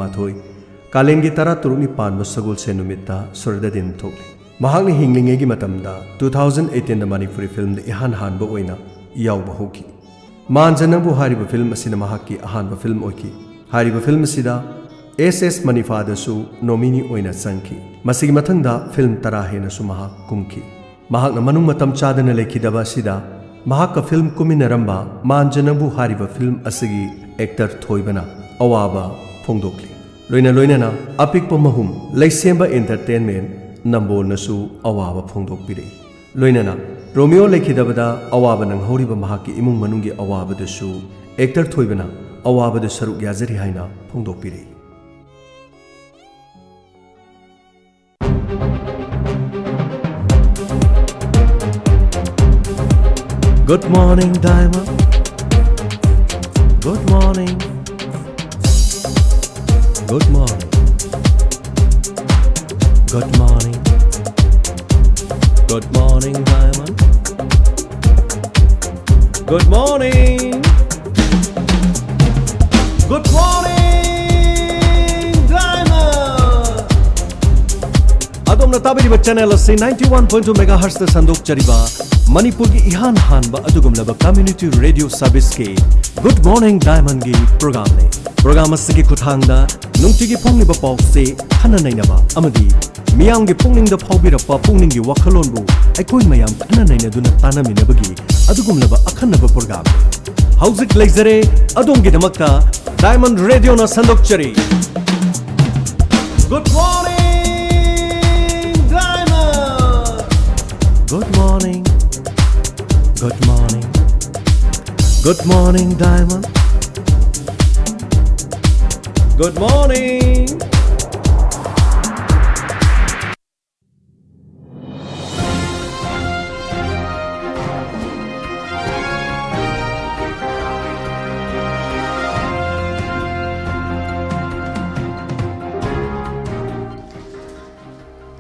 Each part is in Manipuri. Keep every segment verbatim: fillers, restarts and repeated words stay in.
ꯃꯥꯊꯣꯏ, ꯀꯥꯂꯦꯟꯒꯤ ꯇꯔꯥꯇꯔꯨꯛꯅꯤ ꯄꯥꯟꯕ ꯁꯒꯣꯜꯁꯦꯟ ꯅꯨꯃꯤꯠꯇ ꯁꯨꯔꯗꯗꯤꯟ ꯊꯣꯛꯂꯤ꯫ ꯃꯍꯥꯛꯅ ꯍꯤꯡꯂꯤꯉꯩꯒꯤ ꯃꯇꯝꯗ two thousand eighteen ꯗ ꯃꯅꯤꯄꯨꯔꯤ ꯐꯤꯂꯝꯗ ꯏꯍꯥꯟ ꯍꯥꯟꯕ ꯑꯣꯏꯅ ꯌꯥꯎꯕ ꯍꯧꯈꯤ꯫ ꯃꯥꯟꯖ ꯅꯪꯕꯨ ꯍꯥꯏꯔꯤꯕ ꯐꯤꯂꯝ ꯑꯁꯤꯅ ꯃꯍꯥꯛꯀꯤ ꯑꯍꯥꯟꯕ ꯐꯤꯂꯝ ꯑꯣꯏꯈꯤ꯫ ꯍꯥꯏꯔꯤꯕ ꯐꯤꯂꯝ ꯑꯁꯤꯗ ꯑꯦꯁ ꯑꯦꯁ ꯃꯅꯤꯐꯥꯗꯁꯨ ꯅꯣꯃꯤꯅꯤ ꯑꯣꯏꯅ ꯆꯪꯈꯤ꯫ ꯃꯁꯤꯒꯤ ꯃꯊꯪꯗ ꯐꯤꯂꯝ ꯇꯔꯥ ꯍꯦꯟꯅꯁꯨ ꯃꯍꯥꯛ ꯀꯨꯝꯈꯤ꯫ ꯃꯍꯥꯛꯅ ꯃꯅꯨꯡ ꯃꯇꯝ ꯆꯥꯗꯅ ꯂꯩꯈꯤꯗꯕ ꯑꯁꯤꯗ ꯃꯍꯥꯛꯀ ꯐꯤꯂꯝ ꯀꯨꯝꯃꯤꯟꯅꯔꯝꯕ ꯃꯥꯟꯖ ꯅꯪꯕꯨ ꯍꯥꯏꯔꯤꯕ ꯐꯤꯂꯝ ꯑꯁꯤꯒꯤ ꯑꯦꯛꯇꯔ ꯊꯣꯏꯕꯅ ꯑꯋꯥꯕ ꯐꯣꯡꯗꯣꯛꯂꯤ꯫ ꯂꯣꯏꯅ ꯂꯣꯏꯅꯅ ꯑꯄꯤꯛꯄ ꯃꯍꯨꯝ ꯂꯩꯁꯦꯝꯕ ꯑꯦꯟꯇꯔꯇꯦꯟꯃꯦꯟ ꯅꯝꯕꯣꯜꯅꯁꯨ ꯑꯋꯥꯕ ꯐꯣꯡꯗꯣꯛꯄꯤꯔꯛꯏ꯫ ꯂꯣꯏꯅꯅ ꯔꯣꯃꯤꯑꯣ ꯂꯩꯈꯤꯗꯕꯗ ꯑꯋꯥꯕ ꯅꯪꯍꯧꯔꯤꯕ ꯃꯍꯥꯛꯀꯤ ꯏꯃꯨꯡ ꯃꯅꯨꯡꯒꯤ ꯑꯋꯥꯕꯗꯁꯨ ꯑꯦꯛꯇꯔ ꯊꯣꯏꯕꯅ ꯑꯋꯥꯕꯗ ꯁꯔꯨꯛ ꯌꯥꯖꯔꯤ ꯍꯥꯏꯅ ꯐꯣꯡꯗꯣꯛꯄꯤꯔꯛꯏ꯫ Good morning, Diamond. Good morning. Good morning. Good morning. Good morning, Diamond. Good morning. Good morning, Diamond. ꯑꯗꯣꯝꯅ ꯇꯥꯕꯤꯔꯤꯕ ꯆꯦꯅꯦꯜ ꯑꯁꯤ ninety one point two megahertz ꯇ ꯁꯟꯗꯣꯛꯆꯔꯤꯕ ꯃꯅꯤꯄꯨꯔꯒꯤ ꯏꯍꯥꯟ ꯍꯥꯟꯕ ꯑꯗꯨꯒꯨꯝꯂꯕ community radio service ꯀꯤ Good Morning Diamond ꯒꯤ program ꯅꯤ꯫ Program ꯑꯁꯤꯒꯤ ꯈꯨꯠꯊꯥꯡꯗ ꯅꯨꯡꯇꯤꯒꯤ ꯐꯣꯡꯂꯤꯕ ꯄꯥꯎꯁꯦ ꯈꯟꯅ ꯅꯩꯅꯕ ꯑꯃꯗꯤ ꯃꯤꯌꯥꯝꯒꯤ ꯄꯨꯛꯅꯤꯡꯗ ꯐꯥꯎꯕꯤꯔꯛꯄ ꯄꯨꯛꯅꯤꯡꯒꯤ ꯋꯥꯈꯜꯂꯣꯟꯕꯨ ꯑꯩꯈꯣꯏ ꯃꯌꯥꯝ ꯈꯟꯅ ꯅꯩꯅꯗꯨꯅ ꯇꯥꯟꯅꯃꯤꯟꯅꯕꯒꯤ ꯑꯗꯨꯒꯨꯝꯂꯕ ꯑꯈꯟꯅꯕ program ꯅꯤ꯫ ꯍꯧꯖꯤꯛ ꯂꯩꯖꯔꯦ ꯑꯗꯣꯝꯒꯤꯗꯃꯛꯇ Diamond Radio ꯅ ꯁꯟꯗꯣꯛꯆꯔꯤ꯫ Good morning, Diamond. Good morning. Good morning. Good morning, Diamond. Good morning.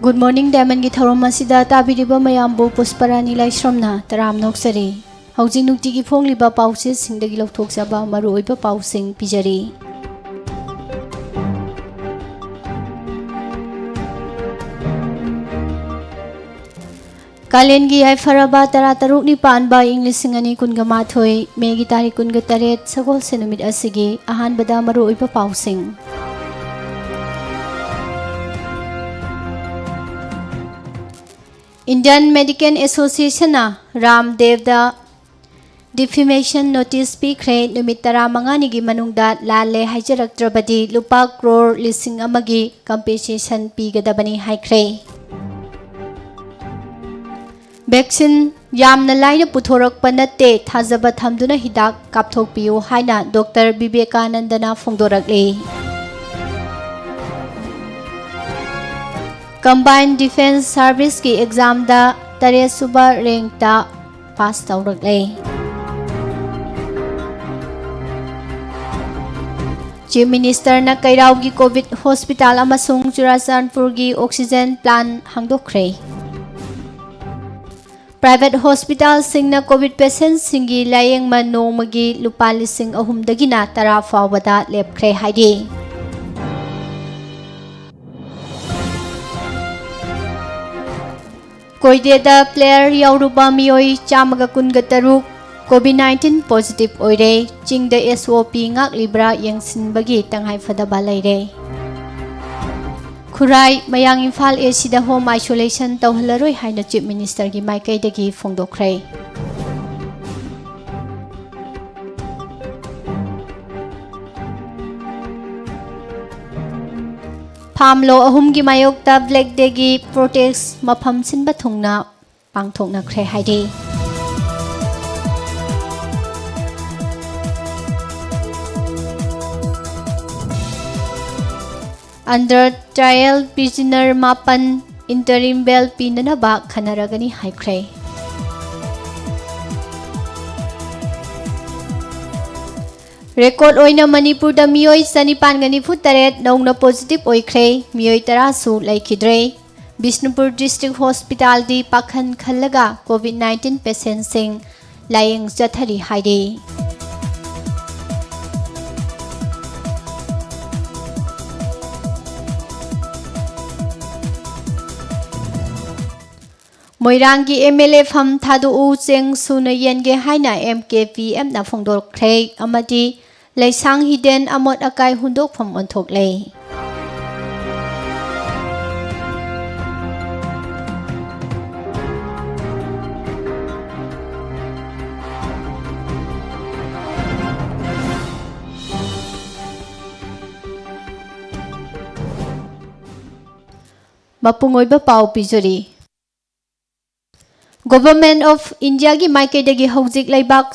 Good Morning Diamond ꯒꯤ ꯊꯧꯔꯝ ꯑꯁꯤꯗ ꯇꯥꯕꯤꯔꯤꯕ ꯃꯌꯥꯝꯕꯨ ꯄꯨꯁꯄꯔꯥꯅꯤ ꯂꯥꯏꯁ꯭ꯔꯝꯅ ꯇꯔꯥꯝꯅ ꯑꯣꯛꯆꯔꯤ꯫ ꯍꯧꯖꯤꯛ ꯅꯨꯡꯇꯤꯒꯤ ꯐꯣꯡꯂꯤꯕ ꯄꯥꯎꯆꯦꯁꯤꯡꯗꯒꯤ ꯂꯧꯊꯣꯛꯆꯕ ꯃꯔꯨꯑꯣꯏꯕ ꯄꯥꯎꯁꯤꯡ ꯄꯤꯖꯔꯤ꯫ ꯀꯥꯂꯦꯟꯒꯤ ꯌꯥꯏꯐꯔꯕ ꯇꯔꯥ ꯇꯔꯨꯛꯅꯤ ꯄꯥꯟꯕ ꯏꯪ ꯂꯤꯁꯤꯡ ꯑꯅꯤ ꯀꯨꯟꯒ ꯃꯥꯊꯣꯏ, ꯃꯦꯒꯤ ꯇꯥꯔꯤꯛ ꯀꯨꯟꯒ ꯇꯔꯦꯠ, ꯁꯒꯣꯜꯁꯦꯟ ꯅꯨꯃꯤꯠ ꯑꯁꯤꯒꯤ ꯑꯍꯥꯟꯕꯗ ꯃꯔꯨꯑꯣꯏꯕ ꯄꯥꯎꯁꯤꯡ꯫ Indian Medical Associationꯅ ꯔꯥꯝꯗꯦꯕꯗ defamation notice ꯄꯤꯈ꯭ꯔꯦ꯫ ꯅꯨꯃꯤꯠ ꯇꯔꯥꯃꯉꯥꯅꯤꯒꯤ ꯃꯅꯨꯡꯗ ꯂꯥꯜꯂꯦ ꯍꯥꯏꯖꯔꯛꯇ꯭ꯔꯕꯗꯤ ꯂꯨꯄꯥ ꯀ꯭ꯔꯣꯔ ꯂꯤꯁꯤꯡ ꯑꯃꯒꯤ compensation ꯄꯤꯒꯗꯕꯅꯤ ꯍꯥꯏꯈ꯭ꯔꯦ꯫ Vaccine ꯌꯥꯝꯅ ꯂꯥꯏꯅ ꯄꯨꯊꯣꯔꯛꯄ ꯅꯠꯇꯦ, ꯊꯥꯖꯕ ꯊꯝꯗꯨꯅ ꯍꯤꯗꯥꯛ ꯀꯥꯞꯊꯣꯛꯄꯤꯌꯨ ꯍꯥꯏꯅ ꯗꯣꯛꯇꯔ ꯕꯤꯕꯦꯀꯥꯅꯟꯗꯅ ꯐꯣꯡꯗꯣꯔꯛꯂꯤ꯫ Combined Defence Serviceꯀꯤ examꯗ ꯇꯔꯦꯠ ꯁꯨꯕ rankꯇ pass ꯇꯧꯔꯛꯂꯦ꯫ Chief Ministerꯅ ꯀꯩꯔꯥꯎꯒꯤ COVID hospital ꯑꯃꯁꯨꯡ ꯆꯨꯔꯥꯆꯥꯟꯄꯨꯔꯒꯤ oxygen plant ꯍꯥꯡꯗꯣꯛꯈ꯭ꯔꯦ꯫ Private hospitalꯁꯤꯡꯅ COVID patientꯁꯤꯡꯒꯤ ꯂꯥꯌꯦꯡꯃꯟ ꯅꯣꯡꯃꯒꯤ ꯂꯨꯄꯥ ꯂꯤꯁꯤꯡ ꯑꯍꯨꯝꯗꯒꯤꯅ ꯇꯔꯥ ꯐꯥꯎꯕꯗ ꯂꯦꯞꯈ꯭ꯔꯦ ꯍꯥꯏꯔꯤ꯫ ꯀꯣꯏꯗꯦꯗ player ꯌꯥꯎꯔꯨꯕ ꯃꯤꯑꯣꯏ ꯆꯥꯝꯃꯒ ꯀꯨꯟꯒ ꯇꯔꯨꯛ COVID nineteen positive ꯑꯣꯏꯔꯦ꯫ ꯆꯤꯡꯗ SOP ꯉꯥꯛꯂꯤꯕ꯭ꯔꯥ ꯌꯦꯡꯁꯤꯟꯕꯒꯤ ꯇꯉꯥꯏꯐꯗꯕ ꯂꯩꯔꯦ꯫ ꯈꯨꯔꯥꯏ, ꯃꯌꯥꯡ ꯏꯝꯐꯥꯜ ACꯗ home isolation ꯇꯧꯍꯜꯂꯔꯣꯏ ꯍꯥꯏꯅ Chief Ministerꯒꯤ ꯃꯥꯏꯀꯩꯗꯒꯤ ꯐꯣꯡꯗꯣꯛꯈ꯭ꯔꯦ꯫ Farm law ꯑꯍꯨꯝꯒꯤ ꯃꯥꯌꯣꯛꯇ Black Dayꯒꯤ protest ꯃꯐꯝ ꯁꯤꯟꯕ ꯊꯨꯡꯅ ꯄꯥꯡꯊꯣꯛꯅꯈ꯭ꯔꯦ ꯍꯥꯏꯔꯤ꯫ Under trial prisoner ꯃꯥꯄꯟ interim bail ꯄꯤꯅꯅꯕ ꯈꯟꯅꯔꯒꯅꯤ ꯍꯥꯏꯈ꯭ꯔꯦ꯫ Record ꯑꯣꯏꯅ ꯃꯅꯤꯄꯨꯔꯗ ꯃꯤꯑꯣꯏ ꯆꯅꯤꯄꯥꯟꯒ ꯅꯤꯐꯨ ꯇꯔꯦꯠ ꯅꯧꯅ positive ꯑꯣꯏꯈ꯭ꯔꯦ, ꯃꯤꯑꯣꯏ ꯇꯔꯥꯁꯨ ꯂꯩꯈꯤꯗ꯭ꯔꯦ꯫ ꯕꯤꯁꯅꯨꯄꯨꯔ District Hospitalꯗꯤ ꯄꯥꯈꯟ ꯈꯜꯂꯒ COVID nineteen patientꯁꯤꯡ ꯂꯥꯌꯦꯡ ꯆꯠꯊꯔꯤ ꯍꯥꯏꯔꯤ꯫ ꯃꯣꯏꯔꯥꯡꯒꯤ ꯑꯦꯝ ꯑꯦꯜ ꯑꯦ ꯐꯝ ꯊꯥꯗꯣꯛꯎ, ꯆꯦꯡ ꯁꯨꯅ ꯌꯦꯟꯒꯦ ꯍꯥꯏꯅ ꯑꯦꯝ ꯀꯦ ꯄꯤ ꯑꯦꯝꯅ ꯐꯣꯡꯗꯣꯛꯈ꯭ꯔꯦ ꯑꯃꯗꯤ ꯂꯩꯁꯥꯡ ꯍꯤꯗꯦꯟ ꯑꯃꯣꯠ ꯑꯀꯥꯏ ꯍꯨꯟꯗꯣꯛꯐꯝ ꯑꯣꯟꯊꯣꯛꯂꯦ꯫ ꯃꯄꯨꯡ ꯑꯣꯏꯕ ꯄꯥꯎ ꯄꯤꯖꯔꯤ꯫ Government of Indiaꯒꯤ ꯃꯥꯏꯀꯩꯗꯒꯤ ꯍꯧꯖꯤꯛ ꯂꯩꯕꯥꯛ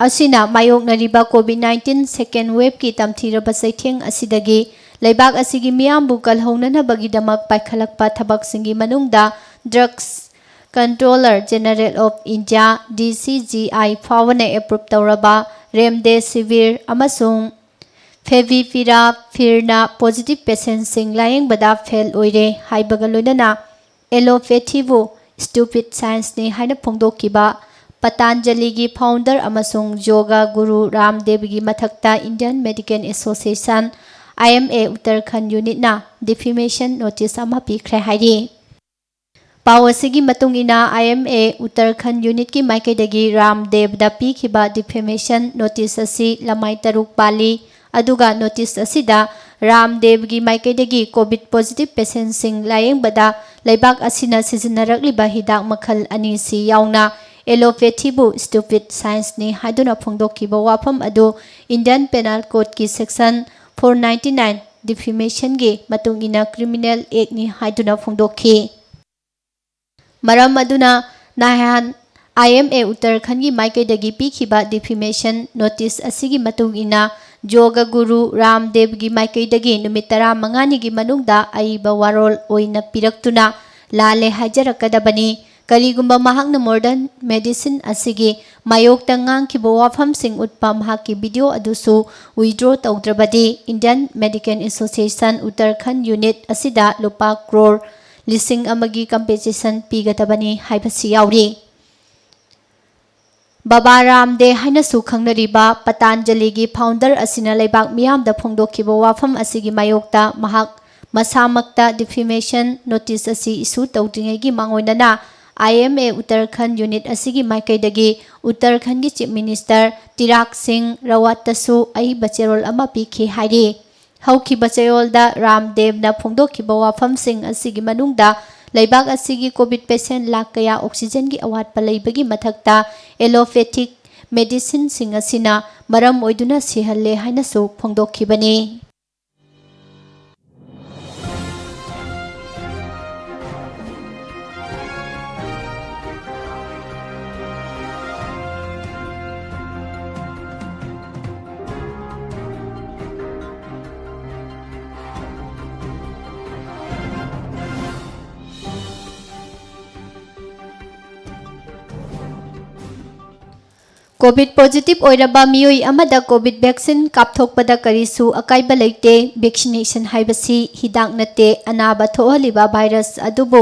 ꯑꯁꯤꯅ ꯃꯥꯌꯣꯛꯅꯔꯤꯕ COVID nineteen second waveꯀꯤ ꯇꯝꯊꯤꯔꯕ ꯆꯩꯊꯦꯡ ꯑꯁꯤꯗꯒꯤ ꯂꯩꯕꯥꯛ ꯑꯁꯤꯒꯤ ꯃꯤꯌꯥꯝꯕꯨ ꯀꯜꯍꯧꯅꯅꯕꯒꯤꯗꯃꯛ ꯄꯥꯏꯈꯠꯂꯛꯄ ꯊꯕꯛꯁꯤꯡꯒꯤ ꯃꯅꯨꯡꯗ Drugs Controller General of India, D C G I ꯐꯥꯎꯕꯅ approve ꯇꯧꯔꯕ Remdesivir ꯑꯃꯁꯨꯡ Favipiravir ꯅ positive patientꯁꯤꯡ ꯂꯥꯌꯦꯡꯕꯗ fail ꯑꯣꯏꯔꯦ ꯍꯥꯏꯕꯒ ꯂꯣꯏꯅꯅ allopathyꯕꯨ stupid scienceꯅꯤ ꯍꯥꯏꯅ ꯐꯣꯡꯗꯣꯛꯈꯤꯕ ꯄꯇꯥꯟꯖꯂꯤꯒꯤ founder ꯑꯃꯁꯨꯡ ꯌꯣꯒ ꯒꯨꯔꯨ ꯔꯥꯝꯗꯦꯕꯒꯤ ꯃꯊꯛꯇ Indian Medical Association, I M A Uttarakhand unitꯅ defamation notice ꯑꯃ ꯄꯤꯈ꯭ꯔꯦ ꯍꯥꯏꯔꯤ꯫ ꯄꯥꯎ ꯑꯁꯤꯒꯤ ꯃꯇꯨꯡ ꯏꯟꯅ, I M A Uttarakhand unitꯀꯤ ꯃꯥꯏꯀꯩꯗꯒꯤ ꯔꯥꯝꯗꯦꯕꯗ ꯄꯤꯈꯤꯕ defamation notice ꯑꯁꯤ ꯂꯃꯥꯏ ꯇꯔꯨꯛ ꯄꯥꯜꯂꯤ, ꯑꯗꯨꯒ notice ꯑꯁꯤꯗ ꯔꯥꯝꯗꯦꯕꯒꯤ ꯃꯥꯏꯀꯩꯗꯒꯤ COVID positive patientꯁꯤꯡ ꯂꯥꯌꯦꯡꯕꯗ ꯂꯩꯕꯥꯛ ꯑꯁꯤꯅ ꯁꯤꯖꯤꯟꯅꯔꯛꯂꯤꯕ ꯍꯤꯗꯥꯛ ꯃꯈꯜ ꯑꯅꯤꯁꯤ ꯌꯥꯎꯅ allopathyꯕꯨ stupid scienceꯅꯤ ꯍꯥꯏꯗꯨꯅ ꯐꯣꯡꯗꯣꯛꯈꯤꯕ ꯋꯥꯐꯝ ꯑꯗꯨ Indian Penal Codeꯀꯤ section four ninety nine defamationꯒꯤ ꯃꯇꯨꯡ ꯏꯟꯅ criminal actꯅꯤ ꯍꯥꯏꯗꯨꯅ ꯐꯣꯡꯗꯣꯛꯈꯤ꯫ ꯃꯔꯝ ꯑꯗꯨꯅ ꯅꯍꯥꯟ I M A Uttarakhandꯒꯤ ꯃꯥꯏꯀꯩꯗꯒꯤ ꯄꯤꯈꯤꯕ defamation notice ꯑꯁꯤꯒꯤ ꯃꯇꯨꯡ ꯏꯟꯅ ꯌꯣꯒ ꯒꯨꯔꯨ ꯔꯥꯝꯗꯦꯕꯒꯤ ꯃꯥꯏꯀꯩꯗꯒꯤ ꯅꯨꯃꯤꯠ ꯇꯔꯥꯃꯉꯥꯅꯤꯒꯤ ꯃꯅꯨꯡꯗ ꯑꯏꯕ ꯋꯥꯔꯣꯜ ꯑꯣꯏꯅ ꯄꯤꯔꯛꯇꯨꯅ ꯂꯥꯜꯂꯦ ꯍꯥꯏꯖꯔꯛꯀꯗꯕꯅꯤ꯫ ꯀꯔꯤꯒꯨꯝꯕ ꯃꯍꯥꯛꯅ modern medicine ꯑꯁꯤꯒꯤ ꯃꯥꯌꯣꯛꯇ ꯉꯥꯡꯈꯤꯕ ꯋꯥꯐꯝꯁꯤꯡ ꯎꯠꯄ ꯃꯍꯥꯛꯀꯤ video ꯑꯗꯨꯁꯨ withdraw ꯇꯧꯗ꯭ꯔꯕꯗꯤ Indian Medical Association Uttarakhand unit ꯑꯁꯤꯗ ꯂꯨꯄꯥ ꯀ꯭ꯔꯣꯔ ꯂꯤꯁꯤꯡ ꯑꯃꯒꯤ compensation ꯄꯤꯒꯗꯕꯅꯤ ꯍꯥꯏꯕꯁꯤ ꯌꯥꯎꯔꯤ꯫ ꯕꯕꯥ ꯔꯥꯝꯗꯦ ꯍꯥꯏꯅꯁꯨ ꯈꯪꯅꯔꯤꯕ ꯄꯇꯥꯟꯖꯂꯤꯒꯤ founder ꯑꯁꯤꯅ ꯂꯩꯕꯥꯛ ꯃꯤꯌꯥꯝꯗ ꯐꯣꯡꯗꯣꯛꯈꯤꯕ ꯋꯥꯐꯝ ꯑꯁꯤꯒꯤ ꯃꯥꯌꯣꯛꯇ ꯃꯍꯥꯛ ꯃꯁꯥꯃꯛꯇ defamation notice ꯑꯁꯤ issue ꯇꯧꯗ꯭ꯔꯤꯉꯩꯒꯤ ꯃꯥꯡꯑꯣꯏꯅꯅ I M A Uttarakhand unit ꯑꯁꯤꯒꯤ ꯃꯥꯏꯀꯩꯗꯒꯤ ꯎꯠꯇꯔꯈꯟꯒꯤ Chief Minister ꯇꯤꯔꯥꯛ ꯁꯤꯡ ꯔꯥꯋꯠꯇꯁꯨ ꯑꯏꯕ ꯆꯦꯔꯣꯜ ꯑꯃ ꯄꯤꯈꯤ ꯍꯥꯏꯔꯤ꯫ ꯍꯧꯈꯤꯕ ꯆꯌꯣꯜꯗ ꯔꯥꯝꯗꯦꯕꯅ ꯐꯣꯡꯗꯣꯛꯈꯤꯕ ꯋꯥꯐꯝꯁꯤꯡ ꯑꯁꯤꯒꯤ ꯃꯅꯨꯡꯗ ꯂꯩꯕꯥꯛ ꯑꯁꯤꯒꯤ COVID patient ꯂꯥꯈ ꯀꯌꯥ oxygenꯒꯤ ꯑꯋꯥꯠꯄ ꯂꯩꯕꯒꯤ ꯃꯊꯛꯇ allopathic medicineꯁꯤꯡ ꯑꯁꯤꯅ ꯃꯔꯝ ꯑꯣꯏꯗꯨꯅ ꯁꯤꯍꯜꯂꯦ ꯍꯥꯏꯅꯁꯨ ꯐꯣꯡꯗꯣꯛꯈꯤꯕꯅꯤ꯫ COVID positive ꯑꯣꯏꯔꯕ ꯃꯤꯑꯣꯏ ꯑꯃꯗ COVID vaccine ꯀꯥꯞꯊꯣꯛꯄꯗ ꯀꯔꯤꯁꯨ ꯑꯀꯥꯏꯕ ꯂꯩꯇꯦ꯫ Vaccination ꯍꯥꯏꯕꯁꯤ ꯍꯤꯗꯥꯛ ꯅꯠꯇꯦ꯫ ꯑꯅꯥꯕ ꯊꯣꯛꯍꯜꯂꯤꯕ virus ꯑꯗꯨꯕꯨ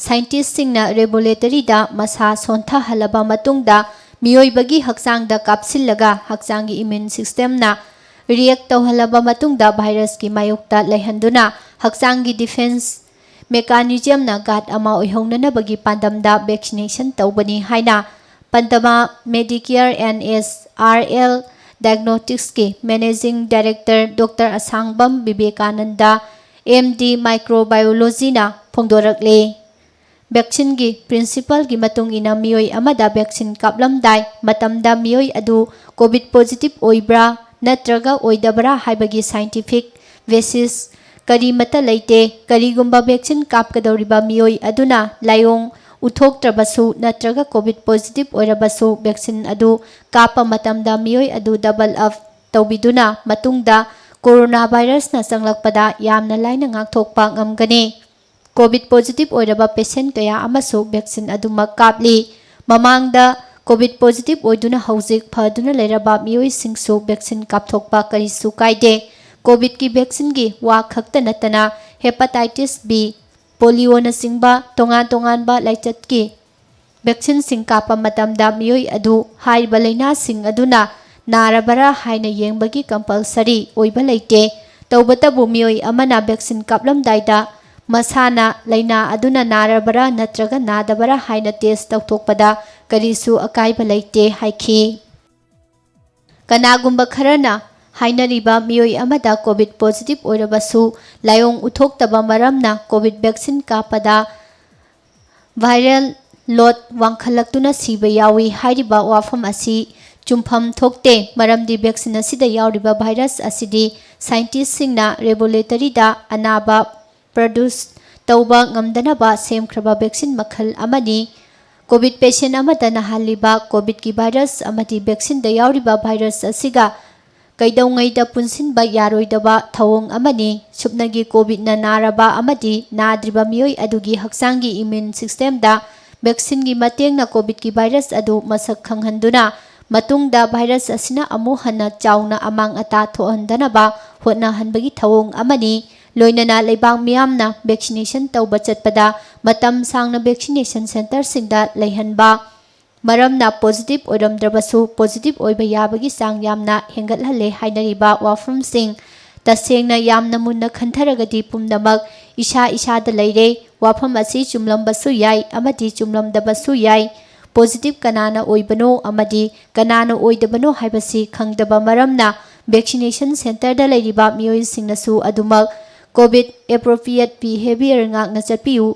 scientistꯁꯤꯡꯅ laboratoryꯗ ꯃꯁꯥ ꯁꯣꯟꯊꯍꯜꯂꯕ ꯃꯇꯨꯡꯗ ꯃꯤꯑꯣꯏꯕꯒꯤ ꯍꯛꯆꯥꯡꯗ ꯀꯥꯞꯁꯤꯜꯂꯒ ꯍꯛꯆꯥꯡꯒꯤ immune systemꯅ react ꯇꯧꯍꯜꯂꯕ ꯃꯇꯨꯡꯗ virusꯀꯤ ꯃꯥꯌꯣꯛꯇ ꯂꯩꯍꯟꯗꯨꯅ ꯍꯛꯆꯥꯡꯒꯤ defence mechanismꯅ guard ꯑꯃ ꯑꯣꯏꯍꯧꯅꯅꯕꯒꯤ ꯄꯥꯟꯗꯝꯗ vaccination ꯇꯧꯕꯅꯤ ꯍꯥꯏꯅ Pandama Medicare and S R L Diagnosticsꯀꯤ Managing Director Doctor ꯑꯁꯥꯡꯕꯝ Vivekananda M D Microbiologyꯅ ꯐꯣꯡꯗꯣꯔꯛꯂꯤ꯫ Vaccineꯒꯤ principleꯒꯤ ꯃꯇꯨꯡ ꯏꯟꯅ ꯃꯤꯑꯣꯏ ꯑꯃꯗ vaccine ꯀꯥꯞꯂꯝꯗꯥꯏ ꯃꯇꯝꯗ ꯃꯤꯑꯣꯏ ꯑꯗꯨ COVID positive ꯑꯣꯏꯕ꯭ꯔꯥ ꯅꯠꯇ꯭ꯔꯒ ꯑꯣꯏꯗꯕ꯭ꯔꯥ ꯍꯥꯏꯕꯒꯤ scientific basis ꯀꯔꯤꯃꯠꯇ ꯂꯩꯇꯦ꯫ ꯀꯔꯤꯒꯨꯝꯕ vaccine ꯀꯥꯞꯀꯗꯧꯔꯤꯕ ꯃꯤꯑꯣꯏ ꯑꯗꯨꯅ ꯂꯥꯏꯑꯣꯡ ꯎꯠꯊꯣꯛꯇ꯭ꯔꯕꯁꯨ ꯅꯠꯇ꯭ꯔꯒ COVID positive ꯑꯣꯏꯔꯕꯁꯨ vaccine ꯑꯗꯨ ꯀꯥꯞꯄ ꯃꯇꯝꯗ ꯃꯤꯑꯣꯏ ꯑꯗꯨ double up ꯇꯧꯕꯤꯗꯨꯅ ꯃꯇꯨꯡꯗ coronavirusꯅ ꯆꯪꯂꯛꯄꯗ ꯌꯥꯝꯅ ꯂꯥꯏꯅ ꯉꯥꯛꯊꯣꯛꯄ ꯉꯝꯒꯅꯤ꯫ COVID positive ꯑꯣꯏꯔꯕ patient ꯀꯌꯥ ꯑꯃꯁꯨ vaccine ꯑꯗꯨꯃꯛ ꯀꯥꯞꯂꯤ꯫ ꯃꯃꯥꯡꯗ COVID positive ꯑꯣꯏꯗꯨꯅ ꯍꯧꯖꯤꯛ ꯐꯗꯨꯅ ꯂꯩꯔꯕ ꯃꯤꯑꯣꯏꯁꯤꯡꯁꯨ vaccine ꯀꯥꯞꯊꯣꯛꯄ ꯀꯔꯤꯁꯨ ꯀꯥꯏꯗꯦ꯫ COVIDꯀꯤ vaccineꯒꯤ ꯋꯥ ꯈꯛꯇ ꯅꯠꯇꯅ hepatitis B, pollioꯅꯆꯤꯡꯕ ꯇꯣꯉꯥꯟ ꯇꯣꯉꯥꯟꯕ ꯂꯥꯏꯆꯠꯀꯤ vaccineꯁꯤꯡ ꯀꯥꯞꯄ ꯃꯇꯝꯗ ꯃꯤꯑꯣꯏ ꯑꯗꯨ ꯍꯥꯏꯔꯤꯕ ꯂꯥꯏꯅꯥꯁꯤꯡ ꯑꯗꯨꯅ ꯅꯥꯔꯕꯔꯥ ꯍꯥꯏꯅ ꯌꯦꯡꯕꯒꯤ compulsory ꯑꯣꯏꯕ ꯂꯩꯇꯦ꯫ ꯇꯧꯕꯇꯕꯨ ꯃꯤꯑꯣꯏ ꯑꯃꯅ vaccine ꯀꯥꯞꯂꯝꯗꯥꯏꯗ ꯃꯁꯥꯅ ꯂꯥꯏꯅꯥ ꯑꯗꯨꯅ ꯅꯥꯔꯕꯔꯥ ꯅꯠꯇ꯭ꯔꯒ ꯅꯥꯗꯕꯔꯥ ꯍꯥꯏꯅ test ꯇꯧꯊꯣꯛꯄꯗ ꯀꯔꯤꯁꯨ ꯑꯀꯥꯏꯕ ꯂꯩꯇꯦ ꯍꯥꯏꯈꯤ꯫ ꯀꯅꯥꯒꯨꯝꯕ ꯈꯔꯅ ꯍꯥꯏꯅꯔꯤꯕ ꯃꯤꯑꯣꯏ ꯑꯃꯗ COVID positive ꯑꯣꯏꯔꯕꯁꯨ ꯂꯥꯏꯑꯣꯡ ꯎꯠꯊꯣꯛꯇꯕ ꯃꯔꯝꯅ COVID vaccine ꯀꯥꯞꯄꯗ viral load ꯋꯥꯡꯈꯠꯂꯛꯇꯨꯅ ꯁꯤꯕ ꯌꯥꯎꯏ ꯍꯥꯏꯔꯤꯕ ꯋꯥꯐꯝ ꯑꯁꯤ ꯆꯨꯝꯐꯝ ꯊꯣꯛꯇꯦ, ꯃꯔꯝꯗꯤ vaccine ꯑꯁꯤꯗ ꯌꯥꯎꯔꯤꯕ virus ꯑꯁꯤꯗꯤ scientistꯁꯤꯡꯅ laboratoryꯗ ꯑꯅꯥꯕ produce ꯇꯧꯕ ꯉꯝꯗꯅꯕ ꯁꯦꯝꯈ꯭ꯔꯕ vaccine ꯃꯈꯜ ꯑꯃꯅꯤ꯫ COVID patient ꯑꯃꯗ ꯅꯥꯍꯜꯂꯤꯕ COVIDꯀꯤ virus ꯑꯃꯗꯤ vaccineꯗ ꯌꯥꯎꯔꯤꯕ virus ꯑꯁꯤꯒ ꯀꯩꯗꯧꯉꯩꯗ ꯄꯨꯟꯁꯤꯟꯕ ꯌꯥꯔꯣꯏꯗꯕ ꯊꯧꯑꯣꯡ ꯑꯃꯅꯤ꯫ ꯁꯨꯞꯅꯒꯤ COVIDꯅ ꯅꯥꯔꯕ ꯑꯃꯗꯤ ꯅꯥꯗ꯭ꯔꯤꯕ ꯃꯤꯑꯣꯏ ꯑꯗꯨꯒꯤ ꯍꯛꯆꯥꯡꯒꯤ immune systemꯗ vaccineꯒꯤ ꯃꯇꯦꯡꯅ COVIDꯀꯤ virus ꯑꯗꯨ ꯃꯁꯛ ꯈꯪꯍꯟꯗꯨꯅ ꯃꯇꯨꯡꯗ virus ꯑꯁꯤꯅ ꯑꯃꯨꯛ ꯍꯟꯅ ꯆꯥꯎꯅ ꯑꯃꯥꯡ ꯑꯇꯥ ꯊꯣꯛꯍꯟꯗꯅꯕ ꯍꯣꯠꯅꯍꯟꯕꯒꯤ ꯊꯧꯑꯣꯡ ꯑꯃꯅꯤ꯫ ꯂꯣꯏꯅꯅ ꯂꯩꯕꯥꯛ ꯃꯤꯌꯥꯝꯅ vaccination ꯇꯧꯕ ꯆꯠꯄꯗ ꯃꯇꯝ ꯁꯥꯡꯅ vaccination centreꯁꯤꯡꯗ ꯂꯩꯍꯟꯕ, ꯃꯔꯝꯅ positive ꯑꯣꯏꯔꯝꯗ꯭ꯔꯕꯁꯨ positive ꯑꯣꯏꯕ ꯌꯥꯕꯒꯤ ꯆꯥꯡ ꯌꯥꯝꯅ ꯍꯦꯟꯒꯠꯍꯜꯂꯦ ꯍꯥꯏꯅꯔꯤꯕ ꯋꯥꯐꯝꯁꯤꯡ ꯇꯁꯦꯡꯅ ꯌꯥꯝꯅ ꯃꯨꯟꯅ ꯈꯟꯊꯔꯒꯗꯤ ꯄꯨꯝꯅꯃꯛ ꯏꯁꯥ ꯏꯁꯥꯗ ꯂꯩꯔꯦ꯫ ꯋꯥꯐꯝ ꯑꯁꯤ ꯆꯨꯝꯂꯝꯕꯁꯨ ꯌꯥꯏ ꯑꯃꯗꯤ ꯆꯨꯝꯂꯝꯗꯕꯁꯨ ꯌꯥꯏ꯫ Positive ꯀꯅꯥꯅ ꯑꯣꯏꯕꯅꯣ ꯑꯃꯗꯤ ꯀꯅꯥꯅ ꯑꯣꯏꯗꯕꯅꯣ ꯍꯥꯏꯕꯁꯤ ꯈꯪꯗꯕ ꯃꯔꯝꯅ vaccination centreꯗ ꯂꯩꯔꯤꯕ ꯃꯤꯑꯣꯏꯁꯤꯡꯅꯁꯨ ꯑꯗꯨꯃꯛ COVID appropriate behavior ꯉꯥꯛꯅ ꯆꯠꯄꯤꯌꯨ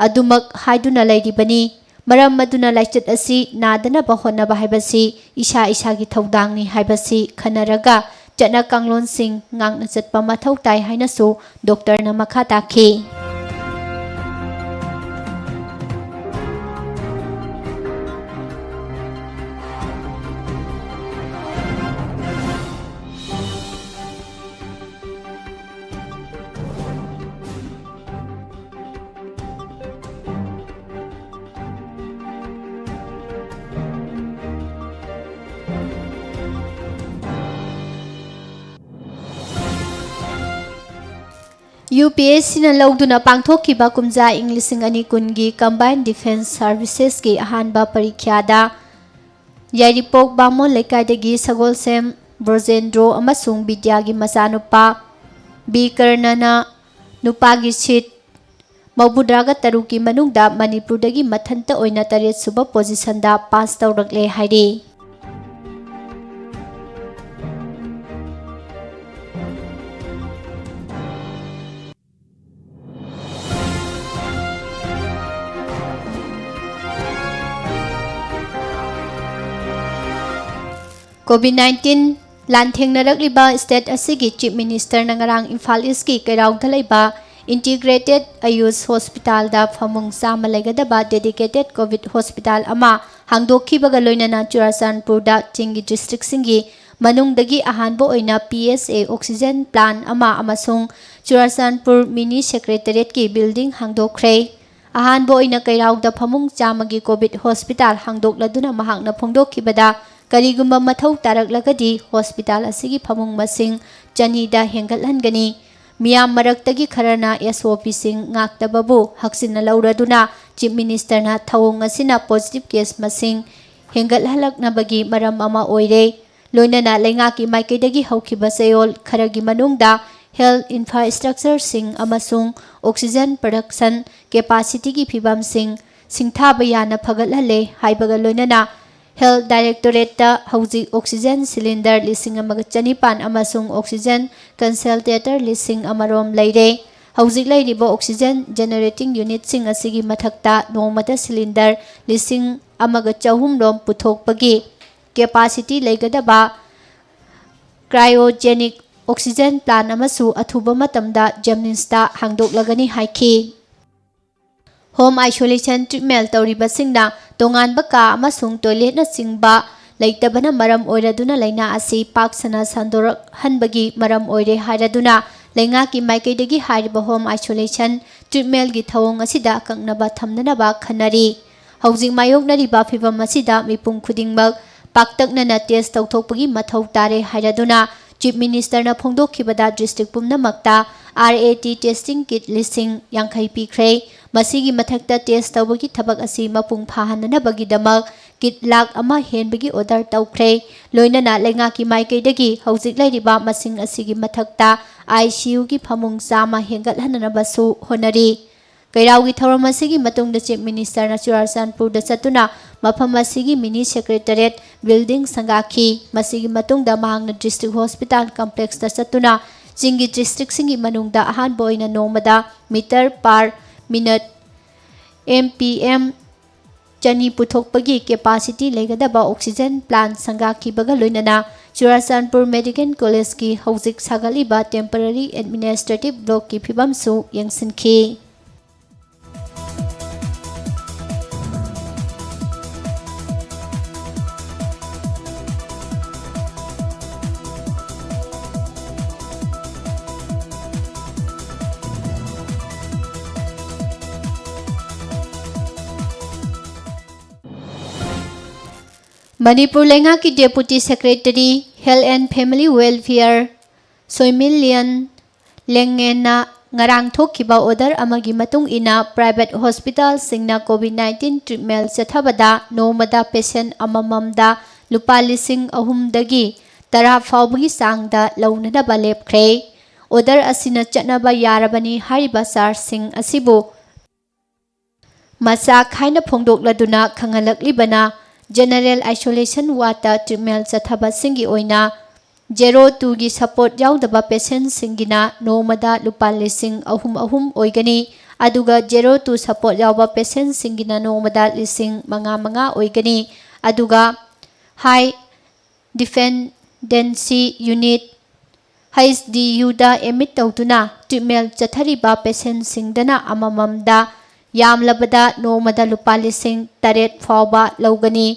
ꯑꯗꯨꯃꯛ ꯍꯥꯏꯗꯨꯅ ꯂꯩꯔꯤꯕꯅꯤ꯫ ꯃꯔꯝ ꯑꯗꯨꯅ ꯂꯥꯏꯆꯠ ꯑꯁꯤ ꯅꯥꯗꯅꯕ ꯍꯣꯠꯅꯕ ꯍꯥꯏꯕꯁꯤ ꯏꯁꯥ ꯏꯁꯥꯒꯤ ꯊꯧꯗꯥꯡꯅꯤ ꯍꯥꯏꯕꯁꯤ ꯈꯟꯅꯔꯒ ꯆꯠꯅ ꯀꯥꯡꯂꯣꯟꯁꯤꯡ ꯉꯥꯛꯅ ꯆꯠꯄ ꯃꯊꯧ ꯇꯥꯏ ꯍꯥꯏꯅꯁꯨ ꯗꯣꯛꯇꯔꯅ ꯃꯈꯥ ꯇꯥꯈꯤ꯫ UPSCꯅ ꯂꯧꯗꯨꯅ ꯄꯥꯡꯊꯣꯛꯈꯤꯕ ꯀꯨꯝꯖꯥ ꯏꯪ ꯂꯤꯁꯤꯡ ꯑꯅꯤ ꯀꯨꯟꯒꯤ Combined Defence Servicesꯀꯤ ꯑꯍꯥꯟꯕ ꯄꯔꯤꯈ꯭ꯌꯥꯗ ꯌꯥꯏꯔꯤꯄꯣꯛ ꯕꯥꯃꯣꯟ ꯂꯩꯀꯥꯏꯗꯒꯤ ꯁꯒꯣꯜꯁꯦꯝ ꯕ꯭ꯔꯣꯖꯦꯟꯗ꯭ꯔꯣ ꯑꯃꯁꯨꯡ ꯕꯤꯗ꯭ꯌꯥꯒꯤ ꯃꯆꯥꯅꯨꯄꯥ ꯕꯤ ꯀꯔꯅꯅ ꯅꯨꯄꯥꯒꯤ ꯁꯤꯠ ꯃꯧꯗ꯭ꯔꯥꯒ ꯇꯔꯨꯛꯀꯤ ꯃꯅꯨꯡꯗ ꯃꯅꯤꯄꯨꯔꯗꯒꯤ ꯃꯊꯟꯇ ꯑꯣꯏꯅ ꯇꯔꯦꯠ ꯁꯨꯕ ꯄꯣꯖꯤꯁꯟꯗ ꯄꯥꯁ ꯇꯧꯔꯛꯂꯦ ꯍꯥꯏꯔꯤ꯫ ꯀꯣꯚꯤꯗ ꯅꯥꯏꯟꯇꯤꯟ ꯂꯥꯟꯊꯦꯡꯅꯔꯛꯂꯤꯕ ꯁ꯭ꯇꯦꯠ ꯑꯁꯤꯒꯤ ꯆꯤꯐ ꯃꯤꯅꯤꯁꯇꯔꯅ ꯉꯔꯥꯡ ꯏꯝꯐꯥꯜ ꯏꯁꯀꯤ ꯀꯩꯔꯥꯎꯗ ꯂꯩꯕ ꯏꯟꯇꯤꯒ꯭ꯔꯦꯇꯦꯗ ꯑꯌꯨꯁ ꯍꯣꯁꯄꯤꯇꯥꯜꯗ ꯐꯃꯨꯡ ꯆꯥꯝꯃ ꯂꯩꯒꯗꯕ ꯗꯦꯗꯤꯀꯦꯇꯦꯗ ꯀꯣꯚꯤꯗ ꯍꯣꯁꯄꯤꯇꯥꯜ ꯑꯃ ꯍꯥꯡꯗꯣꯛꯈꯤꯕꯒ ꯂꯣꯏꯅꯅ ꯆꯨꯔꯥꯆꯥꯟꯄꯨꯔꯗ ꯆꯤꯡꯒꯤ ꯗꯤꯁꯇ꯭ꯔꯤꯛꯁꯤꯡꯒꯤ ꯃꯅꯨꯡꯗꯒꯤ ꯑꯍꯥꯟꯕ ꯑꯣꯏꯅ ꯄꯤ ꯑꯦꯁ ꯑꯦ ꯑꯣꯛꯁꯤꯖꯦꯟ ꯄ꯭ꯂꯥꯟ ꯑꯃ ꯑꯃꯁꯨꯡ ꯆꯨꯔꯥꯆꯥꯟꯄꯨꯔ ꯃꯤꯅꯤ ꯁꯦꯀ꯭ꯔꯦꯇꯔꯤꯌꯦꯠꯀꯤ ꯕꯤꯜꯗꯤꯡ ꯍꯥꯡꯗꯣꯛꯈ꯭ꯔꯦ꯫ ꯑꯍꯥꯟꯕ ꯑꯣꯏꯅ ꯀꯩꯔꯥꯎꯗ ꯐꯃꯨꯡ ꯆꯥꯝꯃꯒꯤ ꯀꯣꯚꯤꯗ ꯍꯣꯁꯄꯤꯇꯥꯜ ꯍꯥꯡꯗꯣꯛꯂꯗꯨꯅ ꯃꯍꯥꯛꯅ ꯐꯣꯡꯗꯣꯛꯈꯤꯕꯗ, ꯀꯔꯤꯒꯨꯝꯕ ꯃꯊꯧ ꯇꯥꯔꯛꯂꯒꯗꯤ ꯍꯣꯁꯄꯤꯇꯥꯜ ꯑꯁꯤꯒꯤ ꯐꯃꯨꯡ ꯃꯁꯤꯡ ꯆꯅꯤꯗ ꯍꯦꯟꯒꯠꯍꯟꯒꯅꯤ꯫ ꯃꯤꯌꯥꯝ ꯃꯔꯛꯇꯒꯤ ꯈꯔꯅ ꯑꯦꯁ ꯑꯣ ꯄꯤꯁꯤꯡ ꯉꯥꯛꯇꯕꯕꯨ ꯍꯛꯆꯤꯟꯅ ꯂꯧꯔꯗꯨꯅ ꯆꯤꯐ ꯃꯤꯅꯤꯁꯇꯔꯅ ꯊꯧꯑꯣꯡ ꯑꯁꯤꯅ ꯄꯣꯖꯤꯇꯤꯚ ꯀꯦꯁ ꯃꯁꯤꯡ ꯍꯦꯟꯒꯠꯍꯜꯂꯛꯅꯕꯒꯤ ꯃꯔꯝ ꯑꯃ ꯑꯣꯏꯔꯦ꯫ ꯂꯣꯏꯅꯅ ꯂꯩꯉꯥꯛꯀꯤ ꯃꯥꯏꯀꯩꯗꯒꯤ ꯍꯧꯈꯤꯕ ꯆꯌꯣꯜ ꯈꯔꯒꯤ ꯃꯅꯨꯡꯗ ꯍꯦꯜꯊ ꯏꯟꯐ꯭ꯔꯥꯁ꯭ꯇ꯭ꯔꯛꯆꯔꯁꯤꯡ ꯑꯃꯁꯨꯡ ꯑꯣꯛꯁꯤꯖꯦꯟ ꯄ꯭ꯔꯗꯛꯁꯟ ꯀꯦꯄꯥꯁꯤꯇꯤꯒꯤ ꯐꯤꯕꯝꯁꯤꯡ ꯁꯤꯡꯊꯥꯕ ꯌꯥꯅ ꯐꯒꯠꯍꯜꯂꯦ ꯍꯥꯏꯕꯒ ꯂꯣꯏꯅꯅ ꯍꯦꯜꯊ ꯗꯥꯏꯔꯦꯛꯇꯣꯔꯦꯠꯇ ꯍꯧꯖꯤꯛ ꯑꯣꯛꯁꯤꯖꯦꯟ ꯁꯤꯂꯤꯟꯗꯔ ꯂꯤꯁꯤꯡ ꯑꯃꯒ ꯆꯅꯤꯄꯥꯟ ꯑꯃꯁꯨꯡ ꯑꯣꯛꯁꯤꯖꯦꯟ ꯀꯟꯁꯦꯟꯇ꯭ꯔꯦꯇꯔ ꯂꯤꯁꯤꯡ ꯑꯃꯔꯣꯝ ꯂꯩꯔꯦ꯫ ꯍꯧꯖꯤꯛ ꯂꯩꯔꯤꯕ ꯑꯣꯛꯁꯤꯖꯦꯟ ꯖꯦꯅꯦꯔꯦꯇꯤꯡ ꯌꯨꯅꯤꯠꯁꯤꯡ ꯑꯁꯤꯒꯤ ꯃꯊꯛꯇ ꯅꯣꯡꯃꯗ ꯁꯤꯂꯤꯟꯗꯔ ꯂꯤꯁꯤꯡ ꯑꯃꯒ ꯆꯍꯨꯝꯔꯣꯝ ꯄꯨꯊꯣꯛꯄꯒꯤ ꯀꯦꯄꯥꯁꯤꯇꯤ ꯂꯩꯒꯗꯕ ꯀ꯭ꯔꯥꯏꯑꯣꯖꯦꯅꯤꯛ ꯑꯣꯛꯁꯤꯖꯦꯟ ꯄ꯭ꯂꯥꯟ ꯑꯃꯁꯨ ꯑꯊꯨꯕ ꯃꯇꯝꯗ ꯖꯦꯅꯤꯝꯁꯇ ꯍꯥꯡꯗꯣꯛꯂꯒꯅꯤ ꯍꯥꯏꯈꯤ꯫ ꯍꯣꯝ ꯑꯥꯏꯁꯣꯂꯦꯁꯟ ꯇ꯭ꯔꯤꯠꯃꯦꯟ ꯇꯧꯔꯤꯕꯁꯤꯡꯅ ꯇꯣꯉꯥꯟꯕ ꯀꯥ ꯑꯃꯁꯨꯡ ꯇꯣꯏꯂꯦꯠꯅꯆꯤꯡꯕ ꯂꯩꯇꯕꯅ ꯃꯔꯝ ꯑꯣꯏꯔꯗꯨꯅ ꯂꯥꯏꯅꯥ ꯑꯁꯤ ꯄꯥꯛ ꯁꯟꯅ ꯁꯟꯗꯣꯔꯛꯍꯟꯕꯒꯤ ꯃꯔꯝ ꯑꯣꯏꯔꯦ ꯍꯥꯏꯔꯗꯨꯅ ꯂꯩꯉꯥꯛꯀꯤ ꯃꯥꯏꯀꯩꯗꯒꯤ ꯍꯥꯏꯔꯤꯕ ꯍꯣꯝ ꯑꯥꯏꯁꯣꯂꯦꯁꯟ ꯇ꯭ꯔꯤꯠꯃꯦꯟꯒꯤ ꯊꯧꯑꯣꯡ ꯑꯁꯤꯗ ꯑꯀꯛꯅꯕ ꯊꯝꯅꯅꯕ ꯈꯟꯅꯔꯤ꯫ ꯍꯧꯖꯤꯛ ꯃꯥꯌꯣꯛꯅꯔꯤꯕ ꯐꯤꯚꯝ ꯑꯁꯤꯗ ꯃꯤꯄꯨꯝ ꯈꯨꯗꯤꯡꯃꯛ ꯄꯥꯛꯇꯛꯅꯅ ꯇꯦꯁ ꯇꯧꯊꯣꯛꯄꯒꯤ ꯃꯊꯧ ꯇꯥꯔꯦ ꯍꯥꯏꯔꯗꯨꯅ ꯆꯤꯐ ꯃꯤꯅꯤꯁꯇꯔꯅ ꯐꯣꯡꯗꯣꯛꯈꯤꯕꯗ ꯗꯤꯁꯇ꯭ꯔꯤꯛ ꯄꯨꯝꯅꯃꯛꯇ R A T testing kit ꯂꯤꯁꯤꯡ ꯌꯥꯡꯈꯩ ꯄꯤꯈ꯭ꯔꯦ꯫ ꯃꯁꯤꯒꯤ ꯃꯊꯛꯇ ꯇꯦꯁ ꯇꯧꯕꯒꯤ ꯊꯕꯛ ꯑꯁꯤ ꯃꯄꯨꯡ ꯐꯥꯍꯟꯅꯅꯕꯒꯤꯗꯃꯛ ꯀꯤꯠ ꯂꯥꯈ ꯑꯃ ꯍꯦꯟꯕꯒꯤ ꯑꯣꯔꯗꯔ ꯇꯧꯈ꯭ꯔꯦ꯫ ꯂꯣꯏꯅꯅ ꯂꯩꯉꯥꯛꯀꯤ ꯃꯥꯏꯀꯩꯗꯒꯤ ꯍꯧꯖꯤꯛ ꯂꯩꯔꯤꯕ ꯃꯁꯤꯡ ꯑꯁꯤꯒꯤ ꯃꯊꯛꯇ ꯑꯥꯏ ꯁꯤ ꯌꯨꯒꯤ ꯐꯃꯨꯡ ꯆꯥꯝꯃ ꯍꯦꯟꯒꯠꯍꯟꯅꯅꯕꯁꯨ ꯍꯣꯠꯅꯔꯤ꯫ ꯀꯩꯔꯥꯎꯒꯤ ꯊꯧꯔꯝ ꯑꯁꯤꯒꯤ ꯃꯇꯨꯡꯗ ꯆꯤꯐ ꯃꯤꯅꯤꯁꯇꯔꯅ ꯆꯨꯔꯥꯆꯥꯟꯄꯨꯔꯗ ꯆꯠꯇꯨꯅ ꯃꯐꯝ ꯑꯁꯤꯒꯤ ꯃꯤꯅꯤ ꯁꯦꯀ꯭ꯔꯦꯇꯔꯤꯌꯦꯠ ꯕꯤꯜꯗꯤꯡ ꯁꯪꯒꯥꯈꯤ꯫ ꯃꯁꯤꯒꯤ ꯃꯇꯨꯡꯗ ꯃꯍꯥꯛꯅ ꯗꯤꯁꯇ꯭ꯔꯤꯛ ꯍꯣꯁꯄꯤꯇꯥꯜ ꯀꯝꯄ꯭ꯂꯦꯛꯁꯇ ꯆꯠꯇꯨꯅ ꯆꯤꯡꯒꯤ ꯗꯤꯁꯇ꯭ꯔꯤꯛꯁꯤꯡꯒꯤ ꯃꯅꯨꯡꯗ ꯑꯍꯥꯟꯕ ꯑꯣꯏꯅ ꯅꯣꯡꯃꯗ ꯃꯤꯇꯔ ꯄꯥꯔ ꯃꯤꯅꯠ ꯑꯦꯝ ꯄꯤ ꯑꯦꯝ ꯆꯅꯤ ꯄꯨꯊꯣꯛꯄꯒꯤ ꯀꯦꯄꯥꯁꯤꯇꯤ ꯂꯩꯒꯗꯕ ꯑꯣꯛꯁꯤꯖꯦꯟ ꯄ꯭ꯂꯥꯟ ꯁꯪꯒꯥꯈꯤꯕꯒ ꯂꯣꯏꯅꯅ ꯆꯨꯔꯥꯆꯥꯟꯄꯨꯔ ꯃꯦꯗꯤꯀꯦꯜ ꯀꯣꯂꯦꯖꯀꯤ ꯍꯧꯖꯤꯛ ꯁꯥꯒꯠꯂꯤꯕ ꯇꯦꯝꯄꯔꯔꯤ ꯑꯦꯗꯃꯤꯅꯤꯁꯇ꯭ꯔꯦꯇꯤꯚ ꯕ꯭ꯂꯣꯛꯀꯤ ꯐꯤꯕꯝꯁꯨ ꯌꯦꯡꯁꯤꯟꯈꯤ꯫ ꯃꯅꯤꯄꯨꯔ ꯂꯩꯉꯥꯛꯀꯤ deputy secretary, health and family welfare, Soimilian ꯂꯦꯡꯉꯦꯟꯅ ꯉꯔꯥꯡ ꯊꯣꯛꯈꯤꯕ ꯑꯣꯔꯗꯔ ꯑꯃꯒꯤ ꯃꯇꯨꯡ ꯏꯟꯅ, ꯄ꯭ꯔꯥꯏꯚꯦꯠ ꯍꯣꯁꯄꯤꯇꯥꯜꯁꯤꯡꯅ ꯀꯣꯚꯤꯗ ꯅꯥꯏꯟꯇꯤꯟ ꯇ꯭ꯔꯤꯠꯃꯦꯟ ꯆꯠꯊꯕꯗ ꯅꯣꯡꯃꯗ ꯄꯦꯁꯦꯟ ꯑꯃꯃꯝꯗ ꯂꯨꯄꯥ ꯂꯤꯁꯤꯡ ꯑꯍꯨꯝꯗꯒꯤ ꯇꯔꯥ ꯐꯥꯎꯕꯒꯤ ꯆꯥꯡꯗ ꯂꯧꯅꯅꯕ ꯂꯦꯞꯈ꯭ꯔꯦ꯫ ꯑꯣꯔꯗꯔ ꯑꯁꯤꯅ ꯆꯠꯅꯕ ꯌꯥꯔꯕꯅꯤ ꯍꯥꯏꯔꯤꯕ ꯆꯥꯔꯖꯁꯤꯡ ꯑꯁꯤꯕꯨ ꯃꯆꯥ ꯈꯥꯏꯅ ꯐꯣꯡꯗꯣꯛꯂꯗꯨꯅ ꯈꯪꯍꯜꯂꯛꯂꯤꯕꯅ, ꯖꯦꯅꯔꯦꯜ ꯑꯥꯏꯁꯣꯂꯦꯁꯟ ꯋꯥꯔꯗꯇ ꯇ꯭ꯔꯤꯠꯃꯦꯟ ꯆꯠꯊꯕꯁꯤꯡꯒꯤ ꯑꯣꯏꯅ ꯖꯦꯔꯣ ꯇꯨꯒꯤ ꯁꯄꯣꯔꯠ ꯌꯥꯎꯗꯕ ꯄꯦꯁꯦꯟꯁꯤꯡꯒꯤꯅ ꯅꯣꯡꯃꯗ ꯂꯨꯄꯥ ꯂꯤꯁꯤꯡ ꯑꯍꯨꯝ ꯑꯍꯨꯝ ꯑꯣꯏꯒꯅꯤ, ꯑꯗꯨꯒ ꯖꯦꯔꯣ ꯇꯨ ꯁꯄꯣꯔꯠ ꯌꯥꯎꯕ ꯄꯦꯁꯦꯟꯁꯤꯡꯒꯤꯅ ꯅꯣꯡꯃꯗ ꯂꯤꯁꯤꯡ ꯃꯉꯥ ꯃꯉꯥ ꯑꯣꯏꯒꯅꯤ, ꯑꯗꯨꯒ ꯍꯥꯏ ꯗꯤꯄꯦꯟꯗꯦꯟꯁꯤ ꯌꯨꯅꯤꯠ, ꯍꯩꯆ ꯗꯤ ꯌꯨꯗ ꯑꯦꯗꯃꯤꯠ ꯇꯧꯗꯨꯅ ꯇ꯭ꯔꯤꯠꯃꯦꯟ ꯆꯠꯊꯔꯤꯕ ꯄꯦꯁꯦꯟꯁꯤꯡꯗꯅ ꯑꯃꯃꯝꯗ ꯌꯥꯝꯂꯕꯗ ꯅꯣꯡꯃꯗ ꯂꯨꯄꯥ ꯂꯤꯁꯤꯡ ꯇꯔꯦꯠ ꯐꯥꯎꯕ ꯂꯧꯒꯅꯤ꯫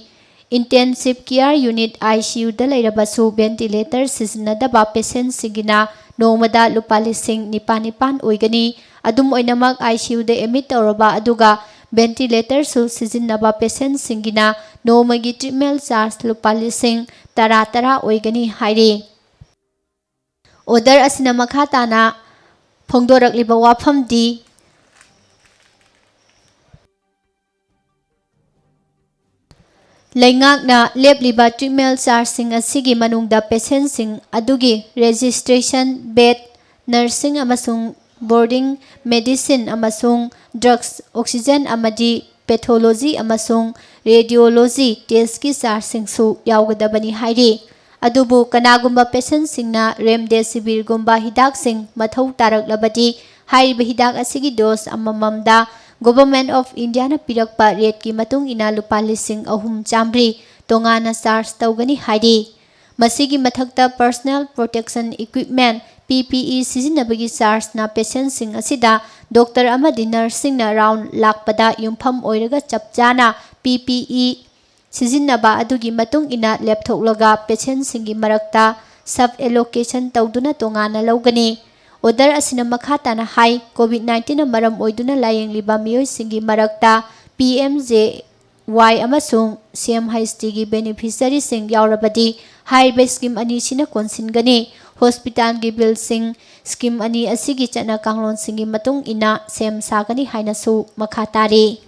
ꯏꯟꯇꯦꯟꯁꯤꯚ ꯀꯤꯌꯔ ꯌꯨꯅꯤꯠ, ꯑꯥꯏ ꯁꯤ ꯌꯨꯗ ꯂꯩꯔꯕꯁꯨ ꯚꯦꯟꯇꯤꯂꯦꯇꯔ ꯁꯤꯖꯤꯟꯅꯗꯕ ꯄꯦꯁꯦꯟꯁꯤꯡꯒꯤꯅ ꯅꯣꯡꯃꯗ ꯂꯨꯄꯥ ꯂꯤꯁꯤꯡ ꯅꯤꯄꯥꯟ ꯅꯤꯄꯥꯟ ꯑꯣꯏꯒꯅꯤ꯫ ꯑꯗꯨꯝ ꯑꯣꯏꯅꯃꯛ, ꯑꯥꯏ ꯁꯤ ꯌꯨꯗ ꯑꯦꯗꯃꯤꯠ ꯇꯧꯔꯕ ꯑꯗꯨꯒ ꯚꯦꯟꯇꯤꯂꯦꯇꯔꯁꯨ ꯁꯤꯖꯤꯟꯅꯕ ꯄꯦꯁꯦꯟꯁꯤꯡꯒꯤꯅ ꯅꯣꯡꯃꯒꯤ ꯇ꯭ꯔꯤꯠꯃꯦꯟ ꯆꯥꯔꯖ ꯂꯨꯄꯥ ꯂꯤꯁꯤꯡ ꯇꯔꯥ ꯇꯔꯥ ꯑꯣꯏꯒꯅꯤ ꯍꯥꯏꯔꯤ꯫ ꯑꯣꯔꯗꯔ ꯑꯁꯤꯅ ꯃꯈꯥ ꯇꯥꯅ ꯐꯣꯡꯗꯣꯔꯛꯂꯤꯕ ꯋꯥꯐꯝꯗꯤ, ꯂꯩꯉꯥꯛꯅ ꯂꯦꯞꯂꯤꯕ treatment chargeꯁꯤꯡ ꯑꯁꯤꯒꯤ ꯃꯅꯨꯡꯗ patientꯁꯤꯡ ꯑꯗꯨꯒꯤ registration, bed, nursing ꯑꯃꯁꯨꯡ boarding, medicine ꯑꯃꯁꯨꯡ drugs, oxygen ꯑꯃꯗꯤ pathology ꯑꯃꯁꯨꯡ radiology testꯀꯤ chargeꯁꯤꯡꯁꯨ ꯌꯥꯎꯒꯗꯕꯅꯤ ꯍꯥꯏꯔꯤ꯫ ꯑꯗꯨꯕꯨ ꯀꯅꯥꯒꯨꯝꯕ patientꯁꯤꯡꯅ remdesivirꯒꯨꯝꯕ ꯍꯤꯗꯥꯛꯁꯤꯡ ꯃꯊꯧ ꯇꯥꯔꯛꯂꯕꯗꯤ, ꯍꯥꯏꯔꯤꯕ ꯍꯤꯗꯥꯛ ꯑꯁꯤꯒꯤ dose ꯑꯃꯃꯝꯗ Government of Indiaꯅ ꯄꯤꯔꯛꯄ rateꯀꯤ ꯃꯇꯨꯡ ꯏꯟꯅ ꯂꯨꯄꯥ ꯂꯤꯁꯤꯡ ꯑꯍꯨꯝ ꯆꯥꯃꯔꯤ ꯇꯣꯉꯥꯟꯅ charge ꯇꯧꯒꯅꯤ ꯍꯥꯏꯔꯤ꯫ ꯃꯁꯤꯒꯤ ꯃꯊꯛꯇ personal protection equipment, P P E ꯁꯤꯖꯤꯟꯅꯕꯒꯤ chargeꯅ patientꯁꯤꯡ ꯑꯁꯤꯗ doctor ꯑꯃꯗꯤ nurseꯁꯤꯡꯅ round ꯂꯥꯛꯄꯗ ꯌꯨꯝꯐꯝ ꯑꯣꯏꯔꯒ ꯆꯞ ꯆꯥꯅ P P E ꯁꯤꯖꯤꯟꯅꯕ ꯑꯗꯨꯒꯤ ꯃꯇꯨꯡ ꯏꯟꯅ ꯂꯦꯞꯊꯣꯛꯂꯒ patientꯁꯤꯡꯒꯤ ꯃꯔꯛꯇ sub allocation ꯇꯧꯗꯨꯅ ꯇꯣꯉꯥꯟꯅ ꯂꯧꯒꯅꯤ꯫ Order ꯑꯁꯤꯅ ꯃꯈꯥ ꯇꯥꯅ ꯍꯥꯏ, COVID nineteenꯅ ꯃꯔꯝ ꯑꯣꯏꯗꯨꯅ ꯂꯥꯌꯦꯡꯂꯤꯕ ꯃꯤꯑꯣꯏꯁꯤꯡꯒꯤ ꯃꯔꯛꯇ P M J Y ꯑꯃꯁꯨꯡ C M H Dꯒꯤ beneficiaryꯁꯤꯡ ꯌꯥꯎꯔꯕꯗꯤ ꯍꯥꯏꯔꯤꯕ scheme ꯑꯅꯤꯁꯤꯅ ꯀꯣꯟꯁꯤꯟꯒꯅꯤ꯫ Hospitalꯒꯤ billꯁꯤꯡ scheme ꯑꯅꯤ ꯑꯁꯤꯒꯤ ꯆꯠꯅ ꯀꯥꯡꯂꯣꯟꯁꯤꯡꯒꯤ ꯃꯇꯨꯡ ꯏꯟꯅ ꯁꯦꯝ ꯁꯥꯒꯅꯤ ꯍꯥꯏꯅꯁꯨ ꯃꯈꯥ ꯇꯥꯔꯤ꯫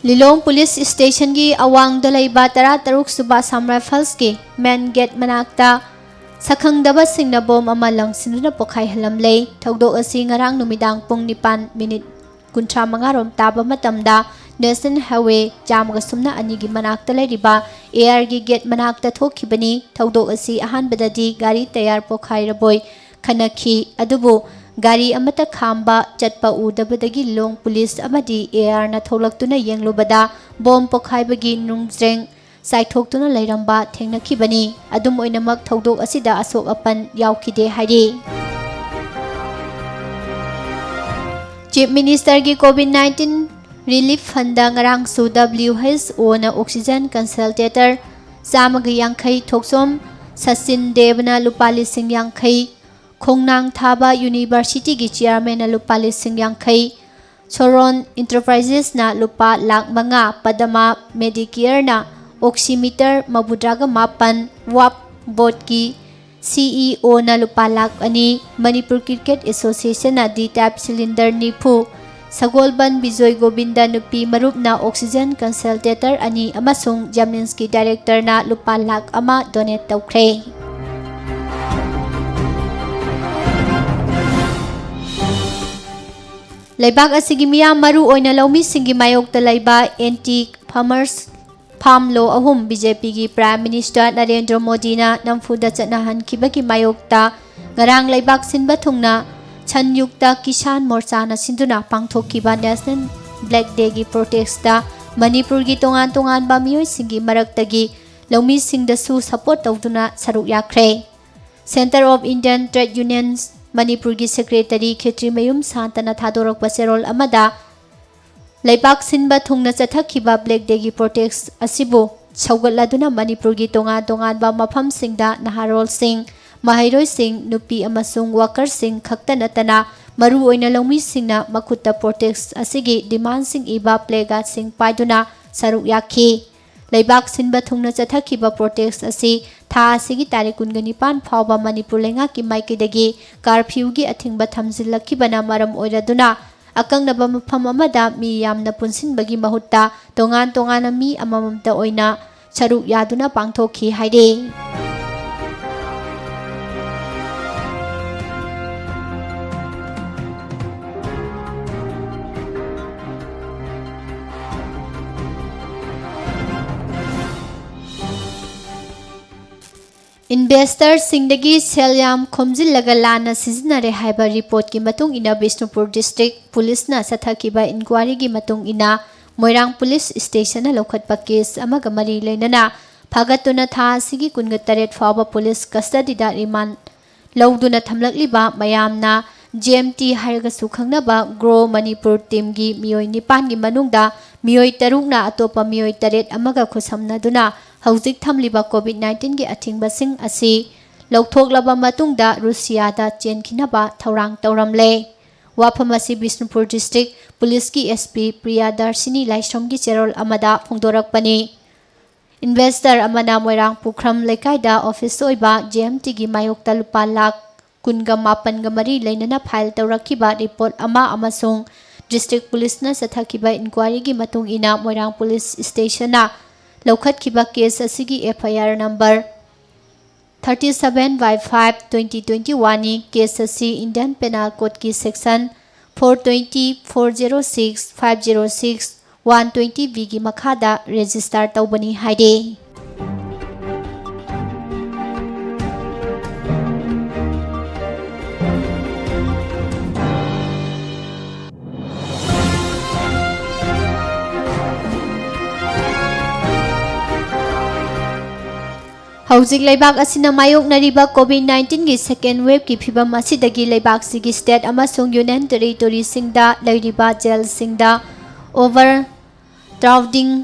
ꯂꯤꯂꯣꯡ ꯄꯨꯂꯤꯁ ꯁ꯭ꯇꯦꯁꯟꯒꯤ ꯑꯋꯥꯡꯗ ꯂꯩꯕ ꯇꯔꯥꯇꯔꯨꯛ ꯁꯨꯕ Assam Riflesꯀꯤ main gate ꯃꯅꯥꯛꯇ ꯁꯛꯈꯪꯗꯕꯁꯤꯡꯅ ꯕꯣꯝ ꯑꯃ ꯂꯪꯁꯤꯟꯗꯨꯅ ꯄꯣꯈꯥꯏꯍꯜꯂꯝꯂꯦ꯫ ꯊꯧꯗꯣꯛ ꯑꯁꯤ ꯉꯔꯥꯡ ꯅꯨꯃꯤꯗꯥꯡ ꯄꯨꯡ ꯅꯤꯄꯥꯟ ꯃꯤꯅꯤꯠ ꯀꯨꯟꯊ꯭ꯔꯥ ꯃꯉꯥ ꯔꯣꯝ ꯇꯥꯕ ꯃꯇꯝꯗ National Highway ꯆꯥꯝꯃꯒ ꯁꯨꯞꯅ ꯑꯅꯤꯒꯤ ꯃꯅꯥꯛꯇ ꯂꯩꯔꯤꯕ ARꯒꯤ gate ꯃꯅꯥꯛꯇ ꯊꯣꯛꯈꯤꯕꯅꯤ꯫ ꯊꯧꯗꯣꯛ ꯑꯁꯤ ꯑꯍꯥꯟꯕꯗꯗꯤ ꯒꯥꯔꯤ ꯇꯌꯥꯔ ꯄꯣꯈꯥꯏꯔꯕꯣꯏ ꯈꯟꯅꯈꯤ꯫ ꯑꯗꯨꯕꯨ ꯒꯥꯔꯤ ꯑꯃꯠꯇ ꯈꯥꯝꯕ ꯆꯠꯄ ꯎꯗꯕꯗꯒꯤ ꯂꯤꯂꯣꯡ ꯄꯨꯂꯤꯁ ꯑꯃꯗꯤ ARꯅ ꯊꯣꯛꯂꯛꯇꯨꯅ ꯌꯦꯡꯂꯨꯕꯗ ꯕꯣꯝ ꯄꯣꯈꯥꯏꯕꯒꯤ ꯅꯨꯡꯖ꯭ꯔꯦꯡ ꯆꯥꯏꯊꯣꯛꯇꯨꯅ ꯂꯩꯔꯝꯕ ꯊꯦꯡꯅꯈꯤꯕꯅꯤ꯫ ꯑꯗꯨꯝ ꯑꯣꯏꯅꯃꯛ, ꯊꯧꯗꯣꯛ ꯑꯁꯤꯗ ꯑꯁꯣꯛ ꯑꯄꯟ ꯌꯥꯎꯈꯤꯗꯦ ꯍꯥꯏꯔꯤ꯫ Chief Ministerꯒꯤ COVID nineteen Relief Fundꯗ ꯉꯔꯥꯡꯁꯨ WHOꯅ oxygen concentrator ꯆꯥꯝꯃꯒ ꯌꯥꯡꯈꯩ, ꯊꯣꯛꯆꯣꯝ ꯁꯆꯤꯟ ꯗꯦꯕꯅ ꯂꯨꯄꯥ ꯂꯤꯁꯤꯡ ꯌꯥꯡꯈꯩ, ꯈꯣꯡꯅꯥꯡ ꯊꯥꯕ Universityꯒꯤ chairmanꯅ ꯂꯨꯄꯥ ꯂꯤꯁꯤꯡ ꯌꯥꯡꯈꯩ, ꯁꯣꯔꯣꯟ Enterprisesꯅ ꯂꯨꯄꯥ ꯂꯥꯈ ꯃꯉꯥ, ꯄꯗꯃꯥ Medicareꯅ oximeter ꯃꯧꯗ꯭ꯔꯥꯒ ꯃꯥꯄꯟ, ꯋꯥꯞ ꯕꯣꯠꯀꯤ ꯁꯤ ꯏ ꯑꯣꯅ ꯂꯨꯄꯥ ꯂꯥꯈ ꯑꯅꯤ, ꯃꯅꯤꯄꯨꯔ ꯀ꯭ꯔꯤꯀꯦꯠ ꯑꯦꯁꯣꯁꯤꯌꯦꯁꯟꯅ ꯗꯤ ꯇꯥꯏꯞ ꯁꯤꯂꯤꯟꯗꯔ ꯅꯤꯐꯨ, ꯁꯒꯣꯜꯕꯟ ꯕꯤꯖꯣꯏ ꯒꯣꯕꯤꯟꯗ ꯅꯨꯄꯤ ꯃꯔꯨꯞꯅ ꯑꯣꯛꯁꯤꯖꯦꯟ ꯀꯟꯁꯦꯟꯇ꯭ꯔꯦꯇꯔ ꯑꯅꯤ ꯑꯃꯁꯨꯡ ꯖꯦꯝꯅꯤꯝꯁꯀꯤ ꯗꯥꯏꯔꯦꯛꯇꯔꯅ ꯂꯨꯄꯥ ꯂꯥꯈ ꯑꯃ ꯗꯣꯅꯦꯠ ꯇꯧꯈ꯭ꯔꯦ꯫ ꯂꯩꯕꯥꯛ ꯑꯁꯤꯒꯤ ꯃꯤꯌꯥꯝ, ꯃꯔꯨ ꯑꯣꯏꯅ ꯂꯧꯃꯤꯁꯤꯡꯒꯤ ꯃꯥꯌꯣꯛꯇ ꯂꯩꯕ ꯑꯦꯟꯇꯤ ꯐꯥꯔꯃꯔꯁ ꯐꯥꯝ ꯂꯣ ꯑꯍꯨꯝ ꯕꯤ ꯖꯦ ꯄꯤꯒꯤ ꯄ꯭ꯔꯥꯏꯝ ꯃꯤꯅꯤꯁꯇꯔ ꯅꯔꯦꯟꯗ꯭ꯔ ꯃꯣꯗꯤꯅ ꯅꯝꯐꯨꯗ ꯆꯠꯅꯍꯟꯈꯤꯕꯒꯤ ꯃꯥꯌꯣꯛꯇ ꯉꯔꯥꯡ ꯂꯩꯕꯥꯛ ꯁꯤꯟꯕ ꯊꯨꯡꯅ ꯁꯟꯌꯨꯛꯇ ꯀꯤꯁꯥꯟ ꯃꯣꯔꯆꯥꯅ ꯁꯤꯟꯗꯨꯅ ꯄꯥꯡꯊꯣꯛꯈꯤꯕ ꯅꯦꯁꯅꯦꯜ ꯕ꯭ꯂꯦꯛ ꯗꯦꯒꯤ ꯄ꯭ꯔꯣꯇꯦꯁꯇ ꯃꯅꯤꯄꯨꯔꯒꯤ ꯇꯣꯉꯥꯟ ꯇꯣꯉꯥꯟꯕ ꯃꯤꯑꯣꯏꯁꯤꯡꯒꯤ ꯃꯔꯛꯇꯒꯤ ꯂꯧꯃꯤꯁꯤꯡꯗꯁꯨ ꯁꯄꯣꯔꯠ ꯇꯧꯗꯨꯅ ꯁꯔꯨꯛ ꯌꯥꯈ꯭ꯔꯦ꯫ Centre of Indian Trade Unions ꯃꯅꯤꯄꯨꯔꯒꯤ ꯁꯦꯀ꯭ꯔꯦꯇꯔꯤ ꯈꯦꯇ꯭ꯔꯤꯃꯌꯨꯝ ꯁꯥꯟꯇꯅ ꯊꯥꯗꯣꯔꯛꯄ ꯆꯦꯔꯣꯜ ꯑꯃꯗ, ꯂꯩꯕꯥꯛ ꯁꯤꯟꯕ ꯊꯨꯡꯅ ꯆꯠꯊꯈꯤꯕ ꯕ꯭ꯂꯦꯛ ꯗꯦꯒꯤ ꯄ꯭ꯔꯣꯇꯦꯁ ꯑꯁꯤꯕꯨ ꯁꯧꯒꯠꯂꯗꯨꯅ ꯃꯅꯤꯄꯨꯔꯒꯤ ꯇꯣꯉꯥꯟ ꯇꯣꯉꯥꯟꯕ ꯃꯐꯝꯁꯤꯡꯗ ꯅꯍꯥꯔꯣꯜꯁꯤꯡ, ꯃꯍꯩꯔꯣꯏꯁꯤꯡ, ꯅꯨꯄꯤ ꯑꯃꯁꯨꯡ ꯋꯥꯀꯔꯁꯤꯡ ꯈꯛꯇ ꯅꯠꯇꯅ ꯃꯔꯨ ꯑꯣꯏꯅ ꯂꯧꯃꯤꯁꯤꯡꯅ ꯃꯈꯨꯠꯇ ꯄ꯭ꯔꯣꯇꯦꯁ ꯑꯁꯤꯒꯤ ꯗꯤꯃꯥꯟꯁꯤꯡ ꯏꯕ ꯄ꯭ꯂꯦ ꯀꯥꯔꯗꯁꯤꯡ ꯄꯥꯏꯗꯨꯅ ꯁꯔꯨꯛ ꯌꯥꯈꯤ꯫ ꯂꯩꯕꯥꯛ ꯁꯤꯟꯕ ꯊꯨꯡꯅ ꯆꯠꯊꯈꯤꯕ ꯄ꯭ꯔꯣꯇꯦꯁ ꯑꯁꯤ ꯊꯥ ꯑꯁꯤꯒꯤ ꯇꯥꯔꯤꯛ ꯀꯨꯟꯒ ꯅꯤꯄꯥꯟ ꯐꯥꯎꯕ ꯃꯅꯤꯄꯨꯔ ꯂꯩꯉꯥꯛꯀꯤ ꯃꯥꯏꯀꯩꯗꯒꯤ ꯀꯥꯔꯐ꯭ꯌꯨꯒꯤ ꯑꯊꯤꯡꯕ ꯊꯝꯖꯤꯜꯂꯛꯈꯤꯕꯅ ꯃꯔꯝ ꯑꯣꯏꯔꯗꯨꯅ ꯑꯀꯛꯅꯕ ꯃꯐꯝ ꯑꯃꯗ ꯃꯤ ꯌꯥꯝꯅ ꯄꯨꯟꯁꯤꯟꯕꯒꯤ ꯃꯍꯨꯠꯇ ꯇꯣꯉꯥꯟ ꯇꯣꯉꯥꯟꯅ ꯃꯤ ꯑꯃꯃꯝꯇ ꯑꯣꯏꯅ ꯁꯔꯨꯛ ꯌꯥꯗꯨꯅ ꯄꯥꯡꯊꯣꯛꯈꯤ ꯍꯥꯏꯔꯤ꯫ ꯏꯟꯚꯦꯁꯇꯔꯁꯤꯡꯗꯒꯤ ꯁꯦꯜ ꯌꯥꯝ ꯈꯣꯝꯖꯤꯜꯂꯒ ꯂꯥꯟꯅ ꯁꯤꯖꯤꯟꯅꯔꯦ ꯍꯥꯏꯕ ꯔꯤꯄꯣꯔꯠꯀꯤ ꯃꯇꯨꯡ ꯏꯟꯅ ꯕꯤꯁꯅꯨꯄꯨꯔ ꯗꯤꯁꯇ꯭ꯔꯤꯛ ꯄꯨꯂꯤꯁꯅ ꯆꯠꯊꯈꯤꯕ ꯏꯟꯀ꯭ꯋꯥꯔꯤꯒꯤ ꯃꯇꯨꯡ ꯏꯟꯅ ꯃꯣꯏꯔꯥꯡ ꯄꯨꯂꯤꯁ ꯁ꯭ꯇꯦꯁꯟꯅ ꯂꯧꯈꯠꯄ ꯀꯦꯁ ꯑꯃꯒ ꯃꯔꯤ ꯂꯩꯅꯅ ꯐꯥꯒꯠꯇꯨꯅ ꯊꯥ ꯑꯁꯤꯒꯤ ꯀꯨꯟꯒ ꯇꯔꯦꯠ ꯐꯥꯎꯕ ꯄꯨꯂꯤꯁ ꯀꯁꯇꯗꯤꯗ ꯔꯤꯃꯥꯟ ꯂꯧꯗꯨꯅ ꯊꯝꯂꯛꯂꯤꯕ ꯃꯌꯥꯝꯅ ꯖꯤ ꯑꯦꯝ ꯇꯤ ꯍꯥꯏꯔꯒꯁꯨ ꯈꯪꯅꯕ ꯒ꯭ꯔꯣ ꯃꯅꯤꯄꯨꯔ ꯇꯤꯝꯒꯤ ꯃꯤꯑꯣꯏ ꯅꯤꯄꯥꯟꯒꯤ ꯃꯅꯨꯡꯗ ꯃꯤꯑꯣꯏ ꯇꯔꯨꯛꯅ ꯑꯇꯣꯞꯄ ꯃꯤꯑꯣꯏ ꯇꯔꯦꯠ ꯑꯃꯒ ꯈꯨꯠꯁꯝꯅꯗꯨꯅ ꯍꯧꯖꯤꯛ ꯊꯝꯂꯤꯕ ꯀꯣꯚꯤꯗ ꯅꯥꯏꯟꯇꯤꯟꯒꯤ ꯑꯊꯤꯡꯕꯁꯤꯡ ꯑꯁꯤ ꯂꯧꯊꯣꯛꯂꯕ ꯃꯇꯨꯡꯗ ꯔꯨꯁꯤꯌꯥꯗ ꯆꯦꯟꯈꯤꯅꯕ ꯊꯧꯔꯥꯡ ꯇꯧꯔꯝꯂꯦ꯫ ꯋꯥꯐꯝ ꯑꯁꯤ ꯕꯤꯁꯅꯨꯄꯨꯔ ꯗꯤꯁꯇ꯭ꯔꯤꯛ ꯄꯨꯂꯤꯁꯀꯤ ꯑꯦꯁ ꯄꯤ ꯄ꯭ꯔꯤꯌꯥꯗꯔꯁꯤꯅꯤ ꯂꯥꯏꯁ꯭ꯔꯝꯒꯤ ꯆꯦꯔꯣꯜ ꯑꯃꯗ ꯐꯣꯡꯗꯣꯔꯛꯄꯅꯤ꯫ ꯏꯟꯚꯦꯁꯇꯔ ꯑꯃꯅ ꯃꯣꯏꯔꯥꯡ ꯄꯨꯈ꯭ꯔꯝ ꯂꯩꯀꯥꯏꯗ ꯑꯣꯐꯤꯁ ꯑꯣꯏꯕ ꯖꯦ ꯑꯦꯝ ꯇꯤꯒꯤ ꯃꯥꯌꯣꯛꯇ ꯂꯨꯄꯥ ꯂꯥꯈ ꯀꯨꯟꯒ ꯃꯥꯄꯟꯒ ꯃꯔꯤ ꯂꯩꯅꯅ ꯐꯥꯏꯜ ꯇꯧꯔꯛꯈꯤꯕ ꯔꯤꯄꯣꯔꯠ ꯑꯃ ꯑꯃꯁꯨꯡ ꯗꯤꯁꯇ꯭ꯔꯤꯛ ꯄꯨꯂꯤꯁꯅ ꯆꯠꯊꯈꯤꯕ ꯏꯟꯀ꯭ꯋꯥꯔꯤꯒꯤ ꯃꯇꯨꯡ ꯏꯟꯅ ꯃꯣꯏꯔꯥꯡ ꯄꯨꯂꯤꯁ ꯁ꯭ꯇꯦꯁꯟꯅ ꯂꯧꯈꯠꯈꯤꯕ ꯀꯦꯁ ꯑꯁꯤꯒꯤ F I R number thirty seven by five twenty twenty one ꯅꯤ꯫ ꯀꯦꯁ ꯑꯁꯤ ꯏꯟꯗꯤꯌꯟ ꯄꯦꯅꯥꯜ ꯀꯣꯗꯀꯤ section four twenty, four zero six, five zero six, one twenty B ꯒꯤ ꯃꯈꯥꯗ ꯔꯦꯖꯤꯁꯇꯥꯔ ꯇꯧꯕꯅꯤ ꯍꯥꯏꯔꯤ꯫ ꯍꯧꯖꯤꯛ ꯂꯩꯕꯥꯛ ꯑꯁꯤꯅ ꯃꯥꯌꯣꯛꯅꯔꯤꯕ COVID nineteen ꯒꯤ second wave ꯀꯤ ꯐꯤꯚꯝ ꯑꯁꯤꯗꯒꯤ ꯂꯩꯕꯥꯛꯁꯤꯒꯤ state ꯑꯃꯁꯨꯡ union territory ꯁꯤꯡꯗ ꯂꯩꯔꯤꯕ ꯖꯦꯜꯁꯤꯡꯗ over crowding,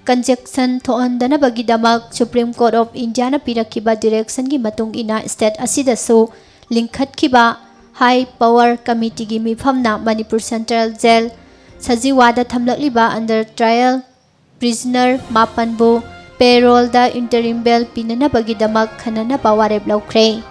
congestion ꯊꯣꯛꯍꯟꯗꯅꯕꯒꯤꯗꯃꯛ Supreme Court of India ꯅ ꯄꯤꯔꯛꯈꯤꯕ direction ꯒꯤ ꯃꯇꯨꯡ ꯏꯟꯅ state ꯑꯁꯤꯗꯁꯨ ꯂꯤꯡꯈꯠꯈꯤꯕ High Power Committee ꯒꯤ ꯃꯤꯐꯝꯅ Manipur Central Jail ꯁꯖꯤꯋꯥꯗ ꯊꯝꯂꯛꯂꯤꯕ under trial prisoner ꯃꯥꯄꯟꯕꯨ parole ꯗ interim bail ꯄꯤꯅꯅꯕꯒꯤꯗꯃꯛ ꯈꯟꯅꯅꯕ ꯋꯥꯔꯦꯞ ꯂꯧꯈ꯭ꯔꯦ꯫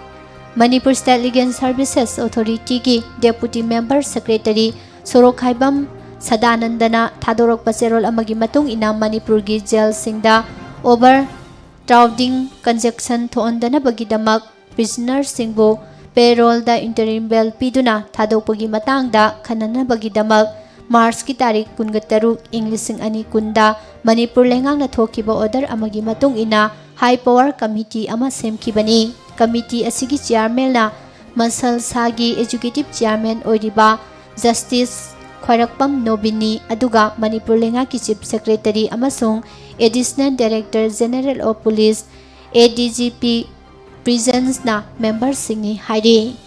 Manipur State Legal Services Authority ꯒꯤ Deputy Member Secretary ꯁꯣꯔꯣꯛꯈꯥꯏꯕꯝ ꯁꯗꯥꯅꯟꯗꯅ ꯊꯥꯗꯣꯔꯛꯄ ꯆꯦꯔꯣꯜ ꯑꯃꯒꯤ ꯃꯇꯨꯡ ꯏꯟꯅ ꯃꯅꯤꯄꯨꯔꯒꯤ ꯖꯦꯜꯁꯤꯡꯗ over crowding, congestion ꯊꯣꯛꯍꯟꯗꯅꯕꯒꯤꯗꯃꯛ prisoner ꯁꯤꯡꯕꯨ parole ꯗ interim bail ꯄꯤꯗꯨꯅ ꯊꯥꯗꯣꯛꯄꯒꯤ ꯃꯇꯥꯡꯗ ꯈꯟꯅꯅꯕꯒꯤꯗꯃꯛ March ꯀꯤ ꯇꯥꯔꯤꯛ ꯀꯨꯟꯒ ꯇꯔꯨꯛ, ꯏꯪ ꯂꯤꯁꯤꯡ ꯑꯅꯤ ꯀꯨꯟꯗ ꯃꯅꯤꯄꯨꯔ ꯂꯩꯉꯥꯛꯅ ꯊꯣꯛꯈꯤꯕ order ꯑꯃꯒꯤ ꯃꯇꯨꯡ ꯏꯟꯅ High Power Committee ꯑꯃ ꯁꯦꯝꯈꯤꯕꯅꯤ꯫ Committee ꯑꯁꯤꯒꯤ chairman ꯅ ꯃꯁꯜ ꯁꯥꯒꯤ Executive Chairman ꯑꯣꯏꯔꯤꯕ Justice ꯈ꯭ꯋꯥꯏꯔꯥꯛꯄꯝ ꯅꯣꯕꯤꯟꯅꯤ, ꯑꯗꯨꯒ ꯃꯅꯤꯄꯨꯔ ꯂꯩꯉꯥꯛꯀꯤ Chief Secretary ꯑꯃꯁꯨꯡ Additional Director General of Police, A D G P, Prisons ꯅ member ꯁꯤꯡꯅꯤ ꯍꯥꯏꯔꯤ꯫